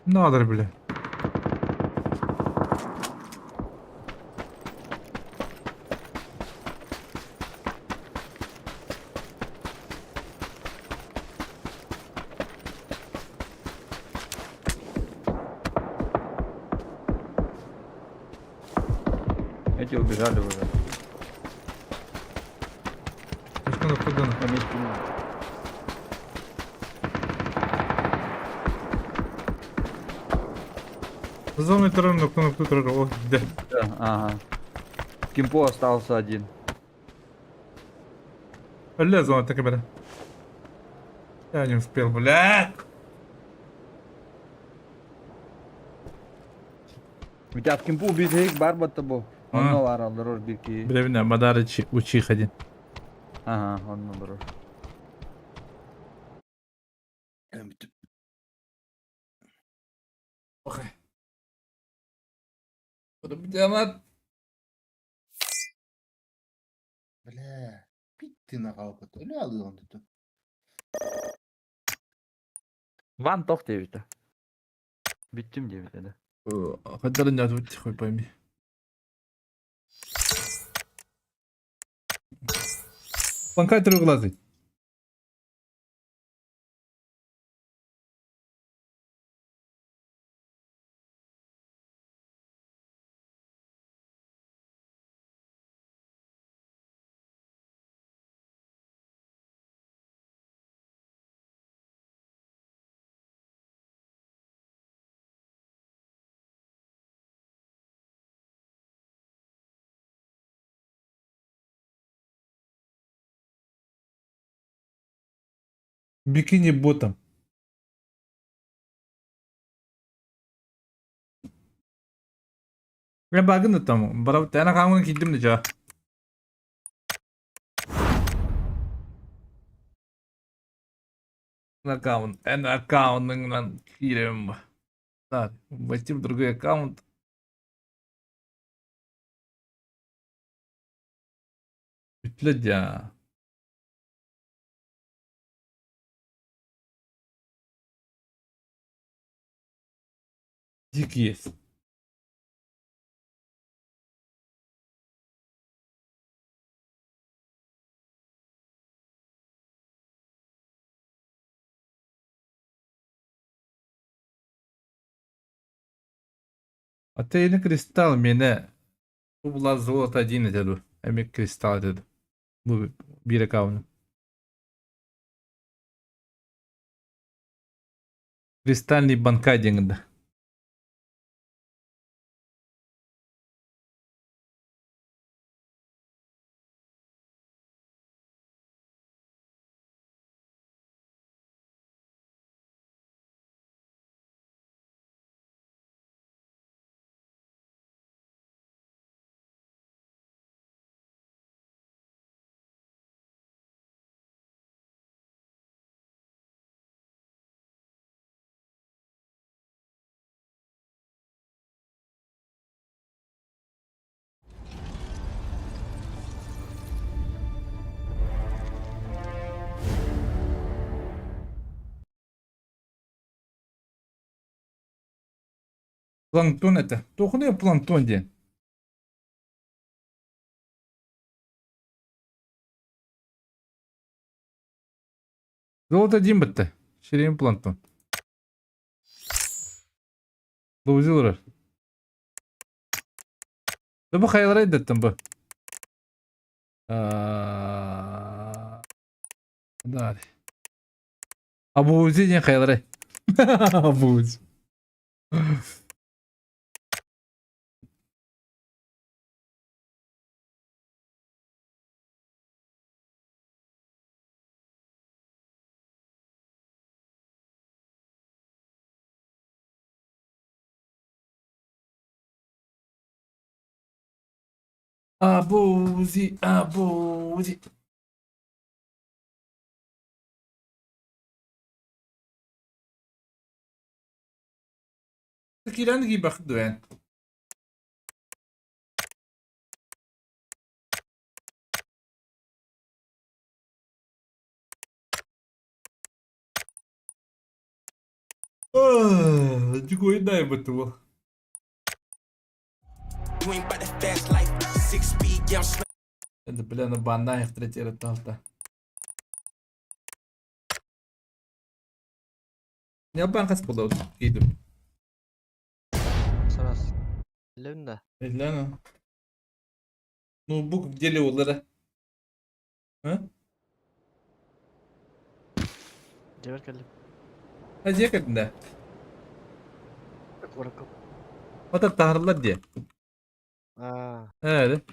Надо, бля. Эти убежали уже. Что куда? На месте не. Зоны турну, кнопку турну. О, да. Да, ага. Кимпо остался один. Бля, зона так бля. Я не успел, бля. У тебя в кимпу убит барбат тобой. А. Он ларал дорож бики. Бля, Мадарычи, учих один. Ага, он на дорож. Ох. Бля, Бля, питти нагалбыт. Өлө алыан деді. Ван тох девити. Биттим девити да. Хайдарын тут хуй пойми. Банкай трехглазый. Бикини ботом. Я багын там. Барабыт ана камын кидим дежа. Аккаунт. Эн аккаунтынан киирем. Так, войти в другой аккаунт. Бүтле. Дикий есть. А ты не кристалл меня. Бу була золото один этеду. Эми кристалл этеду. Бу бир аккаунт. Кристальный банка деньги. Планктон это. Тохны планктон де. Золото один бітті. Шерем планктон. Лузилар. Да бу хайалар эдеттен бу. Да. Абузи не хайалар. Абузи. Абузи, абузи. Киран ги бахдуэн. Дикой дай бы ту. Это бля на бананах третий талта. Не банка сподал кидым. Сарас. Билебин да. Ладно. Ноутбук в деле олара. А? Дебер келдим. А же да. Куракка. Ата тахарлар де. Аа. Evet.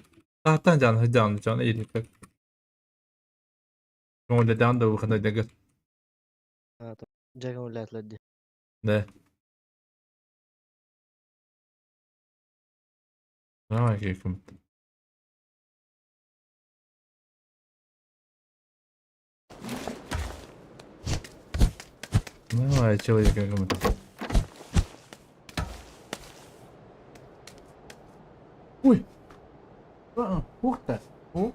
Tahtan canlı canlı canlı iyilik. Öyle dan da bu kadar da Жаган улатлар ди. Ne? Ne var ki Давай, человек какой-то. Ой! А, ух ты! Оп!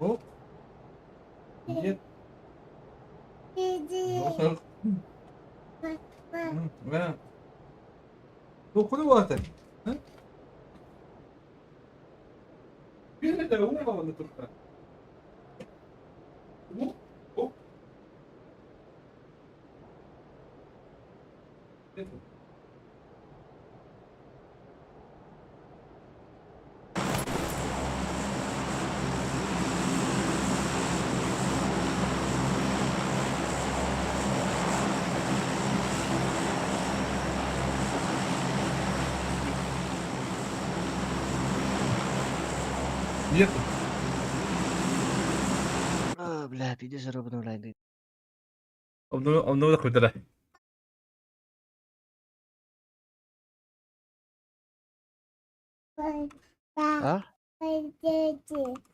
Оп! Нет. Да. Туоххуна буолар? Bir de uğramadı tuttu. Bu. Нет. А, бля, пиздец, обновляй. Обновил какой-то. А?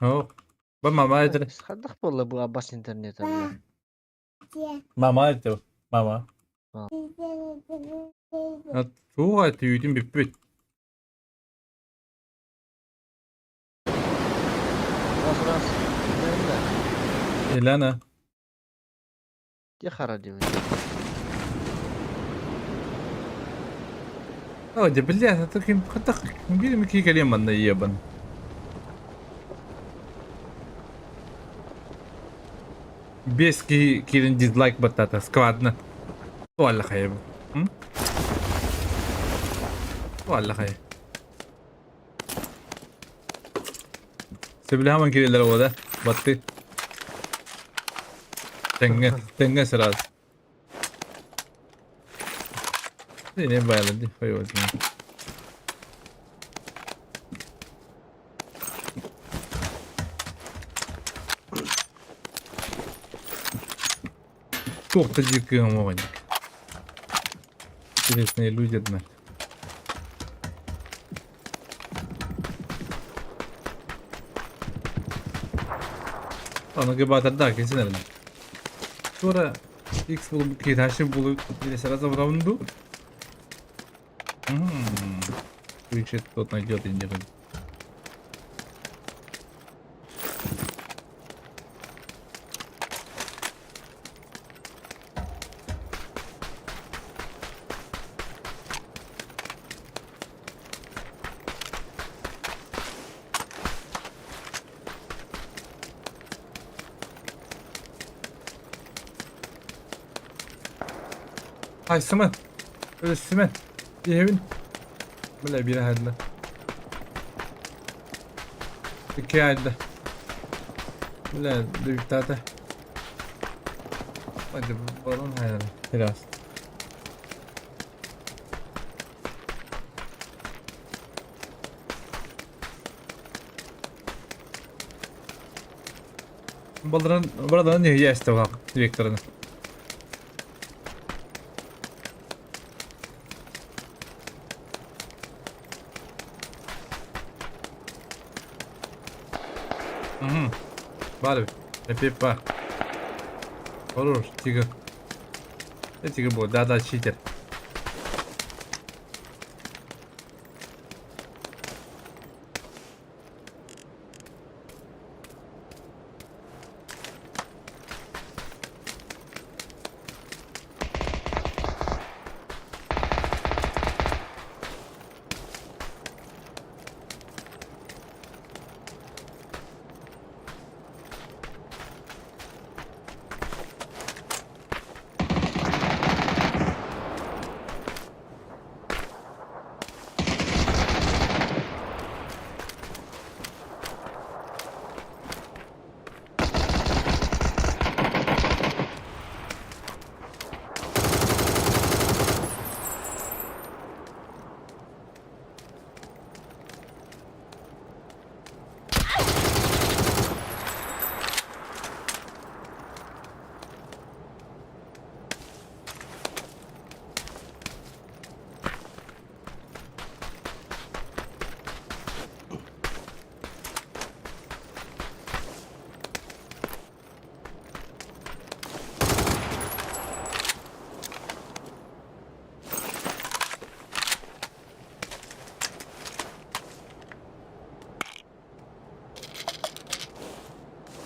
О, ба мама это. Хадах было бы абас интернета, бля. Мама это. Мама. Туға түйдім бүппет. Раз, раз. Да, Елена. Где хара делать? О, да бля, это ким хатах били ми кикалем манна ебан. Без ки кирин дизлайк батата складно. Валла хайб. Валла хай. Себиле кирилер ода. Батты. Теңге, теңге сразу. Не байланды, хой возьми. Тух-то дикий огонь. Интересные люди, однако. Аны гыбатарда кесенерин. Sonra X bulup Kitaşı bulup или сразу в раунду. Quick тот найдет и не Ay Sümen. Öyle Sümen. Evin. Böyle bir halde. İki halde. Böyle bir tane. Hadi balon hayal biraz. Балран buradan ne yeste bak direktörünü. Угу. Бар Эпип бар. Хорош, тигр. Это тигр был. Да-да, читер.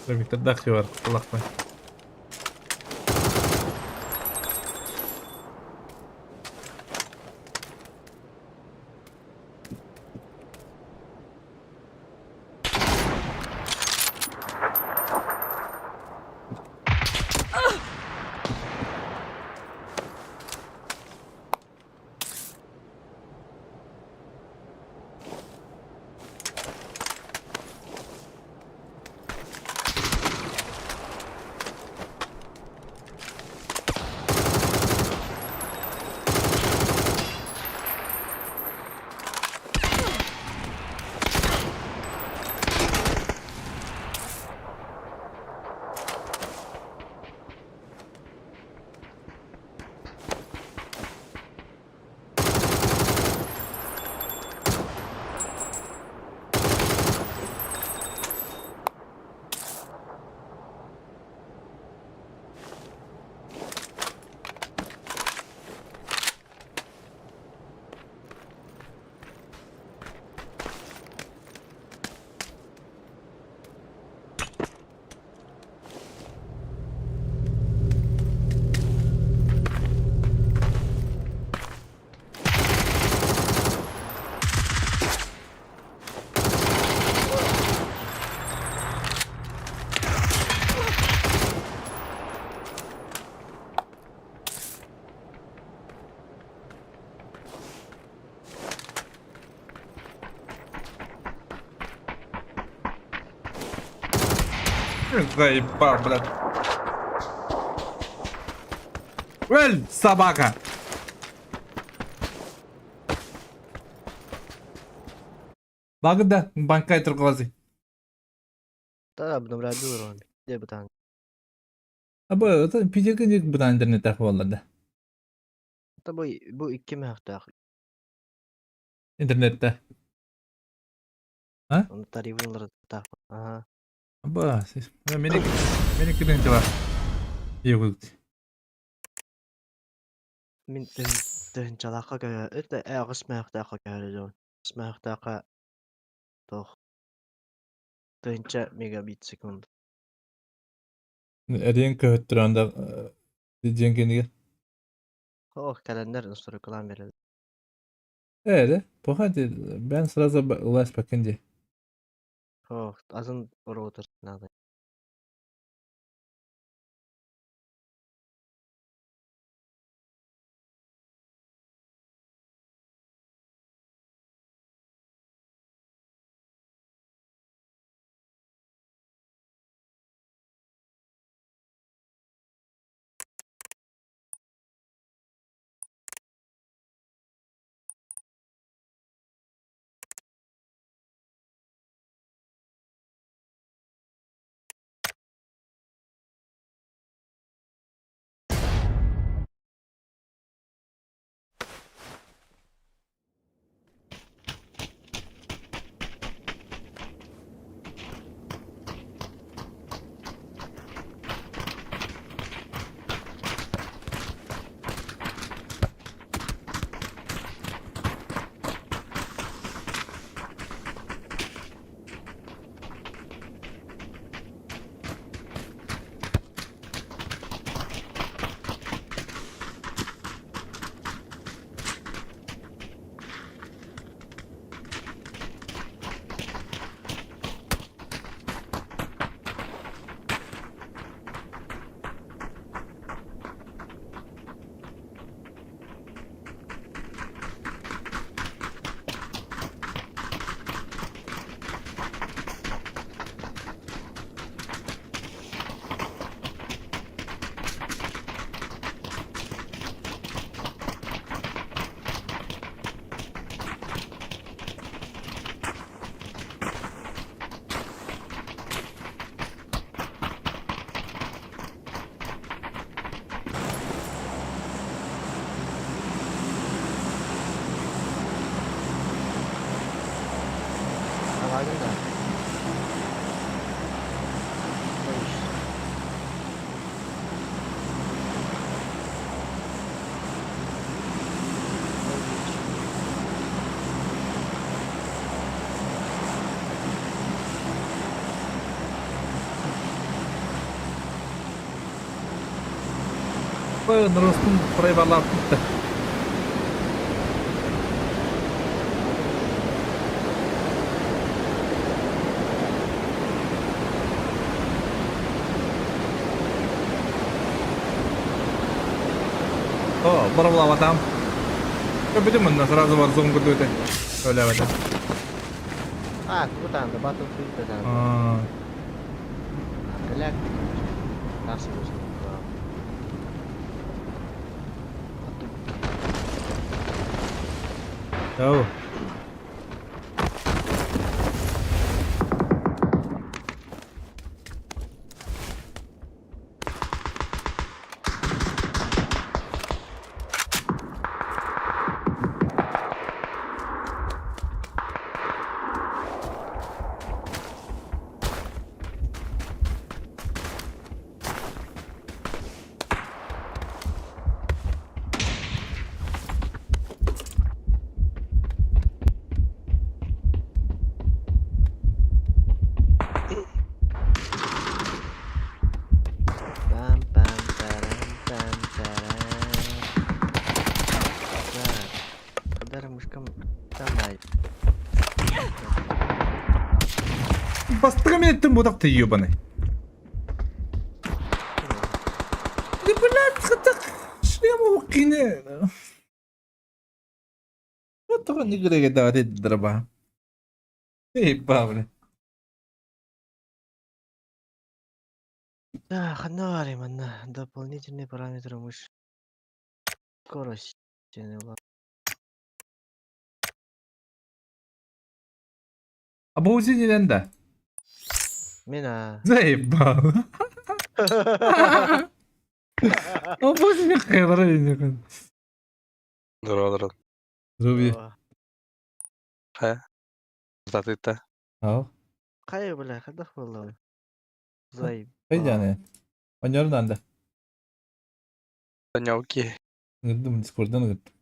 Виктор var. Kulakma. Заебал, блядь. Эл, собака! Багда, банкай турглазы. Да, обновляю рон. Где бы там? Абы, это пидеги бына интернеттах боллар Да бу бу икки мөхтөх. Интернетте. А? Оны тарифлар та. Ага. Аба, мени мени кирин бар. Иогут. Мин тыһынчалаахха көһө это аҕыс мөөхтөөххө көһөрөдүн. Аҕыс мөөхтөөххө туох тыһынча мегабит секунд. Эриэн көһөттөрөнда диэн кинигэ. Ох, календарь настройкалаан береді. Эре, походи, бен сразу лес покинди. Ох, азын роутер надо. Алагын да. Қойш. Қойш. Нұрыстың прайвалар тұтты. О, барабла там. Көбүтүм мында сразу бар зум күтүтэ. Өлөбөтө. А, кутанды, Battlefield да. Аа. Каляк. Тарсы болсын. Оу. Пам пам парам пам парам. Так. Кадар мышкам тамай. Бастыга мен будак ты ебаный. Да блядь, хатак. Шлем укине. Вот того не греге давать дроба. Эй, бабля. Да, ханна баарый манна дополнительные параметры мыши. Скорость. Абози нелен да? Мин аа. Заебал. Абози не хайвара не Здорово, Здоровье. Хайа. Затыта. Ау. Хайа бля, хайдах буолла? Заебал. Хайдяны. Оньорун анда. Таняуки. Ыҥырдым Дискордан ыҥырдым.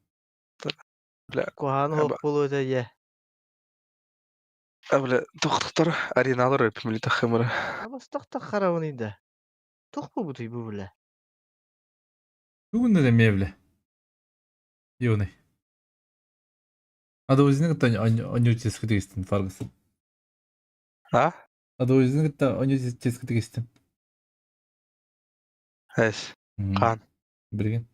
Бля. Куһаҕан оһох буолуо этэ дьэ. А, бля, тохтор ареналар өпмүлү тахымыра. Абастахтах харабын да. Туох буолбутуй бу бля? Бүгүн да эмиэ бля. Юный. Адоузины кытта оньооческытык истин Фаргас. А? Адоузины кытта оньооческытык истин. Эс. Хаан. Билигин.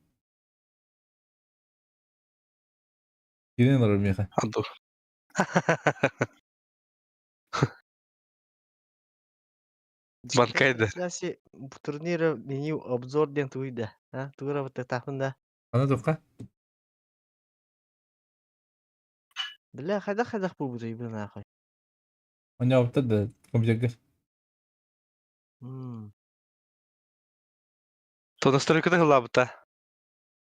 Кирин олорор миэхэ. Анду. Банкайда. Трансляции турнира меню обзор диэн тугуй да? А? Тугура баттатаахпын да? Аны туохха? Бля, хайдах-хайдах буолбутуй бу нахуй? Оньообуттар да компьютерга. М. То настройкада ылаабыта.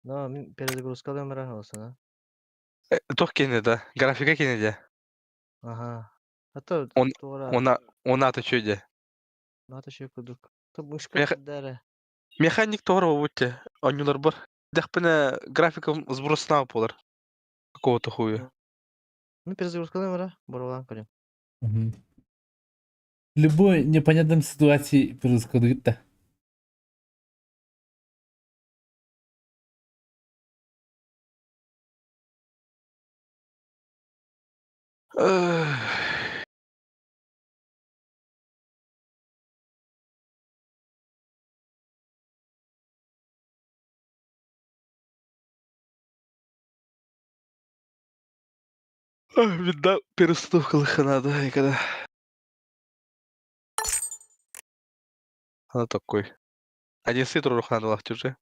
Но мин перезагрузкалыам эрэ оҕусuna. Туох киэнэ да? Графика киэнэ дьэ. Аха. А то Он туора она она то чё дьэ? наата үчүгэй курдук. То мышка Мех турда эрэ. Механик тоҕор буолбут онньуларбар. Дэхпинэ графикам сброснаах буолар. Какого-то хуя. Ну перезагрузкалыам эрэ, боруобалаан көрүөм. Любой непонятном ситуации перезагрузкалыыр да. Видно, перестановка надо, и когда... Она такой. 11 турух надо уже.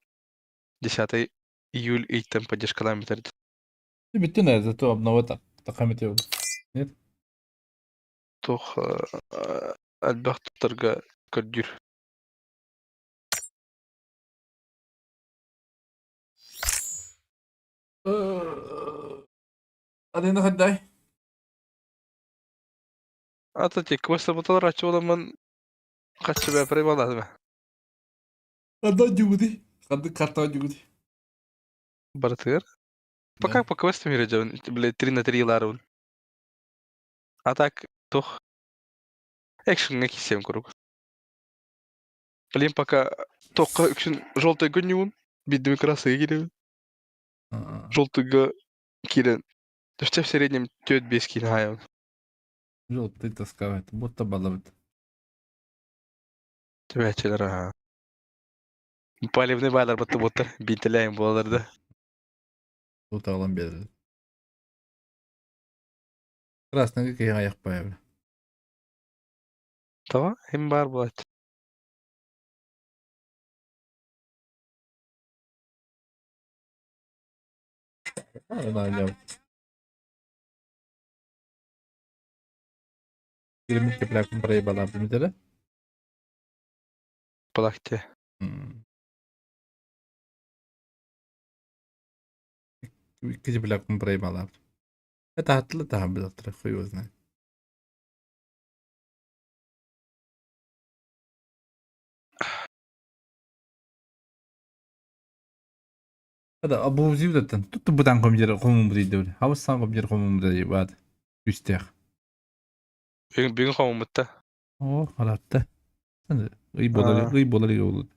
10 июль и там поддержка нам Бүттүн зато обнова так. Такамет Нет? Туох элбэх туттарга көрдүүр. Адына хаддай. Ата те квест буталар ачып хаччы бэпри баладым. Хадда жугуди. Хадды карта жугуди. Барытыгар. Пока по квестам ирежебин, блядь, 3 на 3 ларун. А так, туох экшнҥа киирсиэм курдук. Блин, пока туохха үксүн желтый гөнньүгүн, биирдэ красный киирэбин. Желтыйга киирэн, в среднем түөрт биэс киин хаайабын. Желтый таскавает. Будто балабыт. Түбээччилэр аhaa. Палевный байлар бытты буттар, биинтэлээн буолалар да. Тут алан берді. Красный киһи аяқпай. Тоҕо? Им баар буолааччы. Киримит теплякын проебала билмедere. Балакте. Икки теплякын проебала. Это хатлы та билаттыр хуй его знает. Hada abu zivdatan tuttu budan компьютер комун дейді. Хабыс сан компьютер комун дейді бад. Үстех. Бүгүн бүгүн хомуммутта. О, харатта. Ый болар, ый болар болот.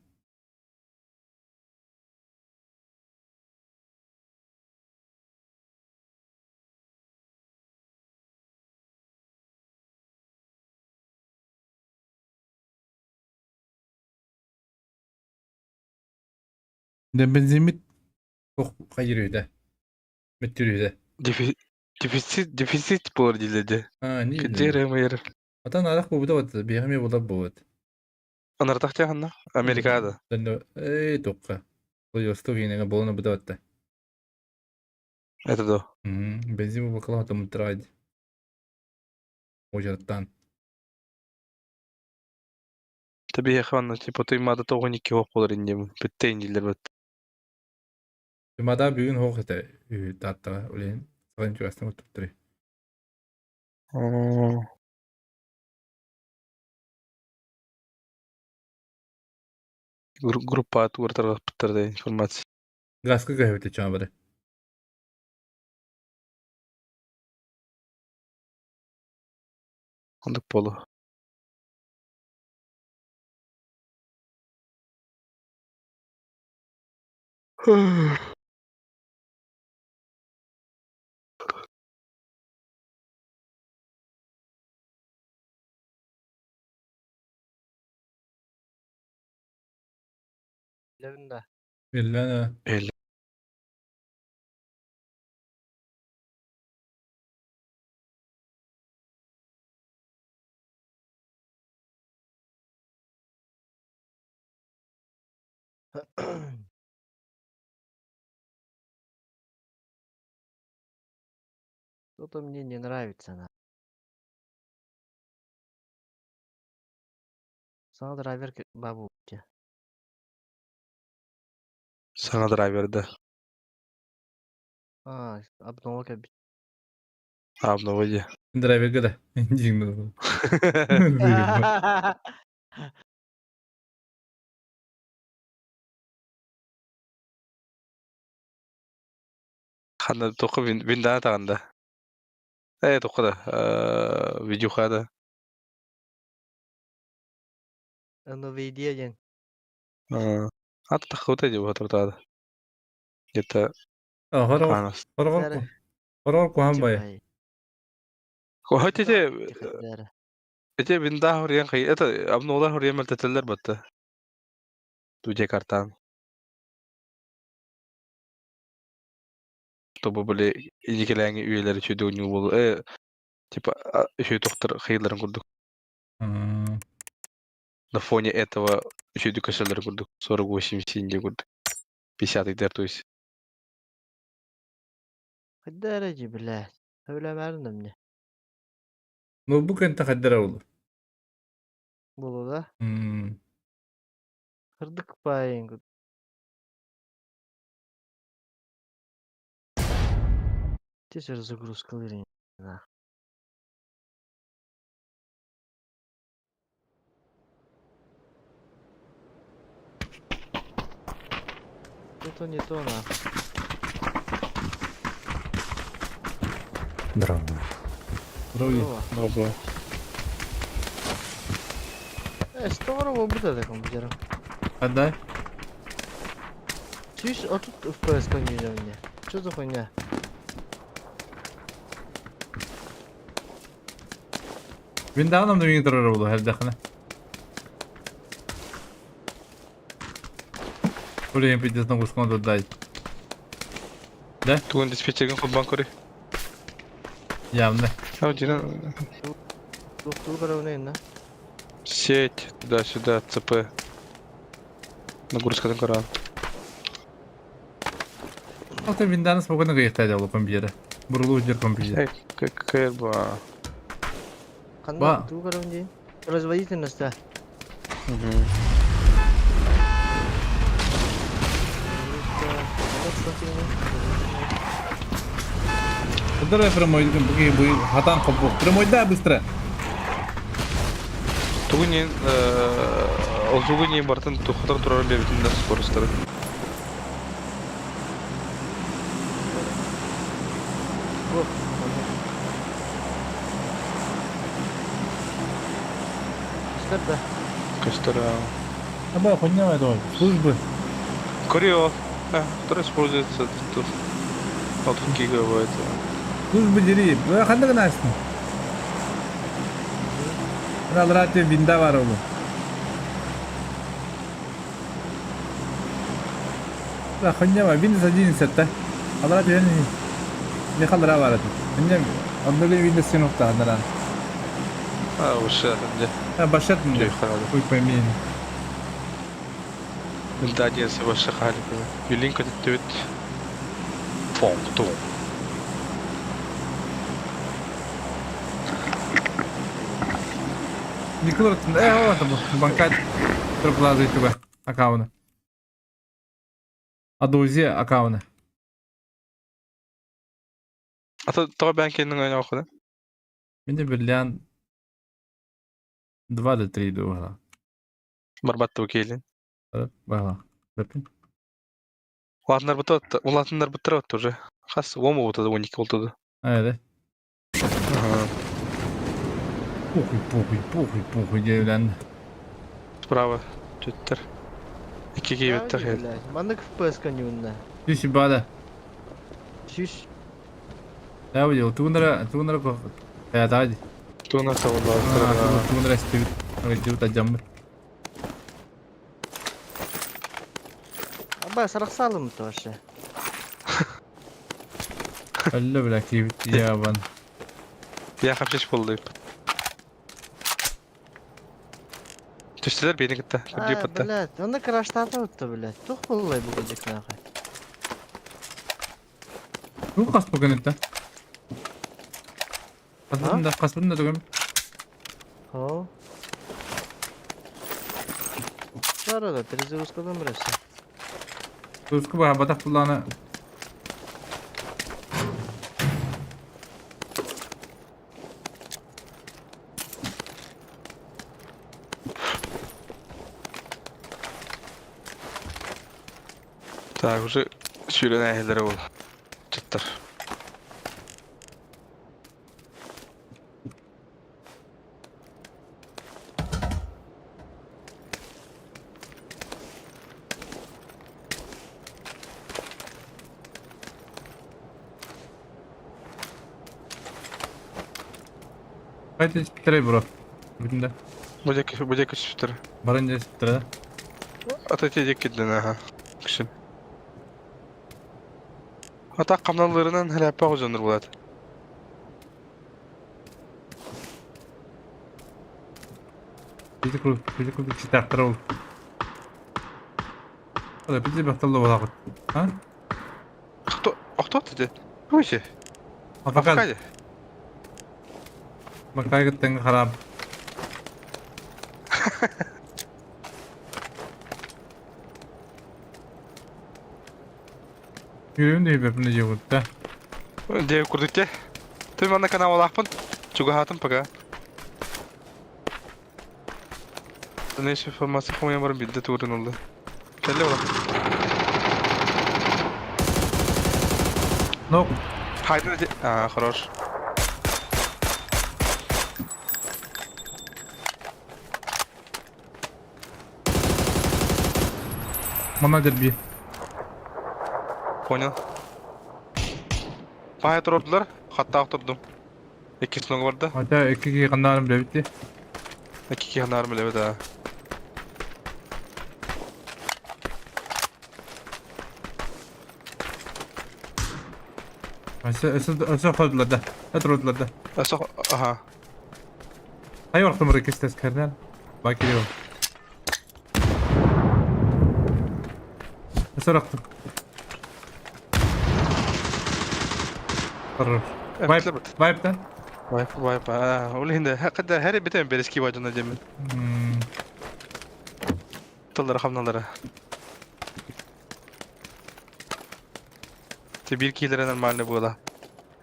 Бензимит хайыр Мөттүрүдэ. Дефицит дефицит буолар дииллэр дии. А, не. Кэдиэр майыр. Атан арах буубута бат, биэхэ эмиэ буолар буолбут. Ыныртах ханна? Америкада. Эй, тоққа. Владивосток енеге болуна быдаватта. Это до. Бензин бакалава там трайд. Ожартан. Таби ханна типа ты мада того не киох болар индем. Беттейн дилер бет. Мада бүгүн хоқ эте таттаға үлен саған чугастан өтіп Группа тугар да информация. Газка көһөбүтэ чаабары. Ондук болу. Да. Иллена. Эле. Что-то мне не нравится на. Саңа драйвер бабу. Саңа драйверда. А, обнова кәбит. Обнова ди. Драйверге да. Дигин. Ханна тоқы виндана тағанда. Э, тоқы да. Видюхада. NVIDIA ден. Аты тақы деп отырдады. Где-то Хорор хорор кухан бай. Хотите Эте винда хорьян хай. Это обновлар хорьян мөлтетелер батты. Туде картан. Чтобы были иникеләңи үйеләре чөйдө уйнуу бол. Типа еще тоқтыр хейлерин курдук. На фоне этого еще көсөлөр курдук. 48 синде курдук. 50 идер, то есть. Хаддарajи, блядь. Сөйлемәрдім мне. Ну бу кенте хаддара oldu. Болу да? Кырдык байын. Тез загрузка на. Это не то, на. Здорово. Здорово. Здорово. Здорово будет компьютером. Отдай. Чиж, а тут FPS понижил мне. Что за хуйня? Виндаунам да миңе турар oldu хәлдәхне. Блин, пиздец, нагрузку надо дать. Да? Тугун диспетчерген холбан көрі. Явно. А, Дина... Сеть, туда-сюда, ЦП. Нагрузкадан көрі. Алтын винданы спокойно кайықтайды ол компьютері. Бұрылу жер компьютер. Какая ба. Ба. Производительность, да. Давай прямой, хатан копу. Прямой, да, быстро. Тугунин, олзугунин бартын тухтар турар бебитин да скоростары. Костер, да. Костер. Аба, хуйня это, службы. Курио, который используется тут. От гигабайт. Службы дери. Ханды гынасың. Алрате винда бар ол. Да, хуйня бар. Windows 11 да. Алрате не халра бар. Хуйня, онда Windows 7 ухта хандаран. А, уже, А, башат мне. Хуй пойми. Да, диэн вообще хаалыппын. Юлин көтүттүбүт. Фонг-тун. Николар, э, там банкать трплазы туга акауна. Адузи акауна. А то тоҕо бэйэҥ кэнниҥ ойнооххуна? Мин биллэн 2 до 3 дуола. Барбаттыбы киэлин. Бала. Бэппин. Улаатыннарбыта улаатыннарбыттара уже. Хас уон буолбута да 12 буолту Эде. Похуй, похуй, похуй, похуй диэбилэн. Справа. Түттэр. Икки киибэттэр Блядь, блядь. Маннык FPS конюнна. Түс бада. Сүүс. Я видел, тугунара, тугунара ко. Я дади. Тугунар табыллар. Тугунара стивит. Стивит ажаммыт. Аба сарахсалым то вообще. Әллә бля киибит ябан. Я хапшиш болду. Түстүлэр биини кытта. А, Үрдүү патта. блядь, онно краштаата утта, блядь. Тух боллай бу кудик нахуй. Бу кас бүгін это. Каспын да, каспын да түгем. Хо. Бара да, перезагрузкадан бирәсе. Тузку баа батак булланы. Так, уже сүүрэн эһэлэрэ ол. Туттар. Кайта тирей бро. Бүтүн да. Будек будек сүтер. Барын да тире. Ата тедек кидден аха. Күшін. Ата камналарынан хәләпә гозоныр булат. Бизи кул, бизи кул читактыр ул. Ада бизи бакталла булагыт. А? Кто? А кто ты? Уйси. Афакал. Афкади. Макайгыттан харап. Yürüyün diye бепне жегутта. Де курдукте. Ты мана канал алахпын. Чугахатын пока. Дальнейшая информация хуя барым бидде турын oldu. Кәлле ола. Ну, Хайда А, хорош. мана дерби. Понял. Пая турдулар, хатта турдум. Икки сног барды. Ата икки кандарым билебитти. Икки ханар билеби да. Өсө өсө өсө ходулар да. Өтүрдүлөр да. Асо, аха. Ай вакытым рекестес кернен. Бакирио. Өсө рактым. Хорош. Вайп, вайп да? Вайп, вайп. А, ол инде хакында һәр битен берески вайдына демен. Тыллары хамналары. Те бир килere нормально было.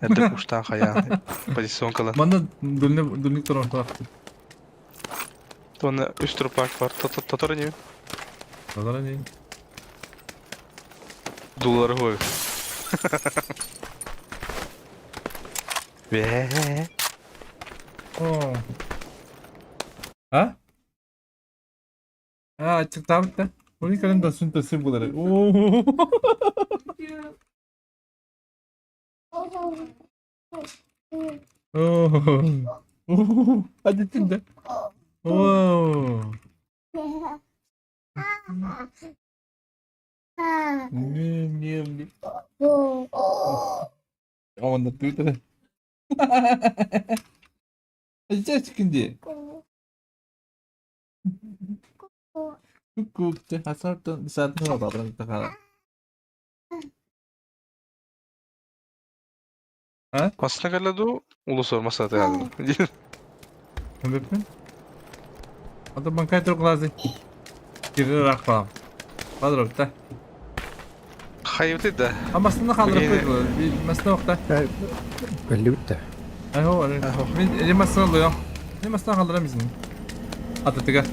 Это куштан хая. Позиционкала. Манда дүлне дүлник туран калакты. Тоны үч трупак бар. Татар не? Татар не? Дулары хой. Бе. О. А? А, чыктабыт да. Уни кален да сун тасы булары. О. О. О. Hadi да. О. Не, не, не. Онда Твиттер. Здесь кинди. Ку-ку, А? Массына кэллэ дуу, улус ормас аты Көмөппүн. Ата банкай турглазы. Кирер рахпам. Падробта. Хайыбыты да. А масына халдырып қойды. Масына оқта. Belli bitti. Айхо, мен не масына алыйм. Не масына халдырам изин. Атытыга.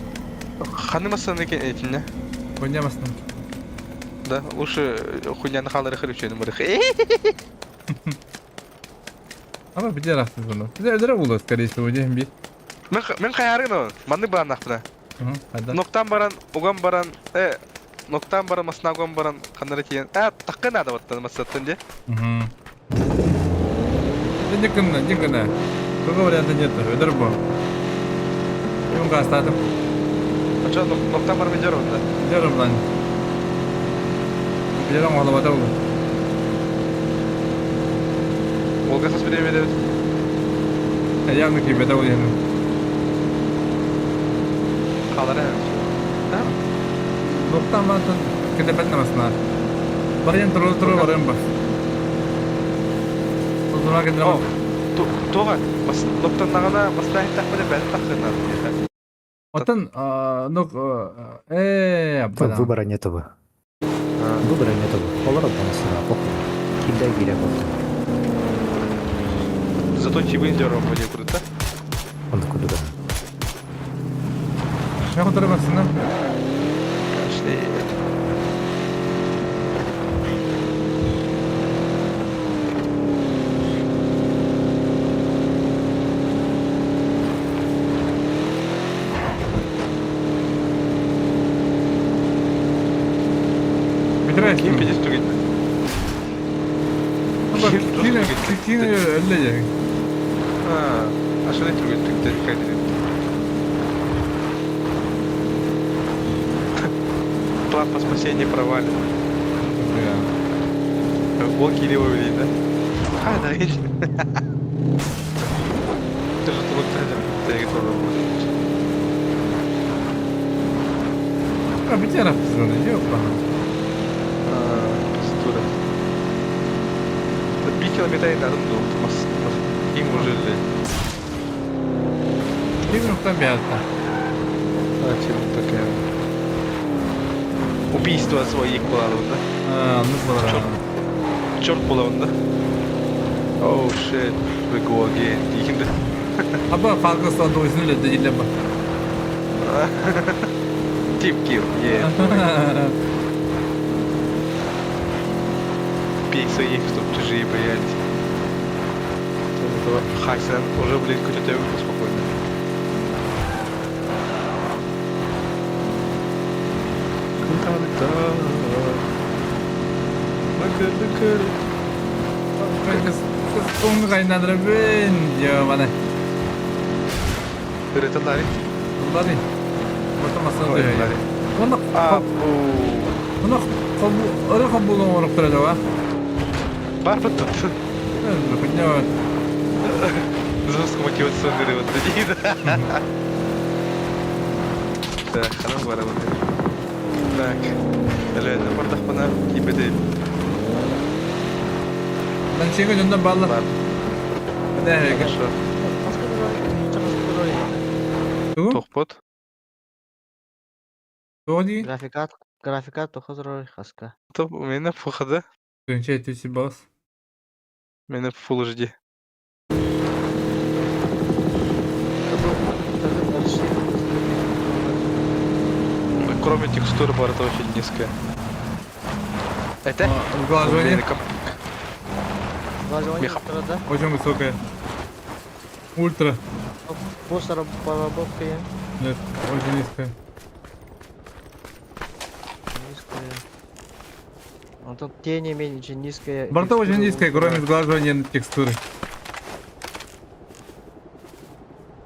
Ханы масына екен этинне. Хуйня масына. Да, лучше хуйняны халдыры хырып барых. Ама бите рахсыз бұны. Бизе өдөрө болду, скорее всего, дем би. Мен каярын он. Манны баран нахпына. Ноктан баран, уган баран, ноктан баран, масына уган баран, каннары тиен. А, такы надо вот масаттан де. Диккана, диккана. Другого варианта нет, өдөр бу. Юм гастатым. А что, ноктан баран мен жарым да? Жарым лан. Жарым оғлабата болду. Олга сас бере бере. Явно кибета болду. Қалары. Ноктан баран кетепет намасына. Барыян туру туру барыян ба. Озуна кетирем. Тоға, ноктан нағана масына хиттақ бәлі тақы надо. Отон, ну, Выбора нету. Выбора нету. Олар отданысына похуй. Килде кире похуй. Зато чибин жарым воде круто. Он куда? Я хотел басына. Пошли. Ким Ким пиздец тугит? Ким ким эле. А, а что не тугит тугит как План по спасению провален. Волки или увели, да? А, да, видишь. Ты же тут ты готов А бите рахсыз ёпа. Пиздура. 5 километров надо был. Им уже ли. Ким там бята. А, чем такая. Убийство своих было, да? А, ну было. Черт, черт было, да? Oh shit, we go again. Дейін Аба фалкы сталды өзүнө эле деле ба. Team kill, yeah. Пей своих, чтоб чужие боялись. Этого Хайсен уже, блин, какой-то спокойно. Тоңду кайнадырабын, ёбана. Ырытылары. Лари. Ортамасына ой. Оны Оны кабу, ыры кабулун оруп турады ба. Бар бит тут. Хуйня. Жестко мотивационный вот да. Так, ханам бар вот. Так. Әле бардак бана кибеде. Мен чеге жонда балла. Да, Хорошо. Тохпот. Тоди. Графикат, графикат тохозрой хаска. Топ, у меня ФХД. Кончай ты бас. Меня Full HD. Кроме текстуры бар, это очень низкая. Это? Сглаживание. Сглаживание да? Очень высокое. Ультра. Постработка. Нет, очень низкая. Низкая. А тут тени меньше, низкая. Борта очень низкая, кроме сглаживания на текстуры.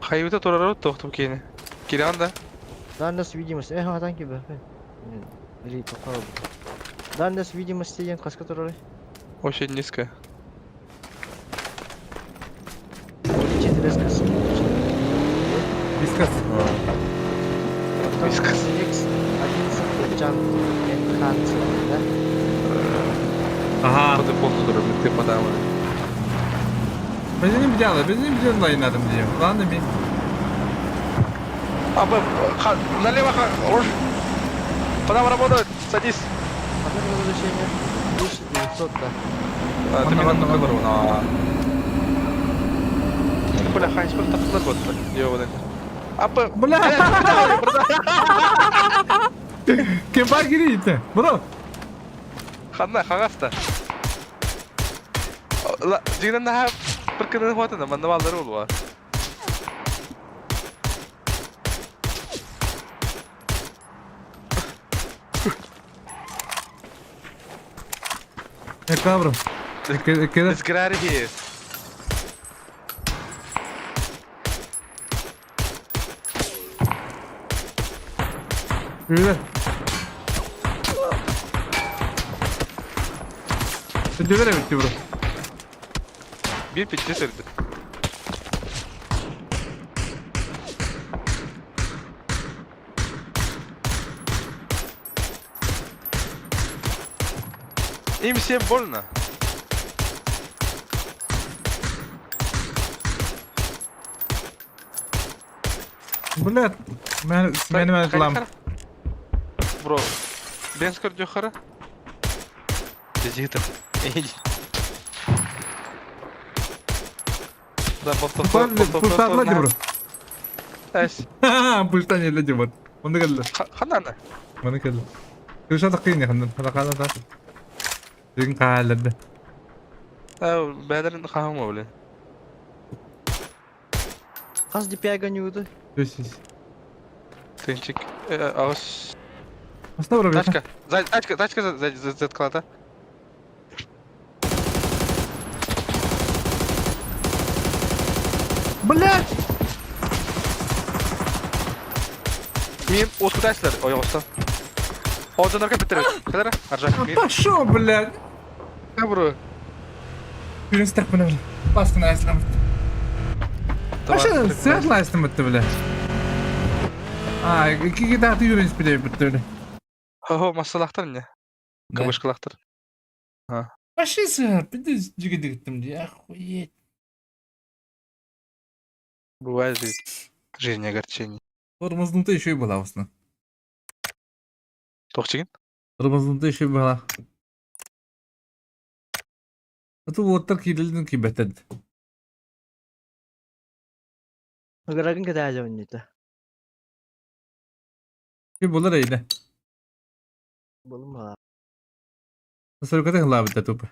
Хайута турару тохтуп кейни. Киран да? Дальность видимости. Эх, атан кибе. Или попал. Дальность видимости деген каска турары. Очень низкая. Увеличить резкость. Вискас. Вискас. 1,7. Gun Enhancement, да? Ага. По дефолту турар, ты подавай. Бензин взяла, бензин взяла и надо мне. Ладно, ми. А, б, ха, налево, ха, уж. По нам работают, садись. Одно разрешение. 1900, да. А, ты Ладно, меня ладно, на ладно. на. Бля, хай, сколько там вот, ёбаный. А, б, Бля! Кем бар кирейді? Бро! Ханна, хагаста. Дигнен наха бір күні хуатына, манна балдары болуа. Э, кабро. Кеда? Let's get out of here. Yürü. Dövere bitti bro. Bir pitçe söyledi. Им всем больно. Бля, мен мен кылам. Бро, бен скор дёхара. Дезитер. Да, Пультарла бро. Эс. Пультан еле вот. Оны келді. Ханана. Оны келді. Крыша таққын яқындан. Хана қана та. Деген қалады. Бәдерин хахама, блин. Хас DPI гонюды. Төсіз. Тынчик. Ағыс. Аста бро. Тачка. Тачка, тачка за за за клата. Блядь! Мин откудайсыздар? Ой, оста. Одонорга бітіріп. Кадара, аржак. Пошел, блядь! Бро. Жүріңіз так бля. Басқын айсырам. Вообще, светло айсырам бітті, бля. А, киги даты жүріңіз бітті, бітті, бля. Хо, масалақтар не? Кабышкалақтар. Вообще, сэр, бітті жігіді гіттім, охуеть. Бывает жизнь. Жизнь огорчений. Тормознута еще и была в основном. Тохчигин? Тормознута еще и была. А то вот так кирилдин кибетед. Ыгырагын кэтээжэ үннүтэ. Ки булар эйде. Болум бала. Сөркөтө хлабыта тупо.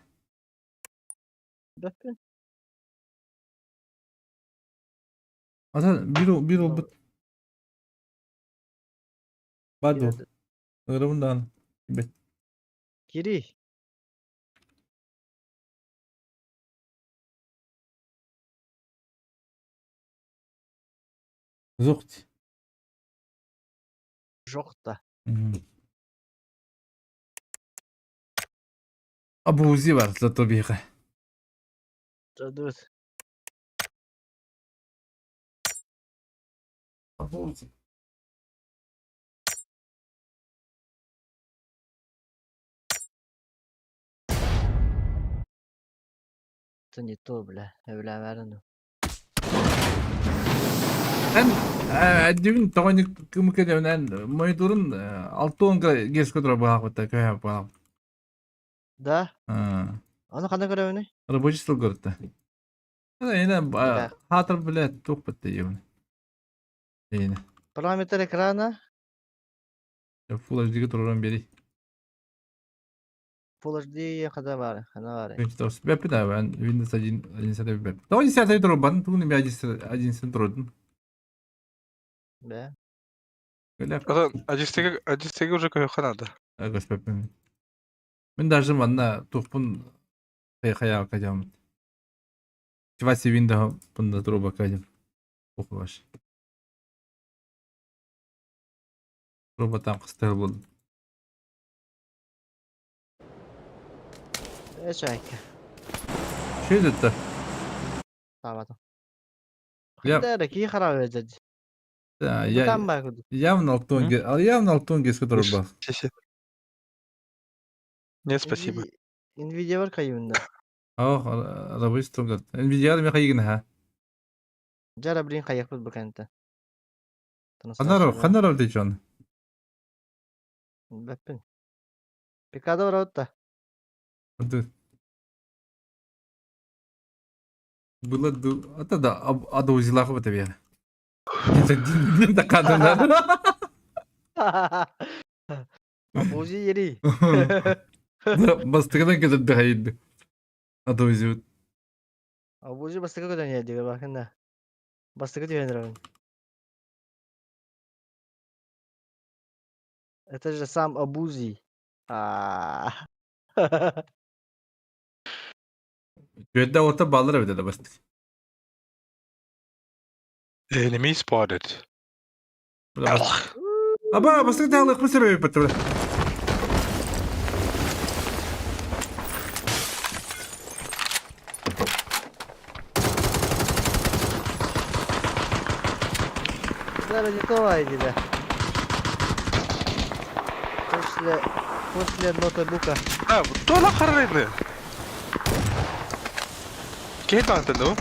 Бәппин. Ата бир бир бут. Баду. Ырымдан. Бет. Кири. Зукт. Жоқ та. Абузи бар зато биха. Дұрыс. Абузи. Это не то, бля. Бля, верно. Эн әддүн тоғын кымыкы эн мониторун алтон герц көтөрө баах бата көһө баах. Да? Аны қандай көрөбүнүй? Рабочий стол көртө. Эне хатыр биле тук битти юн. Эне. Параметр экрана. Full HD туруран бери. Full HD хада бар, хана бар. Бепи да мен Windows 1 11 беп. Тоҕо 10 турбан, тугун ми 11 турдун. Бе. Эле Одиннадцатыга одиннадцатыга уже кое надо. Көспөппүн. Мен даже манна тухпун хая кадям. Тиваси Windows пунда труба кадям. Ухваш. Труба там кыстыр болды. Эчайка. Что это? Табатым. Я- Хайда ки харап эдед. Да, я Там бар куду. явно алтон, явно алтон геске труба. Сеси. Нет, спасибо. Nvidia бар кайыбында. Ох, рабыч тургат. Nvidia ми хайыгын ха. Жара блин хайакпыт бу кэнтэ. Ханар ханар дичон. Бэппин. Пикада барабыт да. Было ата да ада узилах бу тебе. Дин кадынар. Абузи ери. Бастыгынан кетип хайды. Ада узибут. Абузи бастыгы көтөн еді бакында. Бастыгы түһэн Это же сам Абузи. А. Түөдэ орта баллар эбит да бастык. Enemy spotted. Аба, бастык таалык бу себеби бит. Даже не то да. После, после ноутбука. А, то харрыны. Кей таанты ну?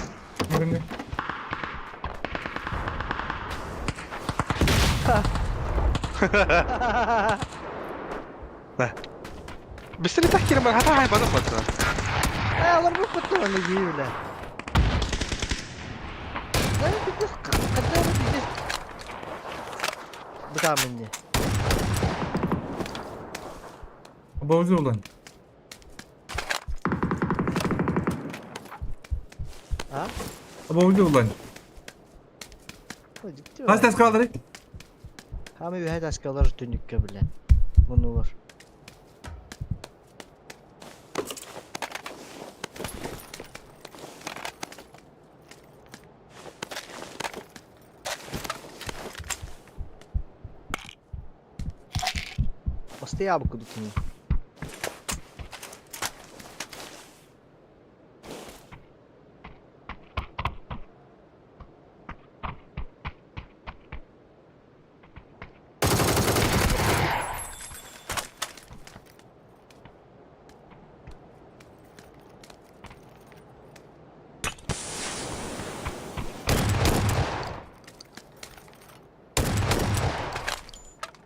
بس اللي تحكي لما هتعب انا مثلا. اه والله كنت انا جيبه. Бытаа минни. Аба узи улан. А? Аба узи улан. Хас тас калдыры? Хами бэхэ таскалар түнүккэ биле. Мунулар. Бастыябы кудутуну.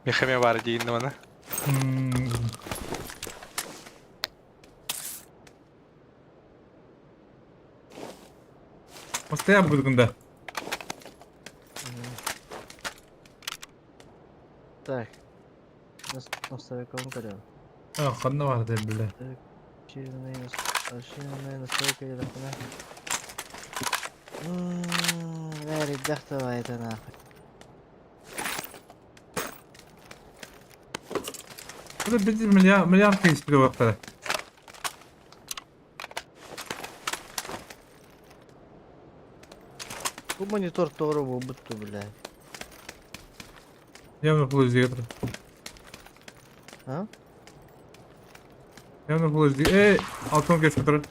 Мехаме бар дейін мана. Бастыябы кудукунда. Так. Настройка көрөм. А, ханна бар деп биле. Расширенные настройка телефона. Бәрі это нахуй. Bu da bir milyar milyar кейс bir vaqtara. Бу монитор тоҕо буолбут бля. Явно Full HD тұр. А? Явно Full HD. Эй, алтын кесіп тұр.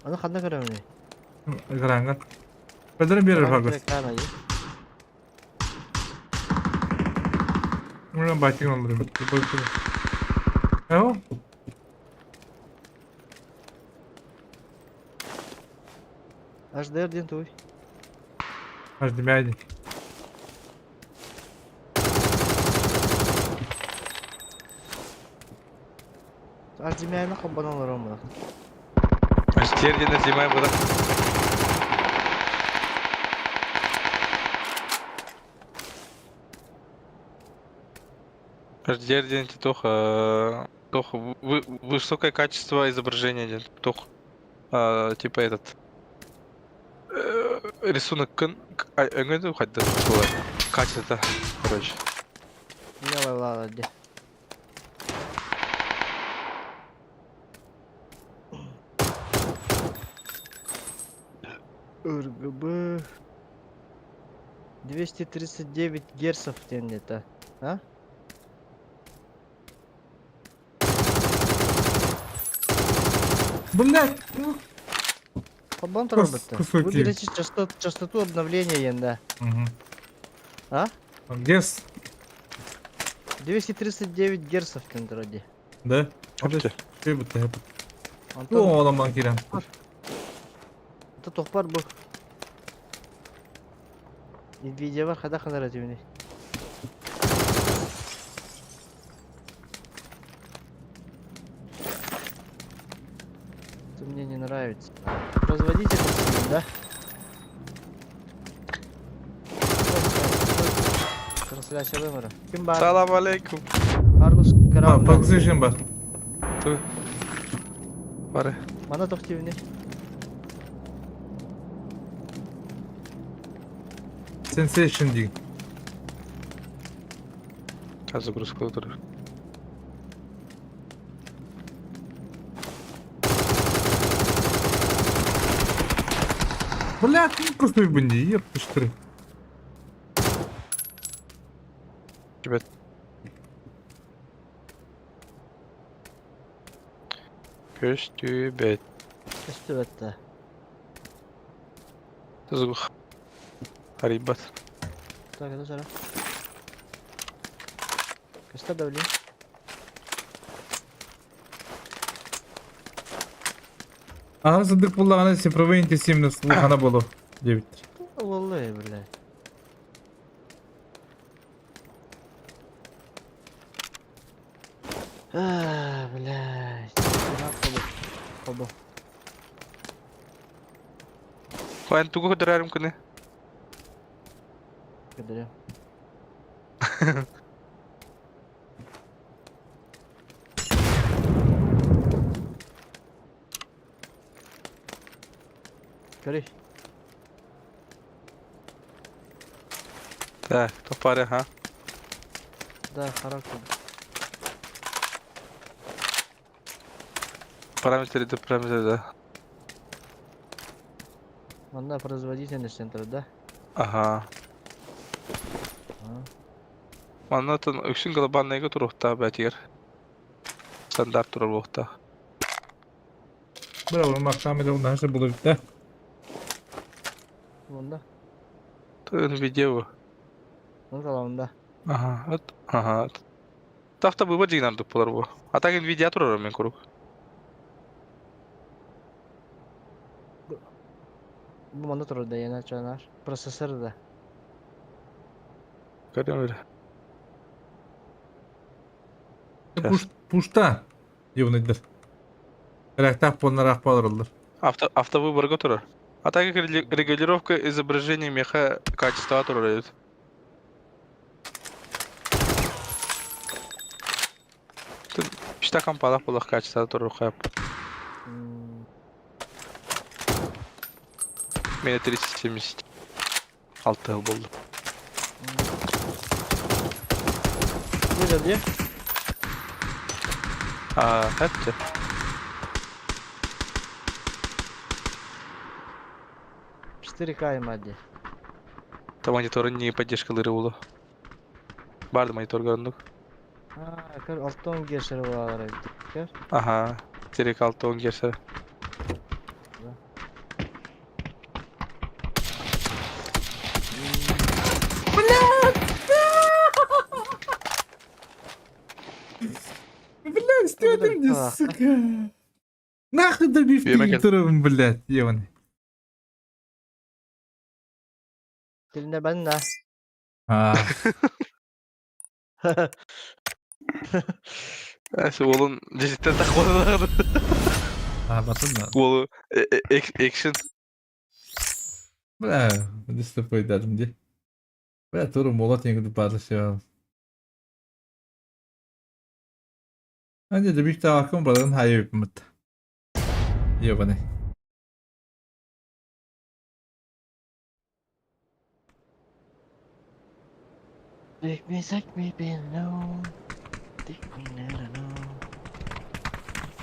Аны ханна көрөмүн? Экраңга. Бедерин берер фагыс. Мына байтигин алырым. Эо? HDR диэн туй. HDMI. HDMI-ны холбонон олороммун. HDR диэн HDMI була. HDR диэн тох тох высокое качество изображения диэн тох типа этот рисунок кын өңөдү хайда качество короче. Не ладно, де. РГБ 239 герцов где-то, а? Блять! Холбон турбутта. кусок Выберите частоту, частоту обновления енда. Угу. А? Герц. 239 герцов вроде. Да? Опте. Бутта. Онтон Оламан кирен. Онтон тохпар бу. Nvidia бар хада ханара түбүнэ. Это мне не нравится. Производитель, да? Трансляция выбора. Ким бар? Салам алейкум. Аргус Караб. Position бар. Ту. Бары. Мана тохтивни. Sensation деген. Загрузка турар. Блядь, ну просто бунди, епты. Ребят. Көстүбэт. Көстүбэт. Звук. Арибат. Так, это жара. Көстө давли. Ага, сындык буллаганы цифровой интенсивность улахана болу. Дебит. Оллы, блядь. А, блядь. Хоба. Вайн тугу көдөрөрүм күнү. Көдөрө. Көрүй. Так, топары, ха. Да, характер. Параметры да параметры да. Манна производительность центра, да? Ага. Маннатын үксүн глобальныйга туруохта бэтигэр. Стандарт турар буолуохта. Браво, мактамы да унашты булып да. Мында. Тын видео. Мында. Ага, от, ага. Тафта быба дигнар булар бу. А так видео турар мен курук. Бу манда турар да яна чанар. Процессор да. Көрөм Пуш, пушта. Ювныйдыр. Рәктәп болнар ақпалар. Авто автовыборга турар. А так как регулировка изображения меха качества турар. Пишта компалах булах качества турар хап. Мене 376 болду. Не где? А, хәтте. 4К имади. Та мониторы не поддержка лыры улу. Барды монитор көрүндүк. А, көр алтон гершер бар. Көр. Ага. Терек алты гершер. Блядь, что это мне, сука? Нахуй добив ты, блядь, ебаный. Тилинде бен да. А. Әсе олын жесеттен таққонады. А, батын да. Олы экшен. Бля, дистопой дадым де. Бля, туру молот не барлы. Анде добив та акым балын хайып мыт. Ебаный. Take me, take me below. Take me, na na na.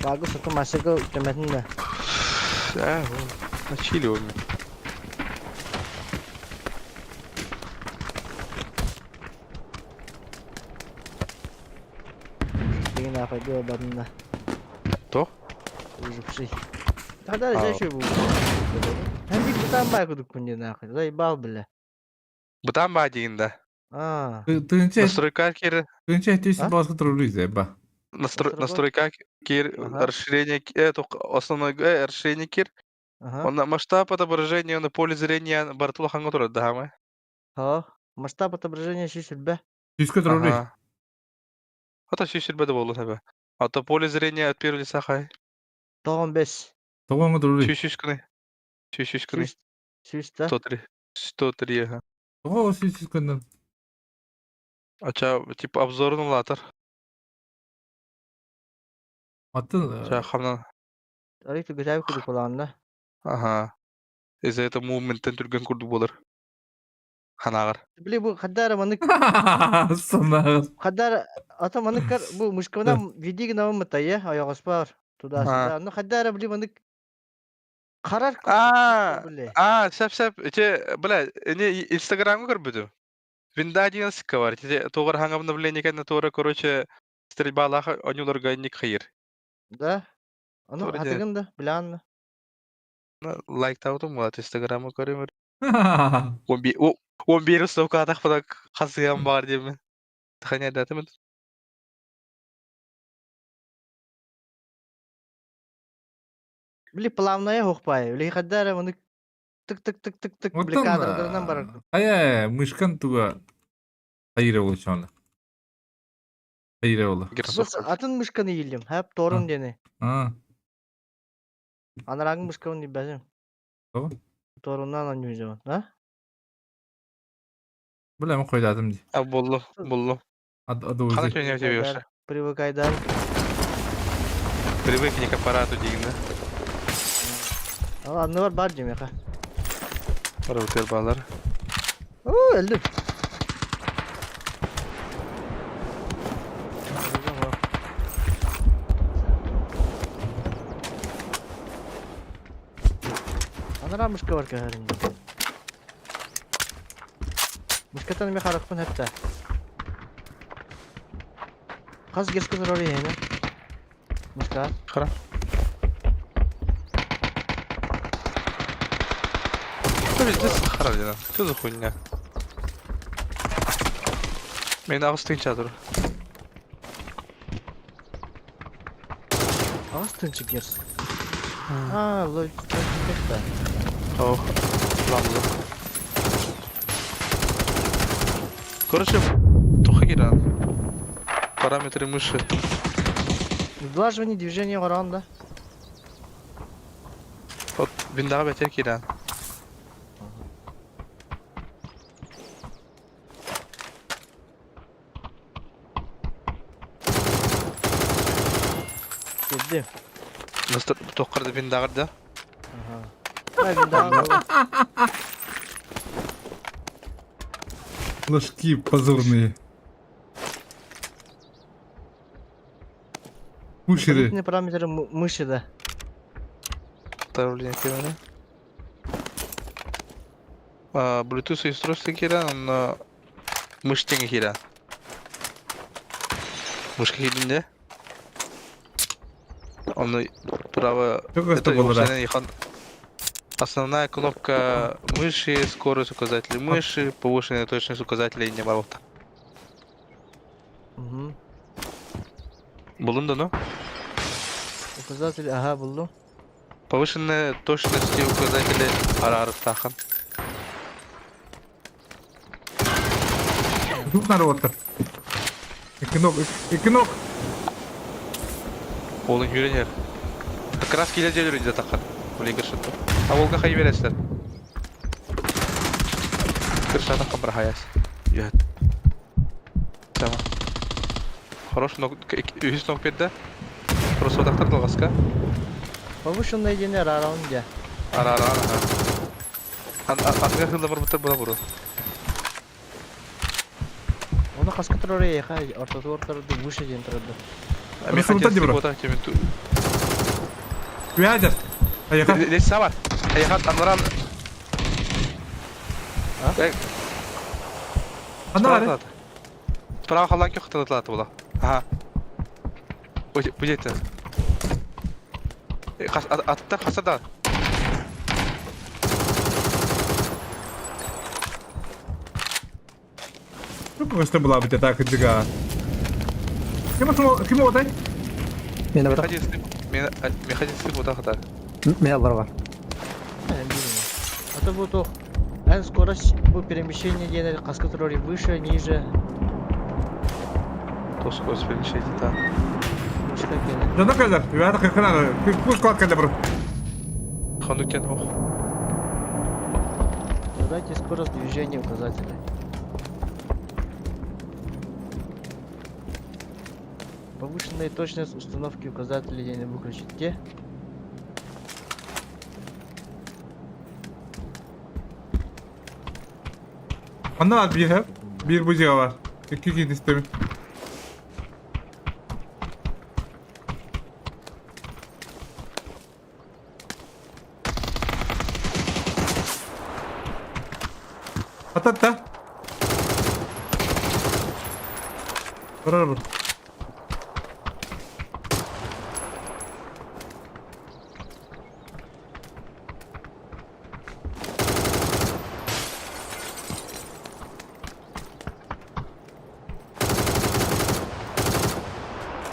Bagus itu masih ke temen dah. А, на чили он. Деген apa dia badında. То? Ужупший. Тогда же bu. Hem bir butan bay kuduk bunca нахуй. Заебал, бля. Бутан ба дегенде. А. Тынча Настройка кері. Тынча төсі басқы тұрулы ба. Настройка кир, расширение, основной расширение кир. Онно масштаб отображения на поле зрения барыта улахаҥҥа турар даһамай. Ха, масштаб отображения 120. Сүүскэ турар. Ото 120 да буолуо сабе. А то поле зрения от первого лица хай. 95. Тоҕоҥҥо турар. 100 кыны. 100 кыны. 100 да? 103. 103 ага. Тоҕо 100 кыннан? Ача типа обзорун улаатар. Атын Ча хамнан. Арый түгэтээби курдук булаанна. Ага. Из-за этого мувменттен түргэн курдук буолар. Ханааҕар. Били бу хаддара манык Санааҕар. хаддара ата маныккар бу мышкабынан види гынабын мытайя ойоҕоспор туда сюда. Ну хаддара били манык харар А, а, сөп сөп. Ити, бля, не Инстаграмга көрбүтүм. Винда 11 бар. Ити тугар хаҥа обновление кэннэ туора, короче, стрельбалаах онюларга ник хайыр. Да. Ону хатыгын да, билаанна. Лайктаабытым буолат Инстаграмы көрүмөр. 11 устовка атахпына хасыһыам баар диэммин. Таханьайдаатым. Били плавная хохпай. Били хаддара маны тык-тык-тык-тык-тык били кадрдарынан барар. Ая, мышкан туга хайыра болчону. Хайыра болу. Атын мышканы иилим. Хап торун дени. Анараңы мышкабын диббәсим. Тоҕо? Торуннан анньуйдьабын, а? Бля, мен койдатым ди. А буллу, буллу. Хана чөйнө тебе Привыкайдар. Привыкни к аппарату дигин да. Ал анныбар бар дьимэхэ. Роутер балар. Оо, өлдүм. Анараа мышка бар көһөрүн. Мышкатан эме харахпын хэтта. Хас герска турар иһэне. Мышка. Хара. Что везде сахара, блин? Что за хуйня? Мен аҕыс тыынча тур. Аҕыс тыынча герс. Аа, логика. Ох, ламлы. Короче, туха киран. Параметры мыши. Сглаживание движения горанда. Вот виндаға бетер киран. Кирди. Тоққарды виндаҕар да. Ложки позорные. Пушеры. Параметры мыши, да. Управление киран. Bluetooth устройство киран, но мышь тең киран. Мышка кирдинде. Он право... Это Основная кнопка мыши, скорость указателя мыши, повышенная точность указателя и не оборота. Угу. Булдум да, ну? Указатель, ага, булдум. Повышенная точность указателя арарыктахан. Тут народ. Икинок, икинок. Олын үйренер. Как раз келер жер үйренер таққан. Олей кіршітті. А олға қай бересіздер? Кірші атаққан бір хаяс. Үйәт. Tamam. Хорош ног, үһүс ног берді. Просто одақтар далғаска. Повышенная дени арараун дя. Ара ара ара. Аңга хылда бар бұттар бұла бұру. Оны хаска турар яха, ортотугар турду, выше диэн турду. Мен хотел Пядер. Аяха. Здесь сама. Аяха анран. Ана Справа халан көхтө була. Ага. Будет. Аттар хасада. Ну, просто была бы так джига. Ким ким отай? Мен бар. Механизм вот так. Мен бар бар. А то бу туох. Эн скорость бу перемещение диэн хаска турар выше, ниже. То скорость перемещения, да. Мышка кэлэ. Дьоно кэлэр. Үөһэ кыркынар. Кус куат кэллэ бро. Ханукен ох. Задайте скорость движения указателя. Повышенная точность установки указателей не выключить. Где? Онно бар биир биир бу дьиэҕэ бар. Икки киһини истэбин. Ататта. Барар бар.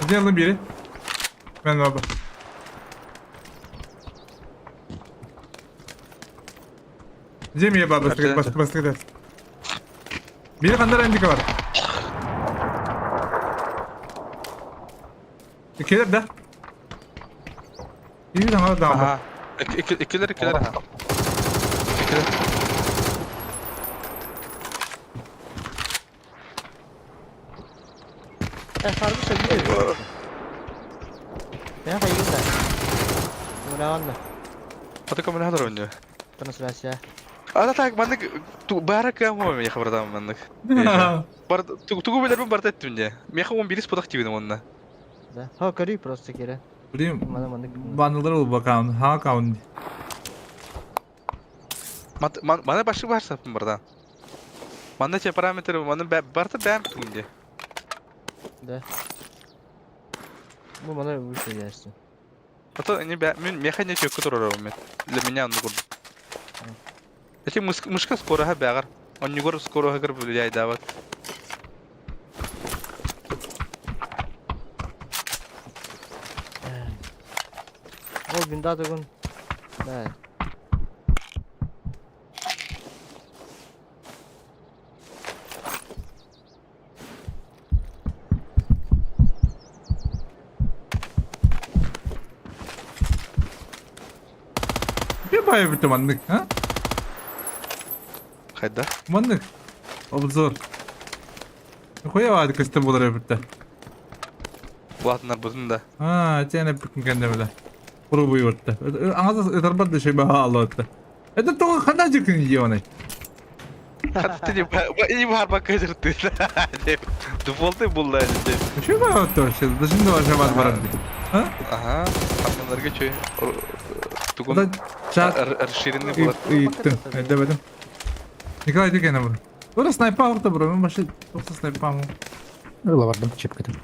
Сделаем biri. Ben baba. Жемие бар бастык бастык бастык Бири кандай рандика бар? Келер да. Бири жаңа да. Ага. Иккилер иккилер аха. Иккилер. Харбы сөбүлүүр. Мен хайгын да. Мунаан да. Ата кому надо ойноо. Трансляция. Ата так маннык баара кыам мен хабардам маннык. Бар тугу билербин барта эттим де. Меха 11 спотах тибин онна. Да. Ха, көрүй просто кере. Блин, Мана маннык. банылар ол бакаун, ха аккаунт. Мана башы бар сапым барда. Манна че параметр маны барта бәм түнде. Да. Бу мана выше ясен. А то не бә мен меха не чөккө турар мен. Для меня он гур. Эти мышка скоро ха бәгар. Он не гор скоро ха кыр влияет дават. Ол бинда тугун. Да. Bir бая бітті маннык, а? Хайда. Маннык. Обзор. Хуя вады костюм болар бітті. Ладно, бузун да. А, тяне бүкін кәнде біле. Пробуй өтті. Аңыза ытарбат да шей баға алла өтті. Это тоғы қандай жүкін ионы? Ты не бар бака жырты. Дефолты булда. Шей баға өтті вообще? Даже не вообще баз барады. А? Ага. Адамдарга чөй. Тугун чат расширенный булар. Иттим. Эдебедим. Николай дикене бро. Ора снайпа орта бро. Мен башы тоқса снайпа му. Ыла бардым чепкетим.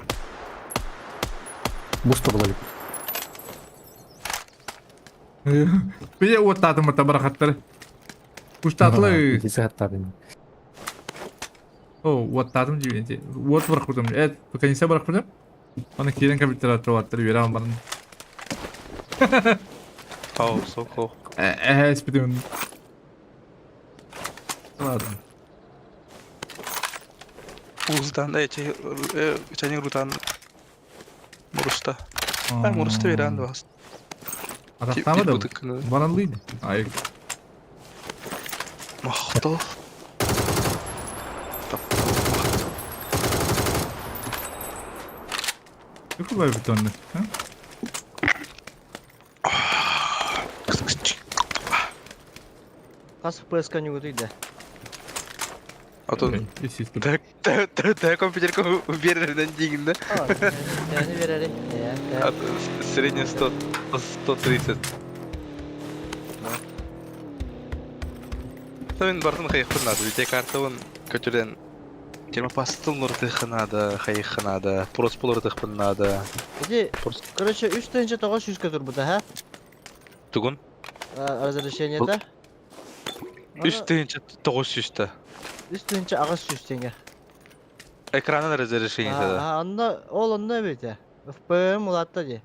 Бусто булали. Бие оттатым орта барахаттары. Куштатлы. Десаттадым. О, оттатым дейбен. От барах курдум. Э, каниса барах курдум. Аны кирен компьютер атып берем барын. Ау, соко. Э, спитим. Ладно. Уздан, э, чайник рутан. Муруста. А, муруста берен бас. Атақтамады. Баранлыйды. Ай. Махтал. Какой бетонный, а? Хас ПСК не утыйда. А то Так, так, так, компьютерка уверен дигин, да? Не верили. Средний 100, 130. Мен бартын хайықпын надо, видеокартабын көтөрен термопастын лордыхынада, хайықынада, проспол лордыхпынада. Иди, короче, 3900 көтөр бу да, ха? Тугун? Разрешение да? 3900 та. 3900 теңге. Экранын разрешение да. А, онно, ол онно эбитэ. FPM улаатта дии.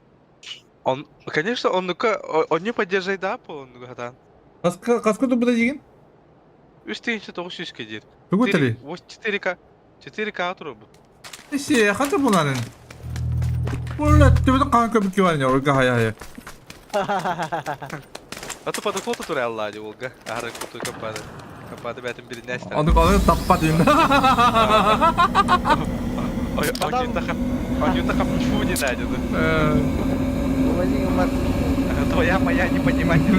Он, конечно, оннука, он не поддерживает да, по оннуга хатан. Хаска хаска туппута диигин? 3900 диир. Тугу этэрий? 4К. 4К турбут. Си хата буланын. Була төбөтө хаан көбүк киванья ольга хая хая. А то по дефолту тура аллади Волга. Ары куту компады. Компады бәтин биринәстер. Аны калай таппа дейм. Онюта хапчу не найдено. Вывози бар. Твоя моя не понимать не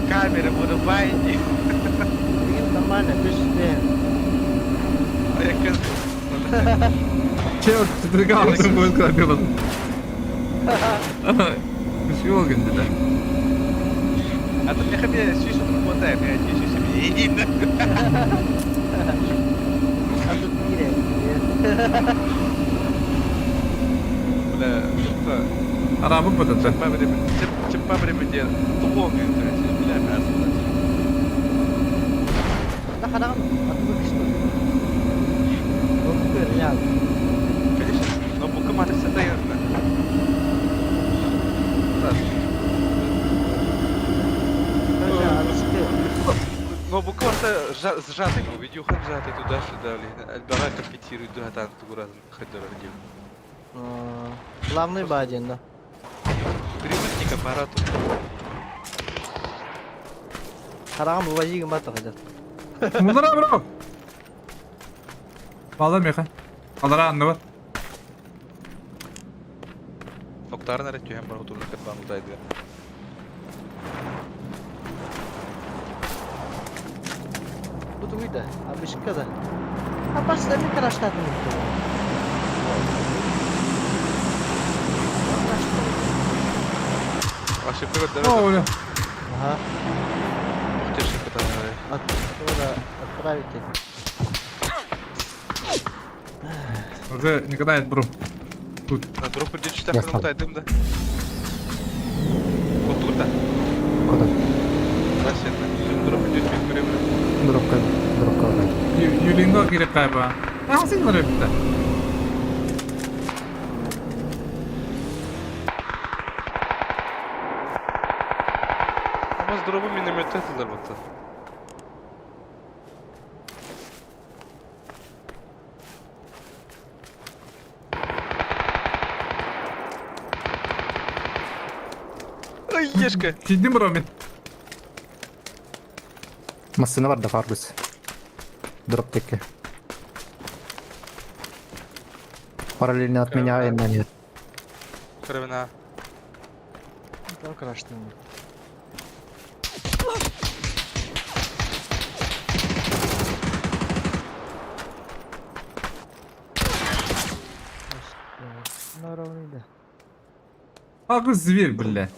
Камеры вырубайте. Блин, нормально, без тебе. А я Чел, четырка будет крапила. Үшү ол генде да. А тут мне хабе сүйсі тұрып отайым, я сүйсі себе. Иди. А тут мире. Бля, что? Арабы бытыты. Чеппа время дер. Тугон бля, мясо. Да харам, а тут что? Конечно, но бука матрица таярна. Но бука барта сжатый был, видюха сжатый туда-сюда, альбага компетирует дугатан тугуразын хаддер один. Главный бадин, да. Привыкни к аппарату. Харам вывози гымбат хотят. Мулара бро. Бала меха. Алара анны бар. Октарын әрі түйен бар отурна кытбан утайды. Бу тугуйда, абышка да. А баста ми караштатын. Ошибка көрдөрө. О, бля. Ага. Ошибка Оттуда отправите. Уже никогда нет бро. Тут. На дроп придет читать, утайдым да. Вот тут да. Куда? Да, сен. Дроп идет время. Дропка, дропка вроде. Юлинго керек кайба. А, сен бар битте. Ama drop'u миномет atılır batı. Ай, ешка. Кидим бро мен. Массына бар да фарбыс. Дроп теке. Параллельно от меня и на нет. Кровина. Там крашты. На ровный, да. Какой зверь, бля.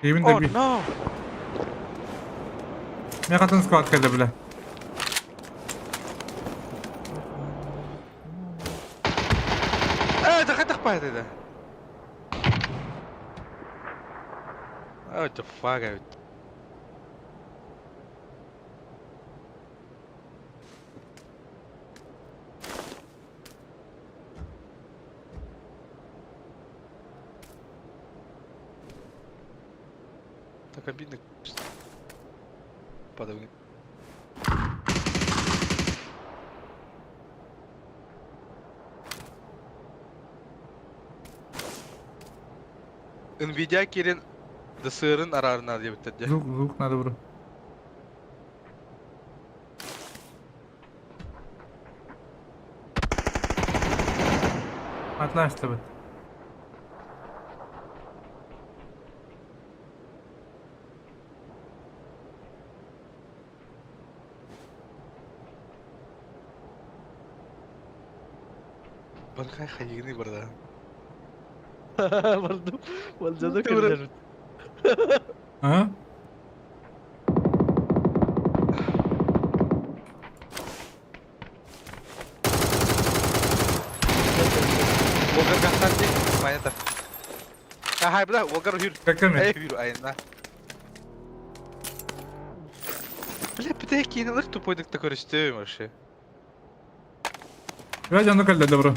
Even Oh да би. no. Мен қатын склад келді, бля. Э, это хотя бы это. Oh, the fuck out. Так обидно. Падаю. Nvidia керен ДСР-ын арарына деп бітті. Звук, звук надо, бро. Атлаш бит. Бархай хайыгны бар да. Бардым. Болжады кирдер. А? Волгар Константин, понятно. Аха, бля, уолгар үһүр. Каками? Эй, үһүр айна. Бля, бүтэһик киинэлэр тупойдук да көрүстүм вообще. Я дьону кэллэ добро.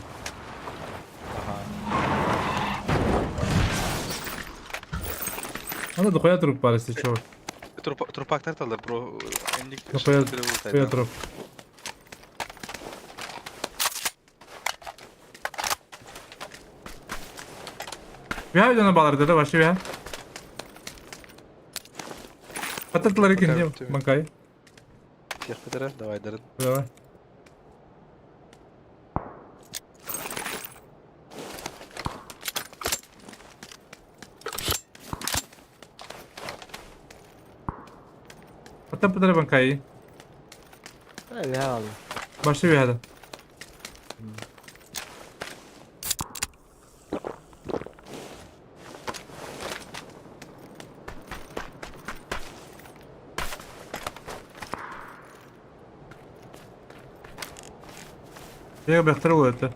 Ана дохуя труп бар, если чё. Трупактар талар, бро. Эмник Дохуя дохуя труп. Бя дьону балар да вообще бя. Атыртылар екен не банкай. Всех давай, дарын. Давай. Атыртылар банкай. Бля, Башты бяда. Я бехтеру это.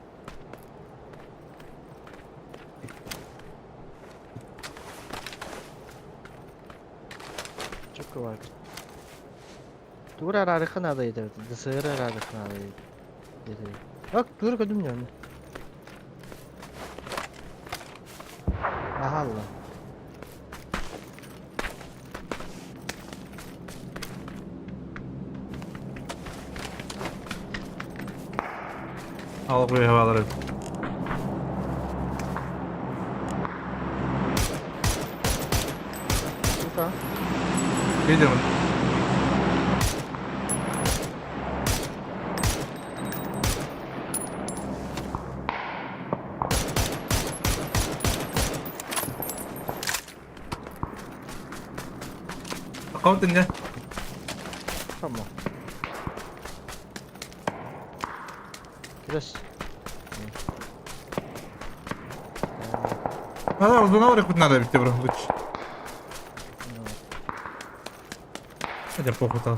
Çok var. Тугур араарыхын ада етер. ДСР араарыхын ада етер. Bak dur көдүм yani. Aha Allah. Ал қой хабалары. Сука. Видимо. Аккаунт не? Tamam. Biraz. Ана узунавар хоть надо бить бро, лучше. Хотя похуй там.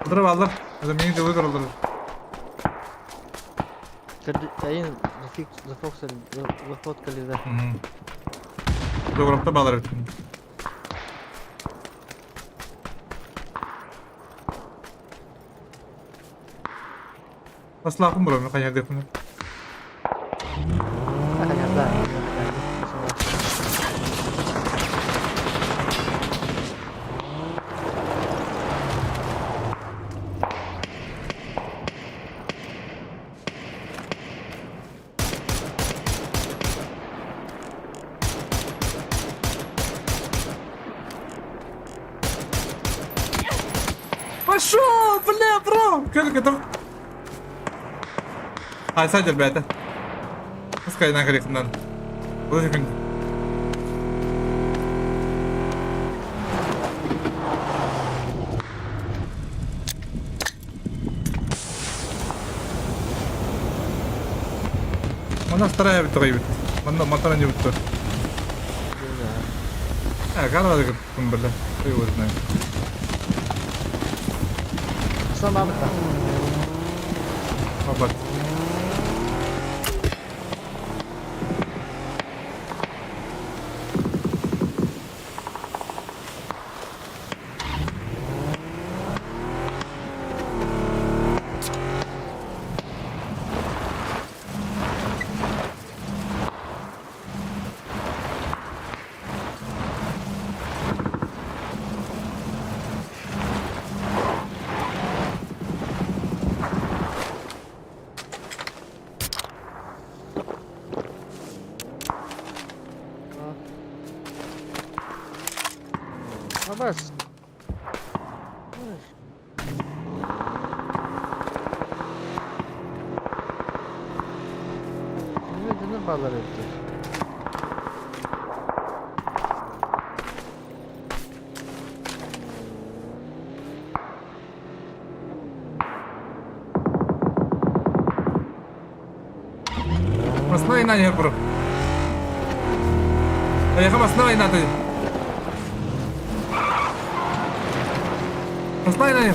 Дрова алар. Это мне не выиграл. Тайын зафоткали да. Добро, балар. Аслахым бро, мен қай жерде Да. Пошел, бля, бро! Как это? А, садер, бля, это. Пускай на грех надо. Подожди, Манна вторая бит. Манна мотора не бит. А, карва бля. Ты его знаешь. Сама бит. Бабат. Абас. Ne bağlar etti? Масна и на бро. Я масна и на Масна и на.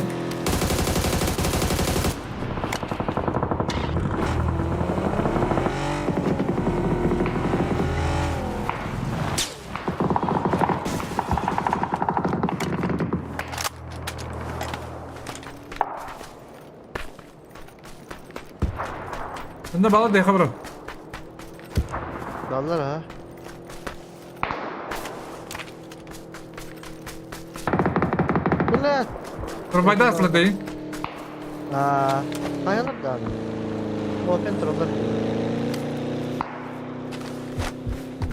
Онно бала дехе бро. Даллар ha. Блядь. Турбайда сылдый. Аа, хайалар даҕаны. Опен тураллар.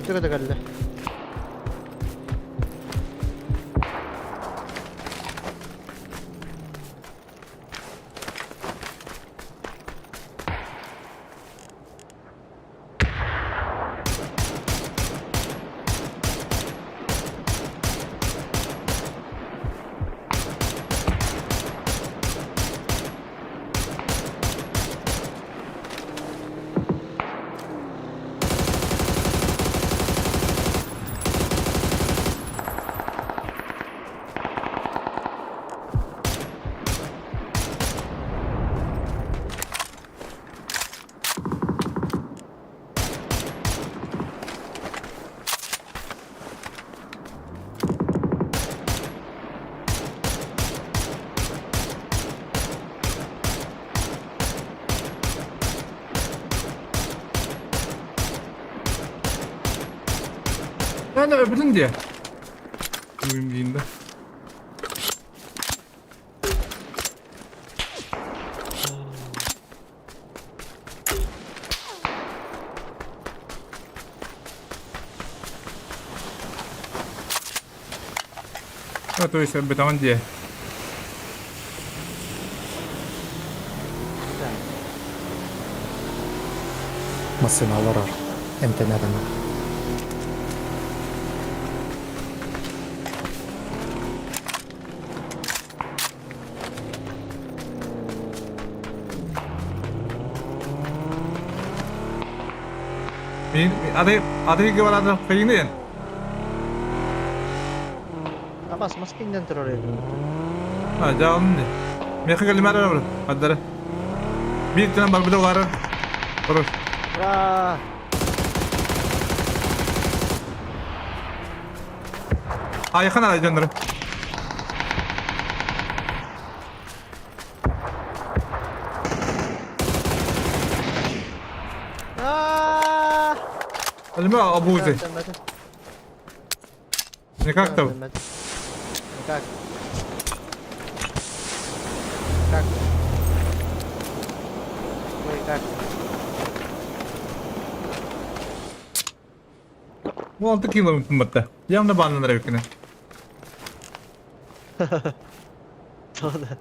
Төкө да кэллэ. Yani öbürün diye. Uyum diyeyim de. Evet o işte betaman diye. Массыына олорор. Эмтэнэр аны. Aday aday барады кыйны. Абас маскинден турар эдим. Ha canım ne? Мехе келмәр бар. Хаддары. Bir tane бар bir var. Хорош. Ура! А якын ара дьоннору. Аа! Алма абузы. Никак там. Никак. Как? Ой, как? 16 кило мытта. Явно баннар эбиккин. Тода.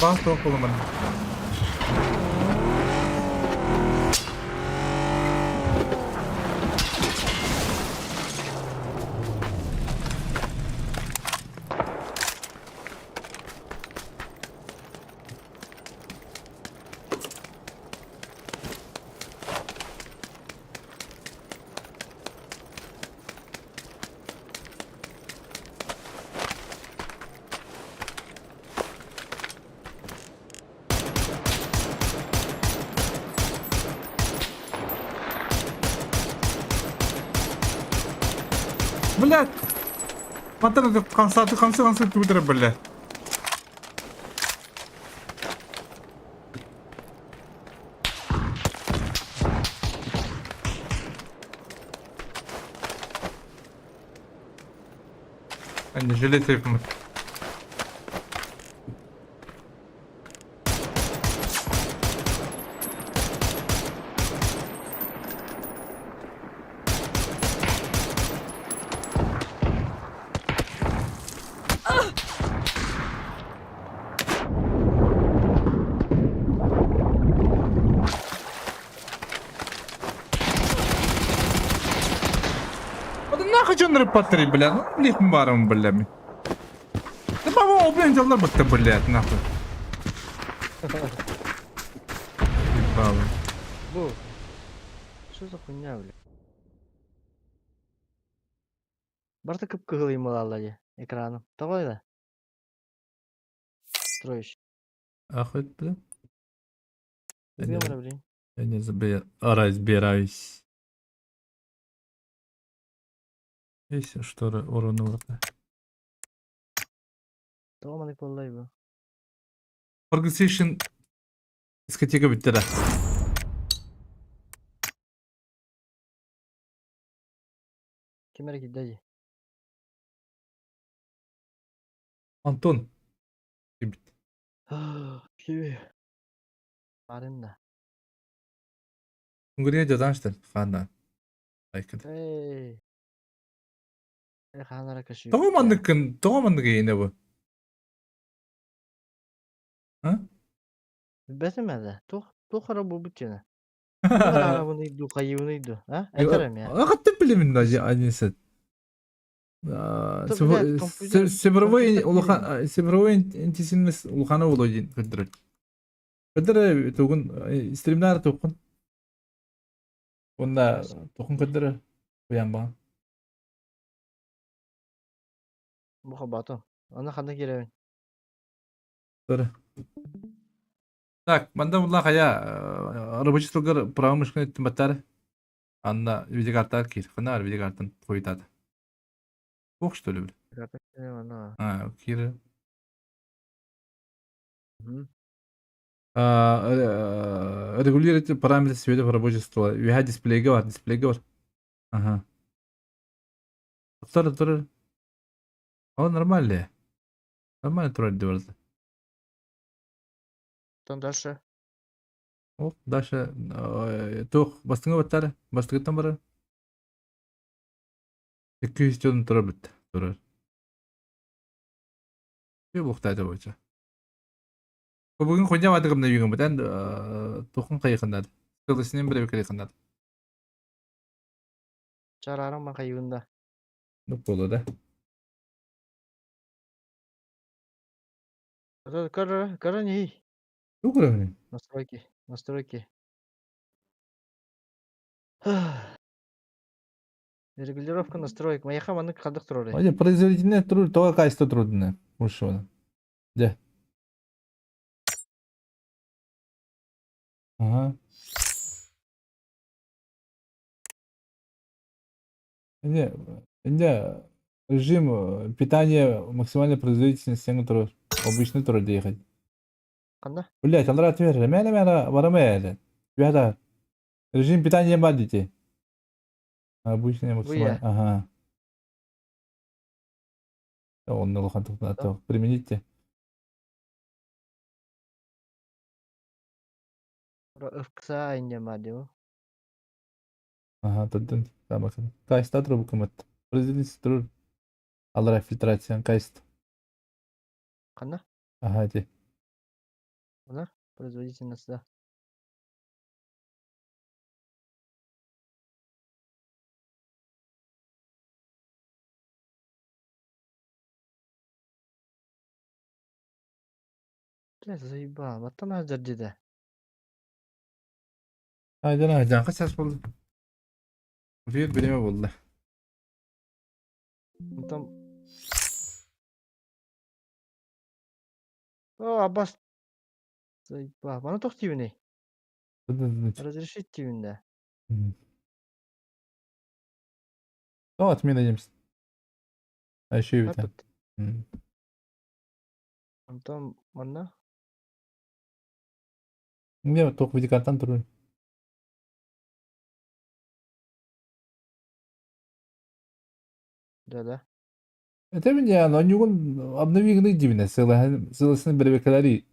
Бас тоқылымын. Блядь! Мантан хамсаты хамсы хамсы тудыр, блядь. Они жилет репмут. Да нахуй дьоннору паттары, бля. Ну, блих барым, бля. Да по-моему, блин, дьоннор бытта, блядь, нахуй. Ебало. Бу. Что за хуйня, бля? Барта кып-кыһыл ималалла дии экраным. Тоҕо да? Настроишь. Ахует, бля. Я не, Выбрал, блин. я не разбираюсь. Есть шторы урона врата. Тоҕо маннык буоллай бу? Organization дискотека бүттэ да. Ким эрэ киирдэ дии. Антон. Киммит? Киви. Барын да. Унгурия дьадаҥ Ханна. Айкын. Эй. Э хаанара Тоҕо көсүүбүт манныккын, тоҕо маннык эйиэнэ бу? А? Билбэтим ээ. Туох туох эрэ буолбут диэнэ. Туох эрэ арабыный дуу, хайыыбыный дуу, а? Этэр эмиэ. Ахаттып билимин Анисет. То, блядь, компьютер, Цифровой компьютер улахан цифровой интисинмес улахана боло диэн көрдөрөр. Көрдөрө тугун стримнар тугун. Онна тугун көрдөрө буян баҕан. Бу хобоотум. Аны ханна киирэбин? Көрө. Так, манда булла хайа рабочий столгар правый мышканы баттар. Анна видеокартаҕа киир. Ханна видеокартан хуйтаата. Ох, что ли, бля? А, киир. Регулировать параметры света в рабочий стол. Үһэ дисплейге бар, дисплейге бар. Ага. Тур, тур. Ол нормально. Нормально турар дии барыта. Там дальше. Ол дальше туох бастыҥы баттаары, бастыгыттан барар. Икки үс турар бүттэ. Турар. Буохтаата буоча. Бүгүн хуйня баатыгым да бүгүн бутан тухун хайыхыннад. Сылысынын биле бекерихыннад. Чарарым ман хайыгында. Ну болу да. Көр, көр не? Тугу көрөбүн? Настройки, настройки. Регулировка настроек. Маяха маннык хадык турар. Ой, производительный труд, тоҕо качество трудно. Ушуна. Де. Ага. Не, не, режим питания максимальной производительности турар. Обычный турар ехать. Ханна? Блять, алра отвер. Мэлэ мэлэ барамэ. Ребята, режим питания бар детей. Обычный максимальный. Ага. Он улахан тухна примените. Ыкса инде ма дeo. Ага, тадын. Тамакын. Кайста трубка мат. Производительность тур. Алра фильтрация кайст. Ханна? Ага, ти. Она? Производительность, да. Бля, заебал. Баттан азыр деди. Айдан айдан качас болду. Утуйар биреме болду. Там... О, Аббас. Заебал. Мана тох тибини. Разрешить тибинде. О, отмена немс. А еще и это. Антон манна? Мне только видеокартан турун. Да, да. Это меня, но не он обнови дивне, сыласын бербекелери.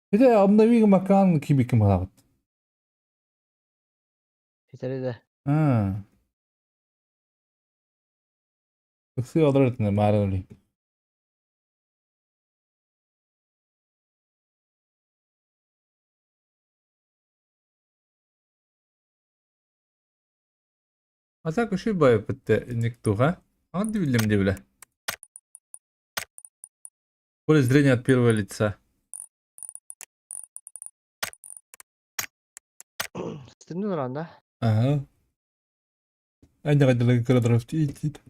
Это обнови макан кибиким халабат. Хитереде. А. Ыксы алыр маарыли. А так үшүй байып бітті никтуға. А дивилем дивле. Поле зрения от первого лица. Стримде туран да? Ага. Айда кадрлы кадровти идит.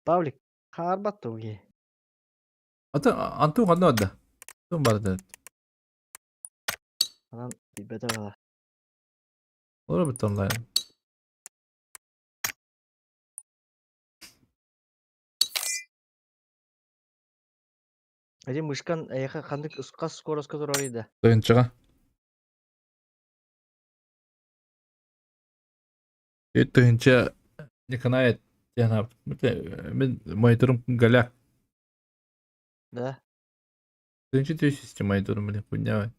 Павлик, хаарбат туги. Аты Антон ханна барда? Антон барда. Анан билбэтэ бала. Олор бит онлайн. Один мышкан эйэхэ ханнык хас скороска турар да. Тыынчыга. Тыынча Николай диэн мин мониторум голяк. Да. Тыынча 200 мониторум блин хуйня.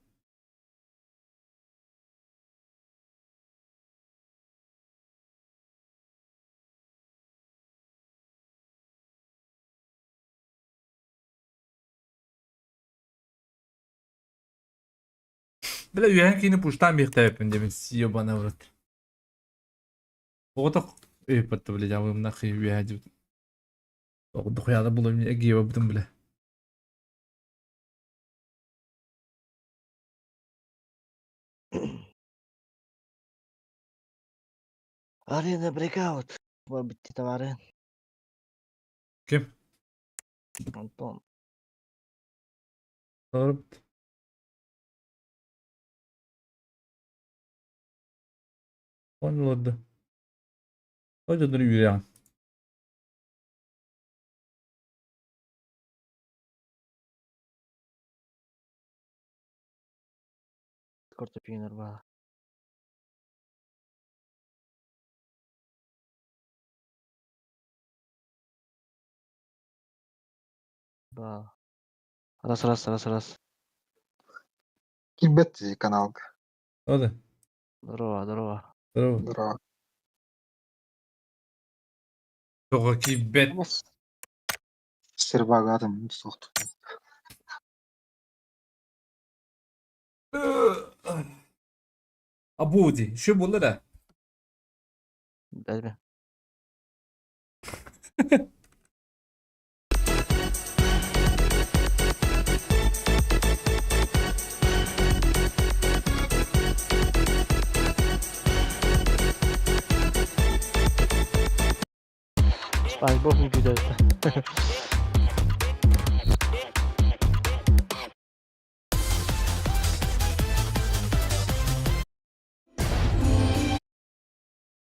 Бля, үөһэн киини пуштаан биэхтээбиппин диэбин ебана в рот. Оҕотох ыйыппатта бля дьабымнах үөһэ дьибит. Дохуяда булам эгиэбэбитим бля. Арена брейкаут. Битти товары. Ким? Антон. Doğru. Oldu. Hocadır yürüyen. Скорпионер баа. Баа. Раз, раз, раз, раз. Килбэт каналга. Ода. Здорово, здорово. Здорово. Здорово. Тоҕо киирбэт. Сербагатым сохту. Абуди, еще буолла да? Бэлбэ. Спанч Боб не күйдө.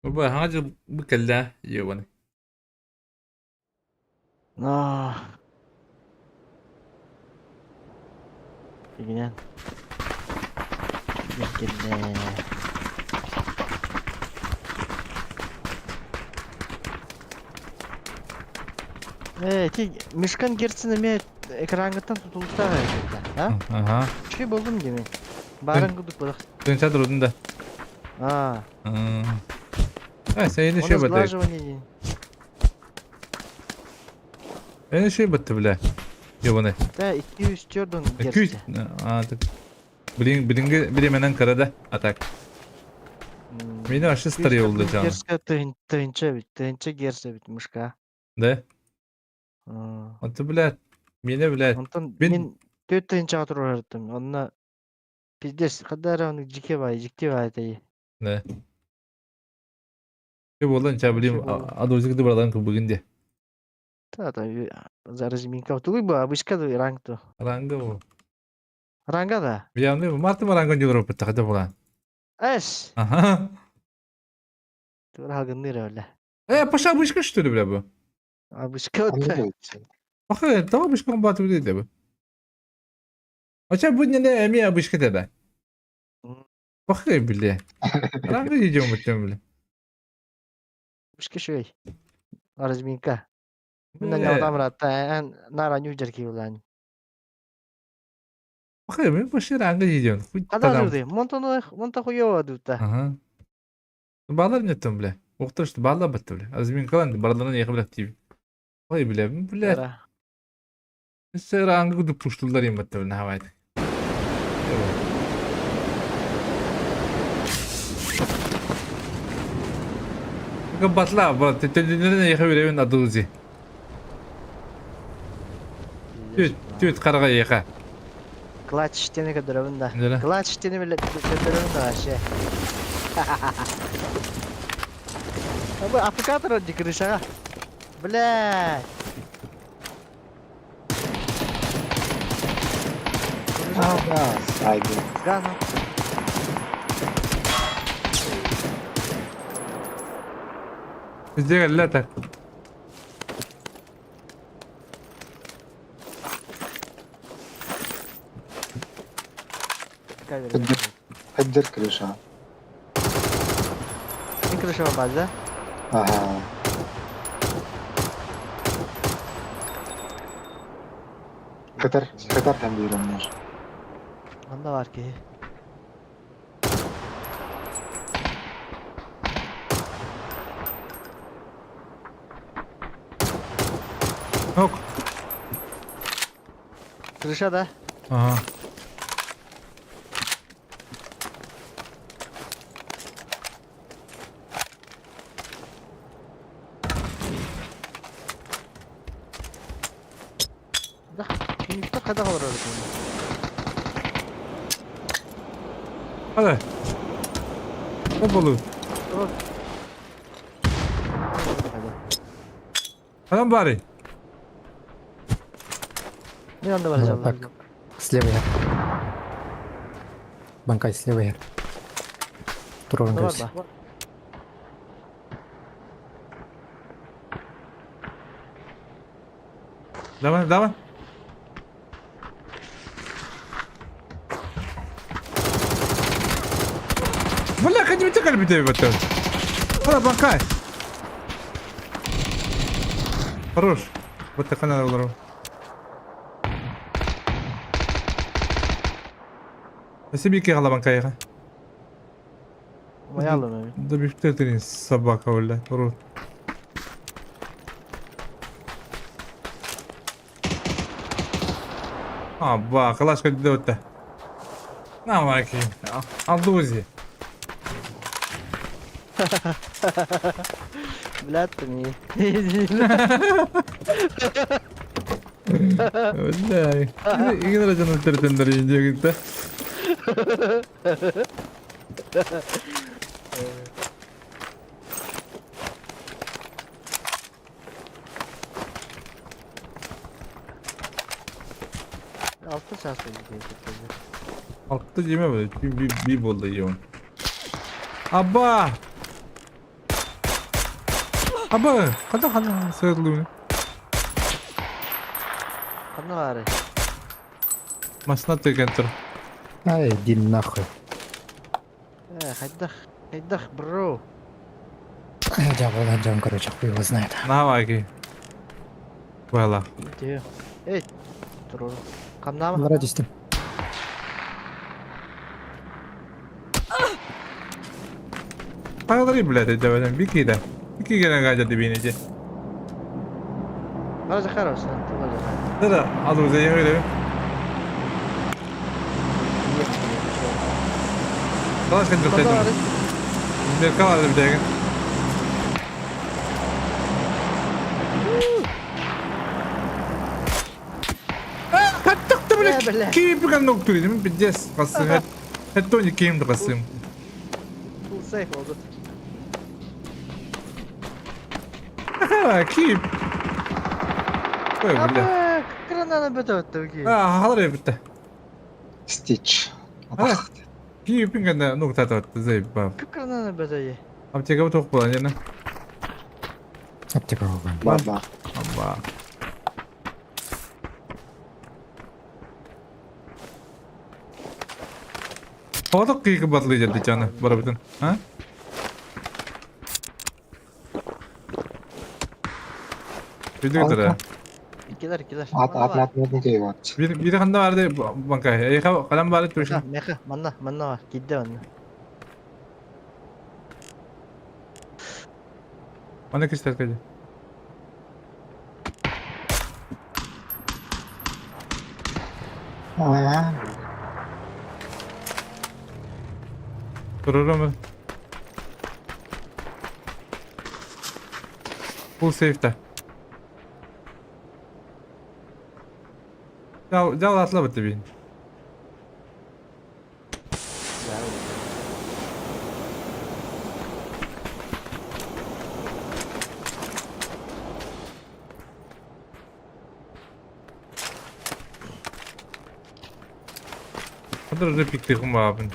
Бу хаҥа дьыл бу кэллэ ебаный. На. Игинен. Кэллэ. Э, ти мышкан герцин эме экрангыттан тутулуктаах эбит а? Ага. Үчүгэй болдум дии Баарын курдук бодох. Тынча турдун да. А. А, сен Оны еще бата. сглаживание дии. Сен еще батты бля. Ебаный. Да, 204 Күй. герц. А, так. Билин билинге билименен карада. А так. Мени вообще старый oldu canım. Герцке тыһынча бит, тыһынча герц эбит мышка. Да? Аты, блядь. Мени, блядь. Онтон Мин мин төрт тыһынчаҕа туруорартым. Онно пиздец, хадара оны жике бай, жикти бай этэй. Да. Ты болан ча Вообще билим болду. адозик бардан кыбыгын де. Та та за разминка. Тугуй бу обычка ранг ту. Ранга бу. Ранга да. Явны марты ранга Европа тахта була. Эс. Ага. Тура хагынныр öyle. Э, паша обычка что ли, бля, бу? Обычка да. Баха, того обычка бат билде бу. Ача бу не эми обычка да. Баха биле. Ранга идем бутем биле. Обычка шөй. Разминка. Мин Э. ньоотамратта эн нара ньюджер киулан. Баха, мен паша ранга идем. Хуй Хада тадам. журды. Монтону монта хуёва дута. Ага. Балар не там, бля. Уқтырышты балар бітті, бля. Разминкалан барларынан екі бля тип. Ой, бля, бля. Сэр ангы күдіп пуштулар ем бітті, бля, хавайды. Батла, брат, тетелерine екі беребин адузи. Түт, түт қараға екі. Клатч тени көдөрөбүн да. Нere? Клатч тени биле көдөрөбүн да вообще. Бу аппликатор дии крышаҕа. Блядь. А, да, сайдын. Гана. Везде лето. Хаддер крыша. Мин крышаҕа баар да? Ага. Кытар, кытар там биир Манна баар киһи. Ок. Крыша да? Ага. Да. Күнүктэр хайдах олорор Hadi. Ne bolu? Adam bari. Мин онно барacağım. Так, слева я. Банкай, слева я. Турорун Бар көс. ба? Давай, давай. Бля, хоть бы кальбите в это. Хала, банкай. Хорош. Вот так надо было. Спасибо, Кирилл банкай. Моя Да бифтер собака, бля. Урод. А, ба, калашка дөттө. На, маки. Алдузи. Блядь, ты не. Бля. Игнор жана тертендер индегинте. Алты час oldu. Altta yeme böyle. Bir, bir, bir bolda yiyorum. Abba! Abba! Kada kada sığırlı. Ханна баары. Masna tökentür. Ай, иди нахуй. Э, хайдах, хайдах, бро. Дьявол, дьон, короче, хуй его знает. Наваки. Вала. Эй, Эй, турор. Ханнама. Вроде с ним. Paraları блядь, давай, бики да. Бики гene gaca dibine ce. Бара Захаров, сен тула. Да да, az önce yemeğe Kalaş kendini tutaydım. Bir kalar bir dakika. Каттыкты бля. Киіп ган нокту дедим, пиздец. Касы. Это не киим касым. Full safe oldu. Киіп. Ой, бля. Крананы бөтө ки. А, халар битте. Стич. Киіп ган нокта татты зай ба. Крананы бөтө. Аптека тоқ болан жана. Аптека болған. Бар, бар. Аба. Хоодок кийки батлы жерди жана бара бүтүн. А? Видео Икилер, икилер. Ат, ат, ат, ат, ат, Bir bir ханда барды банка. Эйха калам бары түшүн. Меха, манна, манна бар. Кидде манна. Мана кистер кеди. Турурум. Full safe'te. Жал жал атла бітті бейін. Хадыр уже пиктыхым баабын.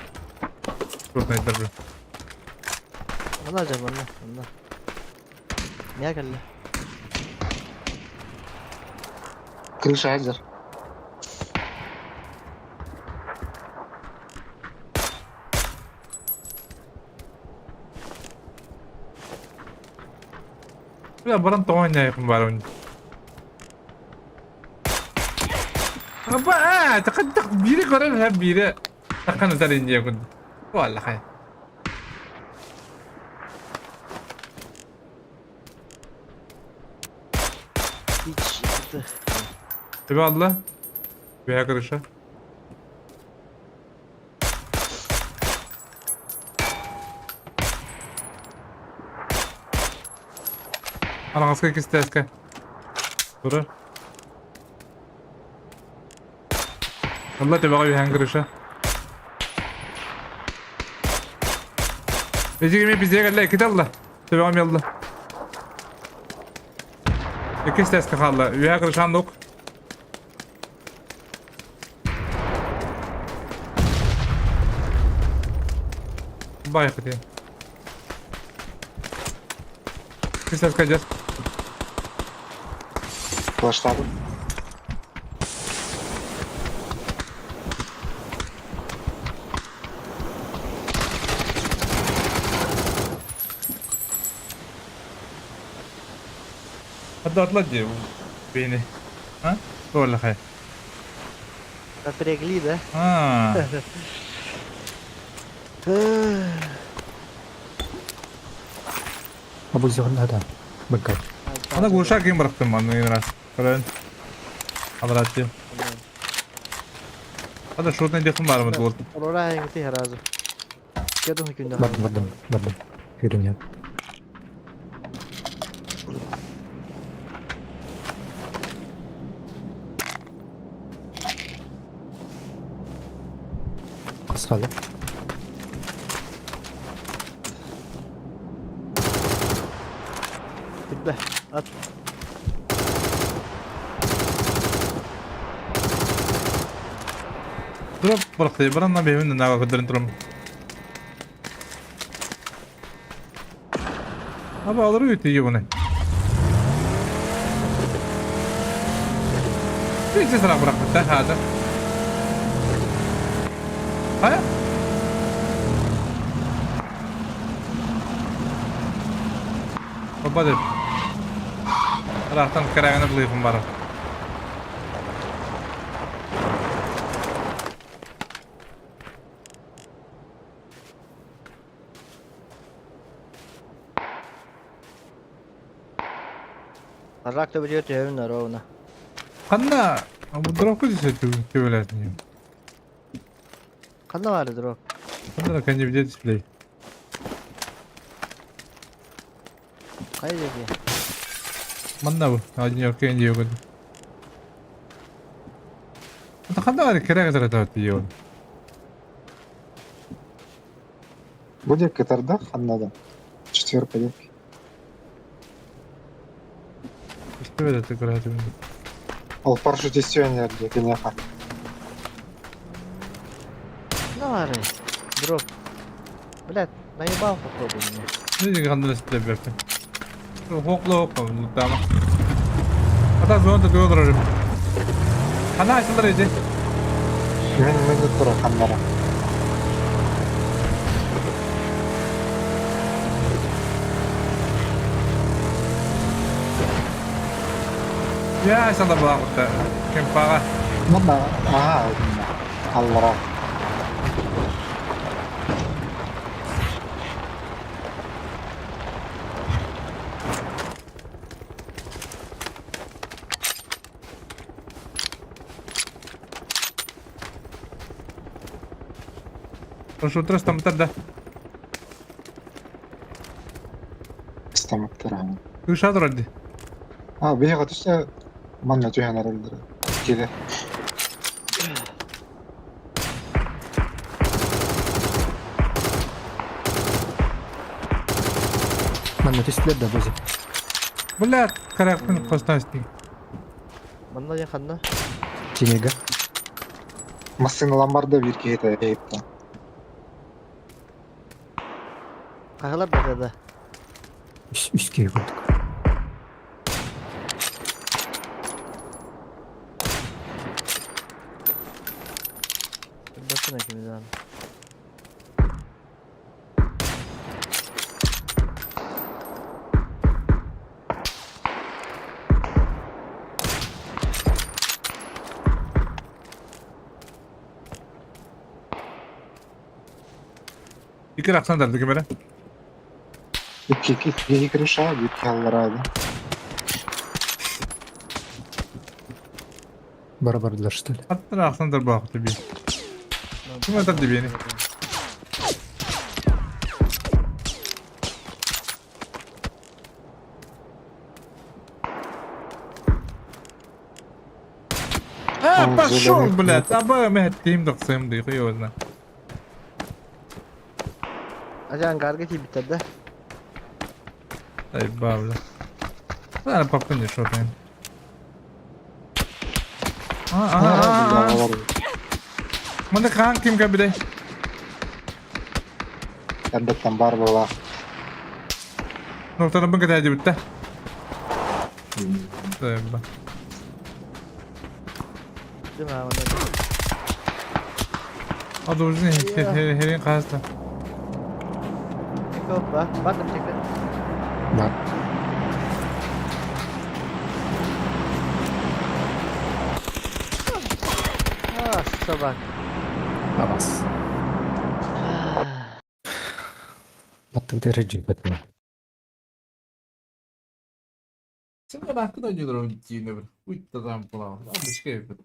Шотнайдар бу. Манна дьэ манна манна. Мия кэллэ. Крыша азер. Бля, баран тоҕо анньаайыкпын баарабын. Аба, тахаттах биири көрөр һэ биири таххан ытар инниэ курдук. Уоллахай. Тебе алла. Бэйэ крыша. Араҥаска кистээскэ. Турар. Алла төбөҕө үһээн крыша. Эдьиги бизге кэллэ иккитэ алла. Төбөҕө эмиэ алла. Иккис теске хаалла. Үһэ крышан лук. Байқы дии. Иккис дьэр. Флаштабын. Hadda atla дии бейни. А? Туоллахай. Напрягли, да? А. Абузион да. Быкка. Ана глушак им бырахтым манны раз. Көрөн. Абратты. Ада шотный дехым барымыт болды. Олора эңти сразу. Кедон күндө. Бардым, бардым, бардым. Херня. Кыскалы. Бүтбэ. Ат. Дроп бырахты. Баранна бэйбин нага көдөрүн турам. Аба алыр үтү буны. Бейсе сыра бырахпыт да хазыр. Хайа? Баба деп. Рахтан кыраганы булыйхым бар. Арак төбөтүгэр түһэбин ровно. Ханна бу дропка түсэ төбөләсин. Ханна баар дроп? Ханна кәнде видео дисплей. Хайа диэки? Манна бу. Один кәнде yok. Ханна бар кирәк әзер тиyon. Будет катарда ханнада. Четверка девки. Что это играть? Ол парашютистер декенеха. Ханна баар? Дроп. Блядь, наебал походу меня. Не ханна степ берді. Хокло лутама. Ата зонда төдөрөр. Ханна асылдар эже. Мен мен тура ханнара. Я асылдар булагытта. Кемпага. Мына ага аллара. Шутрас там да. Стаматтара. Ушадыр алды. А, бияга түстө манна түһэн арылдыр. Киде. Манна түстүлэр да бузи. Бля, каракпын костастик. Манна дьэ ханна? Тинега. Массыыналан барда биир киһитэ эһиттэн. Хаһылар да да. Үс, үс киһи курдук. Бакын ekimizden. Икки рахсан дарды кемере. Икки икки киһи крыша, биир киһи аллараа Бара бардылар что ли? Аттар ахсан дарбаах би. Ким атар дибени? А, пошел, блядь, аба мэтtim дохсым ди хуёзна. Ажан гарга тиийбиттэр да. Ай, бабля. Да, папа не шо ты. А, а, а. Манда хаан ким кабиде? Эрдэттэн баар буоллаах. Нохтарбын кэтээдибит да. Тайба. Одобрение херин хаста. Опа, бар да чекер. Бар. А, собак. Абас. Баттык дәрәҗә бетме. Sen hakkında oynuyorlar gittiğinde bir. Uyttadan falan. Başka bir.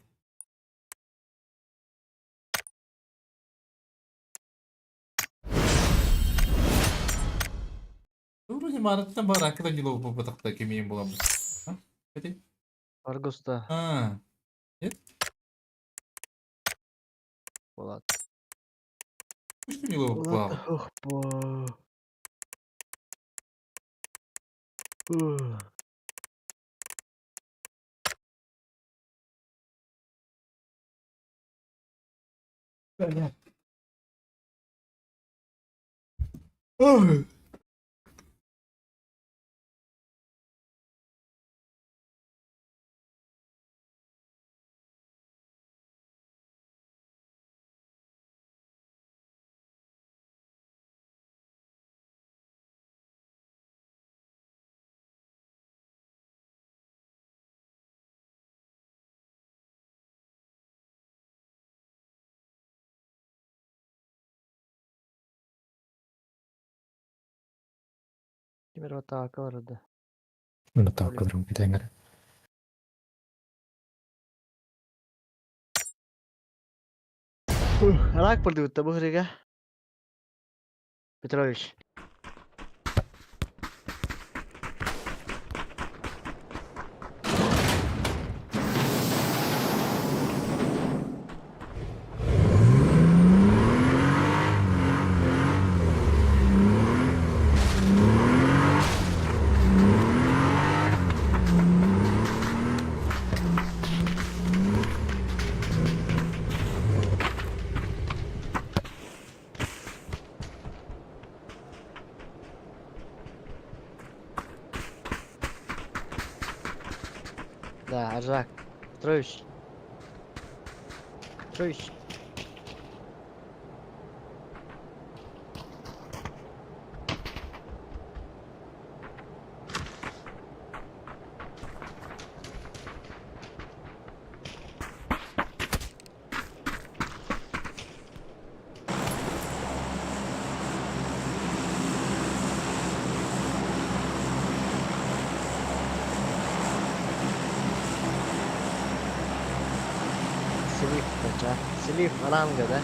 Вроде мараттан бар акыда нило попытакта кемейін боламыз. А? Хотя? Аргуста. А. Нет? Болат. Что нило попал? Ох, по. Ой. Кимер атака барда. Мына тааккадрым китеңер. Рак бардыбытта бу хрига. Петрович. Да, Аржак. Петрович. Петрович. Слив, да? Слив ранга, да?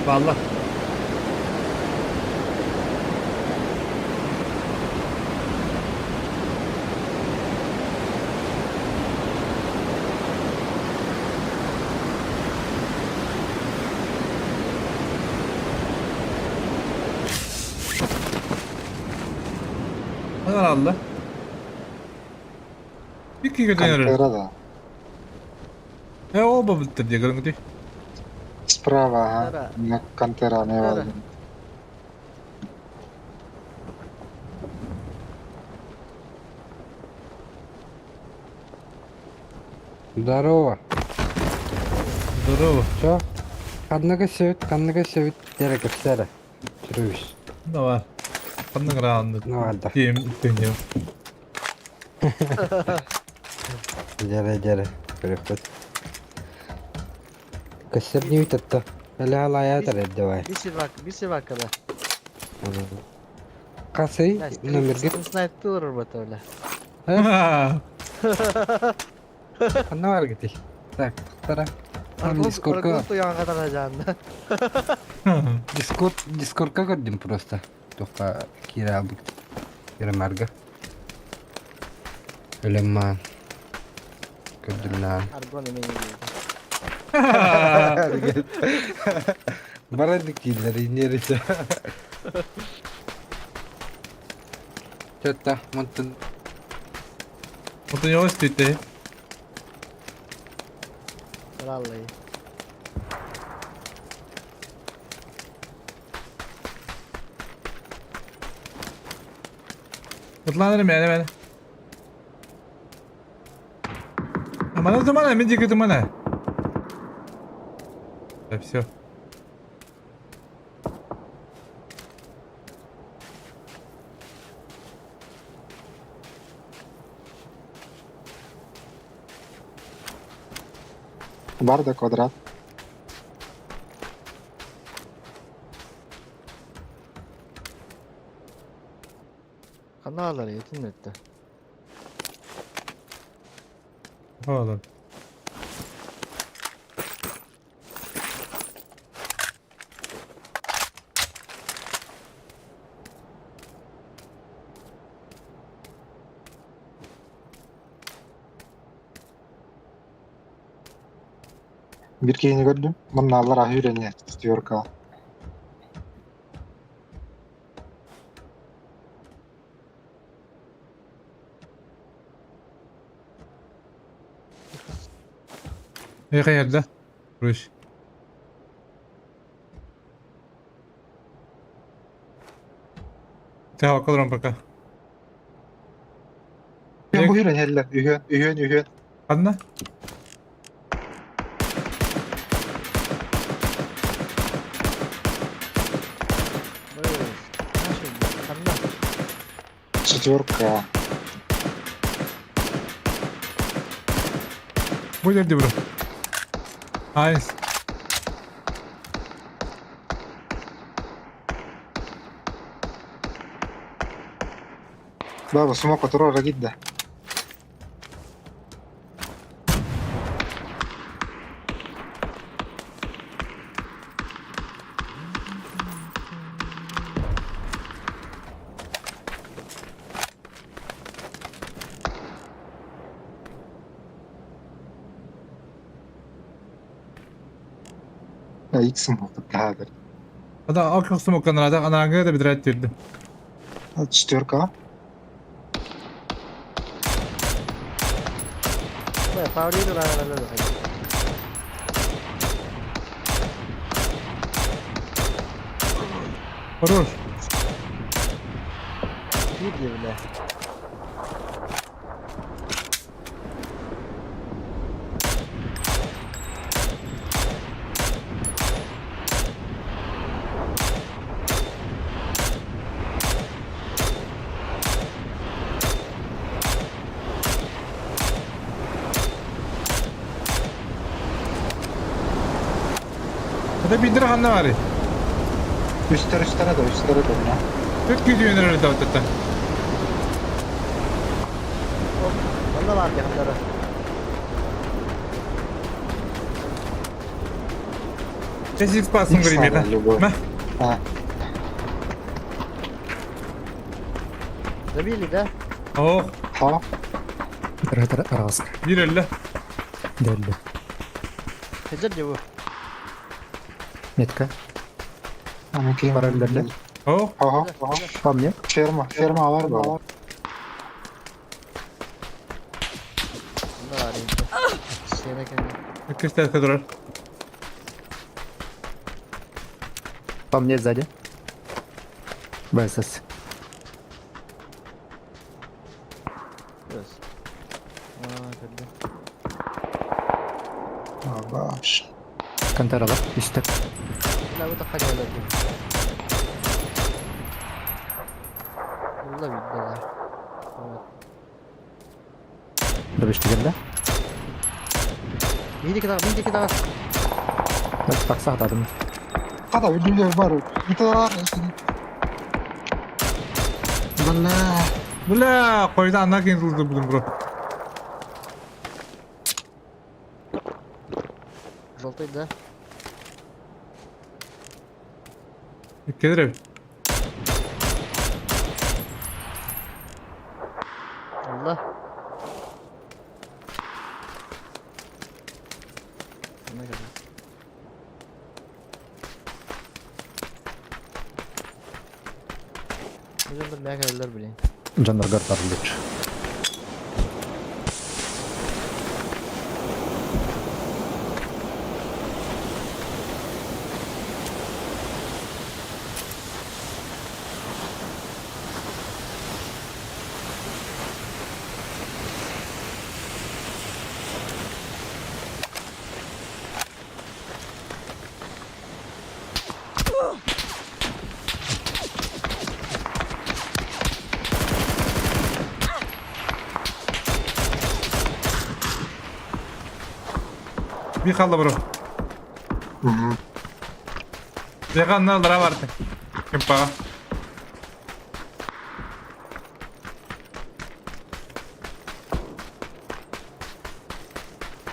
Vallahi. Алла. Икки көтөн Кантера да. Э, оба бүттер дии көрүҥүтүй. Справа, ага. На Кантера не Кантера. бар. Здорово. Здорово. Чё? Ханныга сөбүт, ханныга сөбүт дere кэпсээрэ. Чүрүүс. Давай. Ханнык раунды. Ну ладно. Тиэм төннүм. Дere дere. Көрөхпүт. Көссөр не үтөттө. Эле алая давай. Бисер вакада. Касый номерге Снайптылар урбата бля. Ханна бар гити. Так, тара. Там Дискордка, Аргон туян катана жанна. Дискорд, Дискордка көрдүм просто. Тоқта кире алдык. Кире марга. Өлемман. Көрдүм наан. Аргон имени. Барадык кийлер инерите. Чөттө, мунтун. Отun yavaş tüytte. Vallahi. Ытланырым yani ben. Амана тумана, мен жеке тумана. Да все. Бар да квадрат. Каналар етин этти. Oğlum. Bir keyini gördüm. Bunlarlar ahüreni. Четверка. Эй, geldi. Ruş. Te bakalım пока. Үһүөн бу үренеллер. Үһүөн, үһүөн, үһүөн. Ханна? Ханна. Четверка. Бу жерде бро. Айс. Баба, смок которого родит, да. Да, X смок, да. Ада алка смок канада, анаңга да бидрат түрдү. Четверка. Бля, Павлину надо надо. Хорош. Иди, бля. Ада бидер ханна бар. Үстер, үстер да, үстер да. мына. Төт күйді өнер да өтті. Онда бар якындары. Чесик спасын Икс көрейм надо, любой. Мә. А, Забили, да? Ох, ха. Араска. бир эле. Дөллү. Хеджер же бу. Метка. Аны Бараллар. кейін. Ох, Ага, ага. По мне. Ферма, ферма бар ба? Бар инде. Сена кэннэ. Иккис турар. По мне сзади. БСС. Көс. Аа, көрдүм. Абаш. Контера бар. Үстэ. Бля, бу тахха келер. Булла бит да. Добештигенде. Биди кида, биди кида. Такса атадым. Хата үлүлөр бар. Бүтөр. Бля. Бля, койда анна кин тулду бүгүн бро. Желтый, да? Кедер. Allah. Ne kadar? Hocam dur merak ederler bile. Жандаргар тарлыч. Bir kaldı bro. Беганна дыра барды. Кемпаға.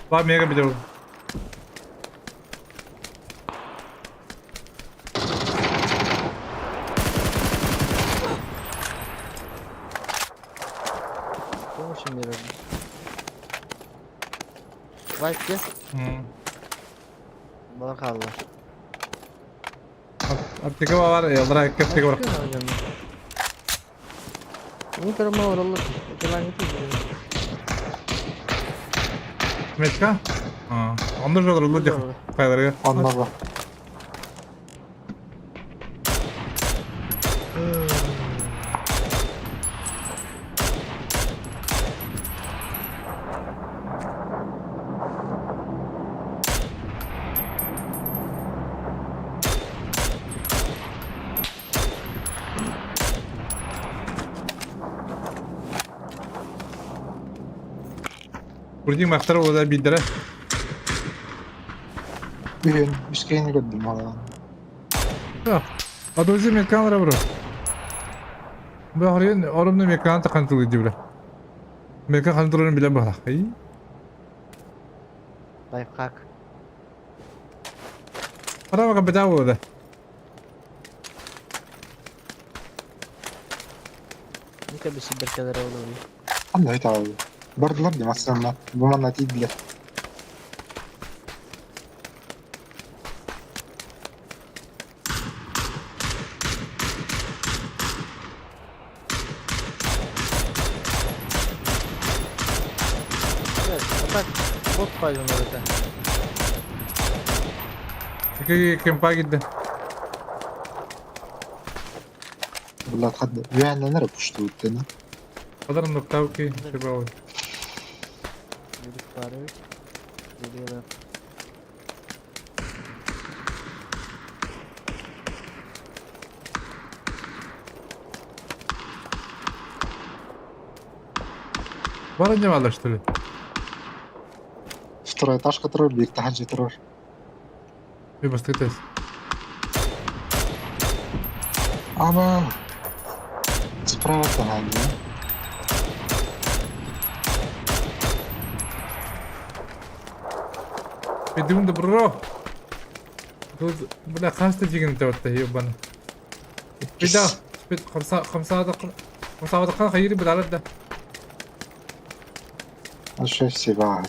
Бар мега бит. Помощи мне Вайп где? Бар қалды. Аптека бар, ялдыра аптека бар. Не көрмө ораллы. Метка? А, онда жолдар улы дек. Кайларга? Онда. Бурдин мактар ода биддere. Бүгүн үскейни көрдүм ала. Адозы меткалара бро. Бу харыйын орумну метканы такан тылы дибре. Метка хан турарын билен бала. Ай. Лайфхак. Ара бака бета болду. Ника биси беркелер олу. Андай табы. Бардылар демасына. Бу манна тийдилер. Evet, atak bot paylaşımları da. Кемпа кидди. Булат хадды. Үйәннен пушту өттені. Адарым ноктауки шебау. Yürüp bari. Geliyorlar. Барынжа алаштыры. Второй этаж, который бир тахаджи турар. Би бастытес. Аба. Справа тахаджи. Бедим да бро. Тут бля хаста жигин таватта ебана. Беда. Бит خمسة خمسة دقيقة خمسة دقيقة خيري بالعدد ده. شايف سبعة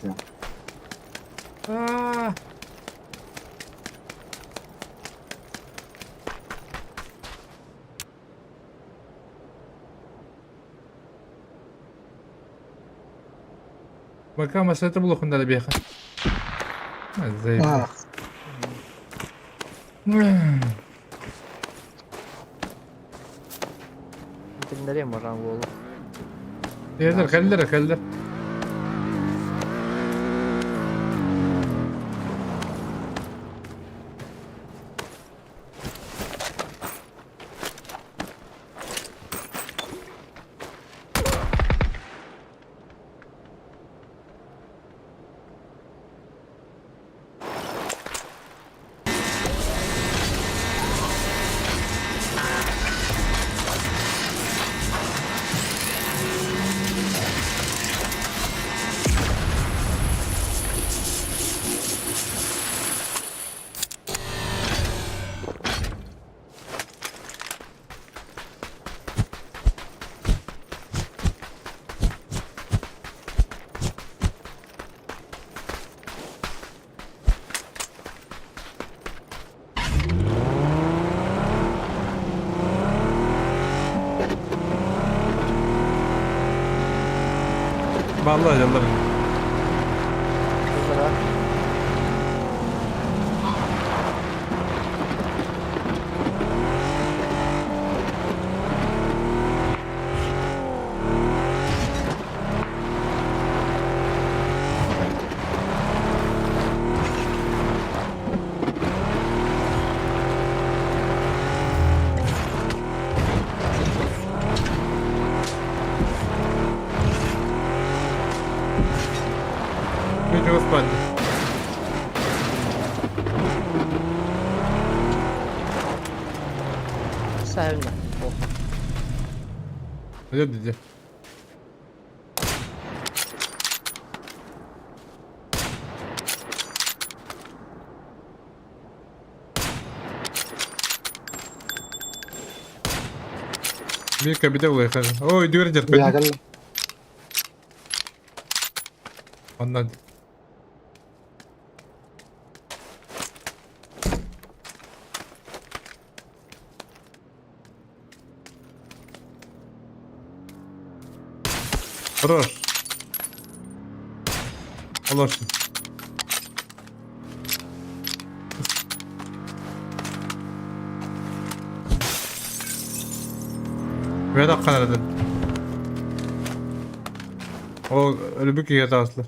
آه. Пока масса булуохун да биэхэ. А, Тиҥнэриэм баран уолу. Кэллэр, кэллэр, кэллэр. Vallahi yallah. Видео спать. Савина. Идет где? Мика беде улайхан. Ой, дверь я терпеть. кэллим. Оннан. Хорош. Хорош. Ver dakika O ölü bir aslı.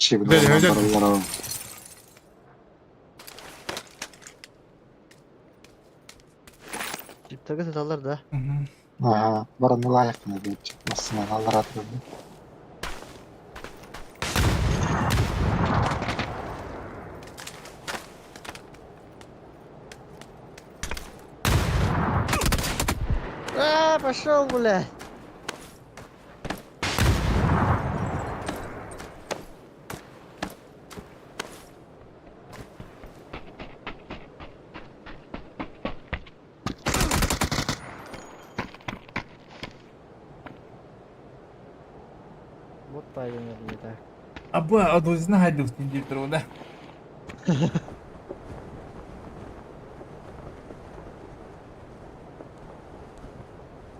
Şimdi Öyle, öyle. barallar. Джиптарга сыталлар да. Ага, баран лайық деп масына алар атырды. А, пошел, бля. Вот парень, не так. Аба, одну знаю, да.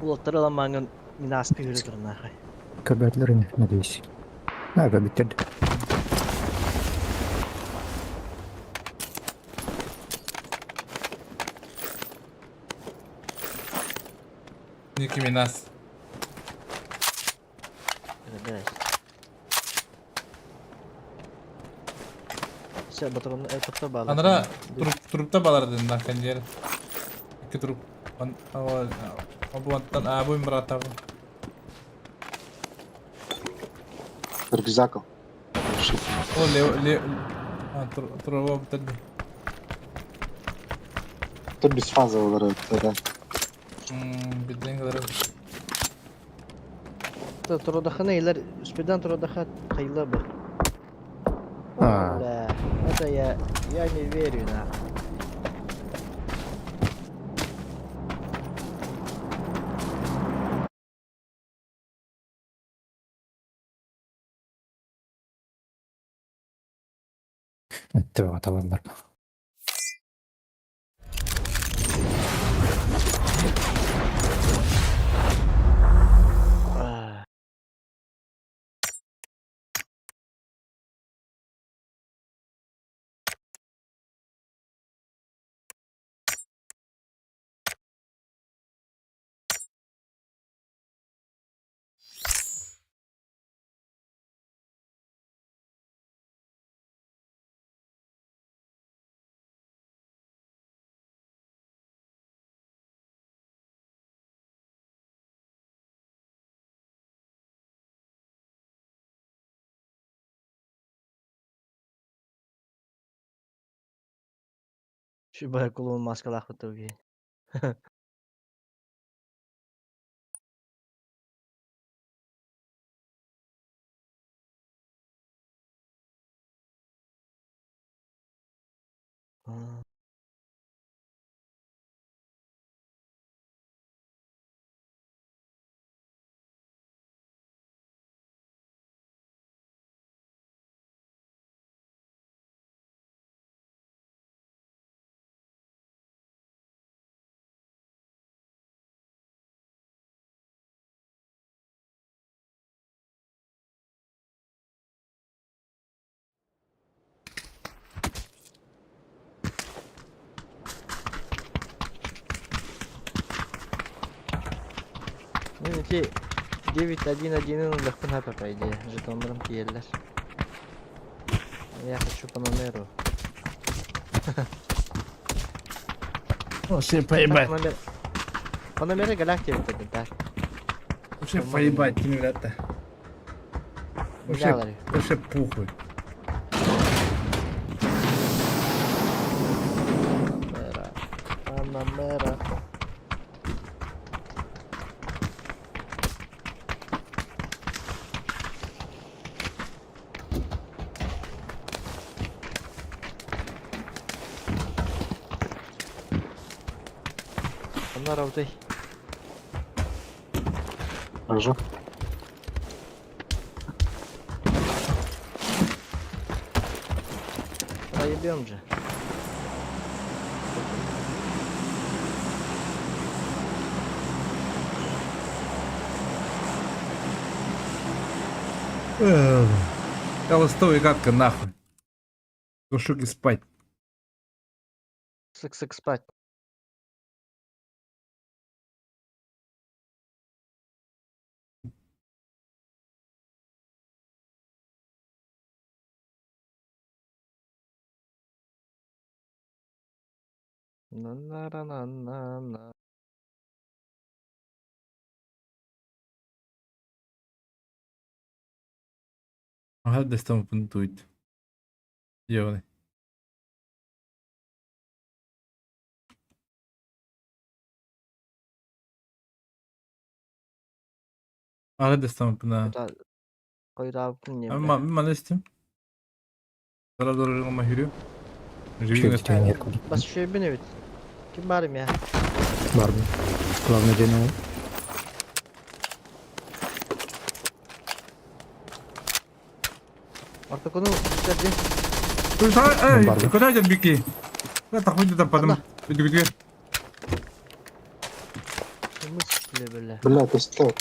Улаттар аламаңын минаспы yürü нахай. Көрбәтлер надеюсь. На, көрбүттер. Ники Минас. Все, батырын аэропортта баалар. Анара туруп турупта балар дедим нахен жер. Икки туруп. Бу антан а бу брат абы. Рюкзак. О ле ле а туруп биттерди. Тут без фазы олар да. Биден kadar. Туродахана илер спидан туродахат хайла бы. А. Бля, это я не верю нахуй. Өттө талаллар. Шибай кулун маскалаах бутуги. Мин ити 9-1-1 ыллахпын хапа по идее. Жетоннарым тиийэллэр. Я хочу по номеру. Вообще поебать. По номеру галактика это так. Вообще поебать, ты ребята. Вообще, вообще похуй. Панамера. Онно работай. Хорошо. Проебем же. Холостовый катка нахуй. Кушуки спать. Сык-сык спать. На-на-на-на-на. Ага, пунктует. Ёбаный. Ага, на. Койдаабын Ма манестим. Сара дорожы махирю. Бас шөйбін эбит. Ким барым я? Барбын. Главный день ол. Ортокуну үстерди. Эй, куда идет Бики? Куда так там потом? Где? Бля. Бля, ты что?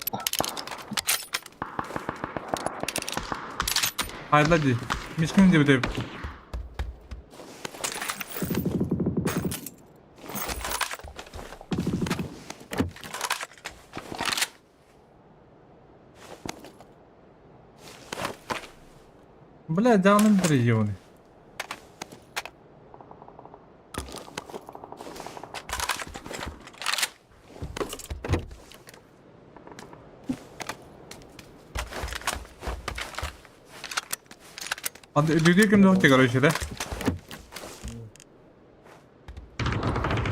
Хайда ди. Мишкин деп деп. Бля, даунын бір ебаный. Анда үдүдү ким дохти, короче, да?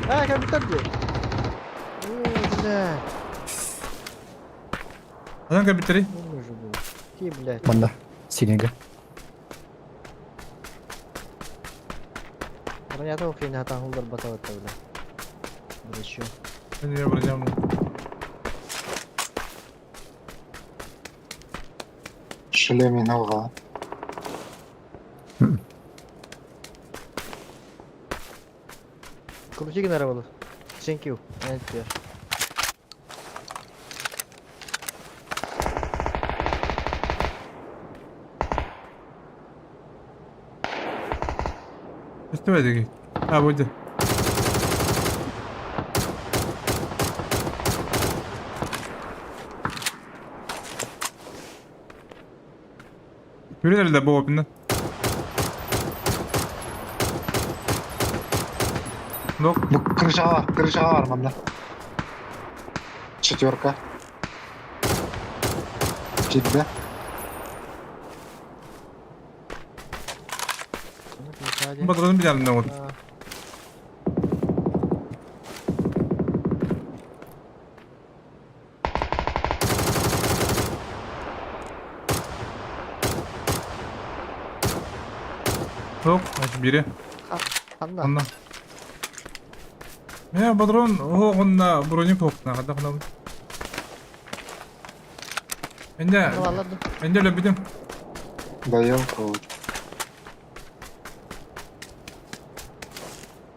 А, компьютер где? Ой, бля. Адам компьютери? Ти, блядь. Манда. Синега. Бронята охрен хата хулдар батаватта, бля. Бля, Не, броня. Шлеме нога. Крути гынара буолуо. Thank you. Эн Көстүбэтиги. А, будет. Yürü nerede bu opinden? Нок. Бу крышаҕа, крышаҕа бар манна. Четверка. Киирдэ. Патронун билэрин оҕот. Суох, бири. Ханна? Онно. Мен патрон оһоҕунна броник оһохтуна хадах ханабын. Энде, энде өлөбүтүм. Даем кого.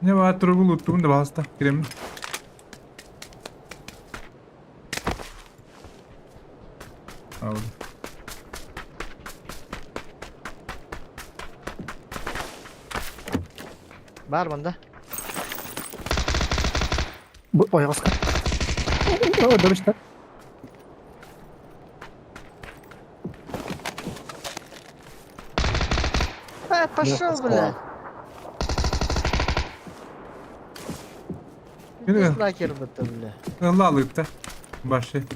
Не баа туругу луттугун да баһаста киремин. Алды. Бар манда. Бу ойоҕоско. Дөрүстэр. Э, пошел, бля. Кире. Нахер бы ты, бля. Лалыпта. Баши.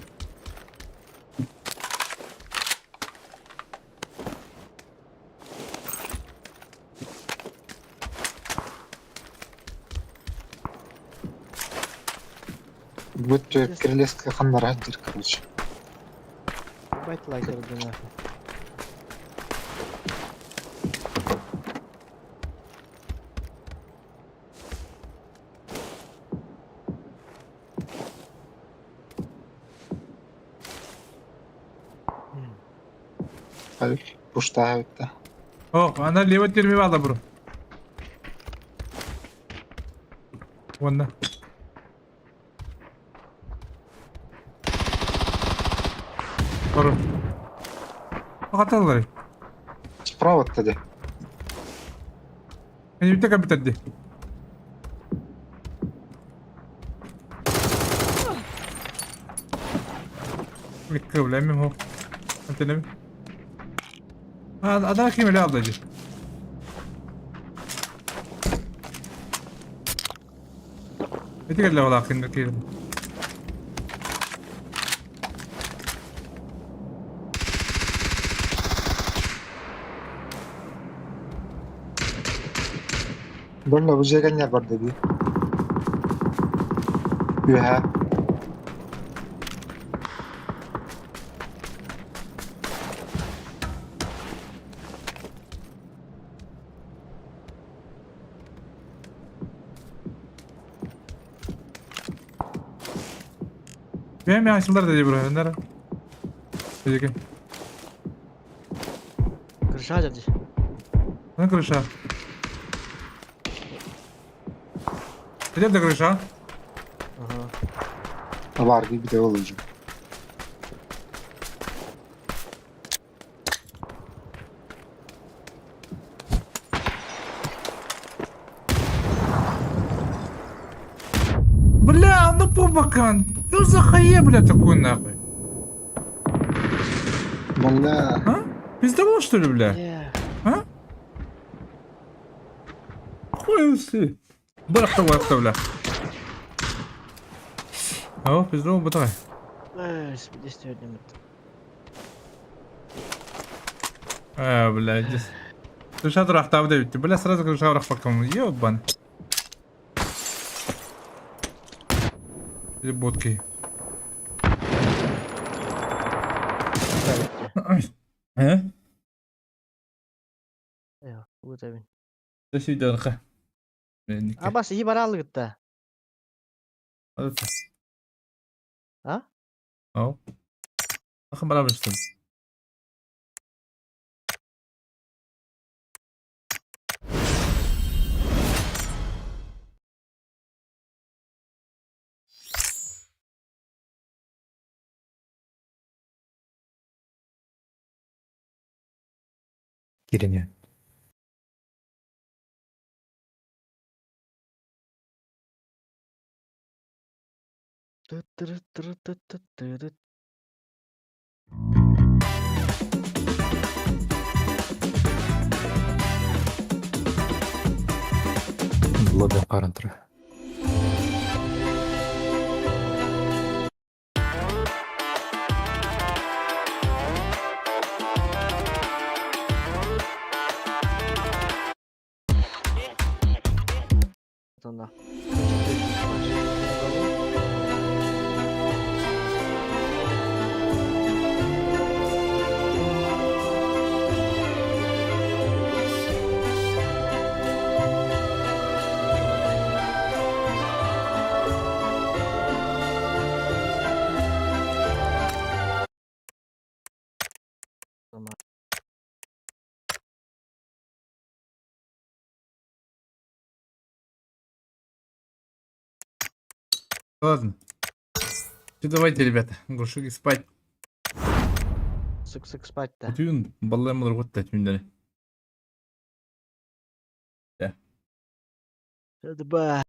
Будь кирилеска ханнара дир, короче. Ебать лакер, да нахуй. Hayır. Пуштаабытта. О, ана лево терми бала бро. Онна. Бару. Хаталлар. Справа тады. Мен үтә компьютерди. Проблемim ho. Antene. Adana kim öyle ablacı? Eti geldi ola hakkında ki. Бұрла бұл жерге не бар dedi. Үһә. Benim yaşlılar dedi buraya. Nere? Dedi ki. Крыша дядя. Ne крыша? Где de крыша? Ага. Бар bir de olacak. Бля, ну побакан. Что за хае, бля, такой нахуй? Бля. А? Пиздобол, что ли, бля? А? Хуй усы. Бырах та бля. О, пиздобол, бытай. Эй, сегодня А, бля, здесь. Крыша турах табы бітті. Бля, сразу крыша урах бакам. Ебан. Или ботки. Э? Уутабин. Төсүйдөрхэ. Абас иһи бараалыгытта. А? Ау. Ахын барабыштым. Кирине. Тыт-тырыт-тырыт-тыт-тырыт. Лобби харан турар. Она. Ладно. Все, давайте, ребята, глуши спать. Сык-сык спать-то. Утуйун баллайм олоргут түүннэри. Это ба.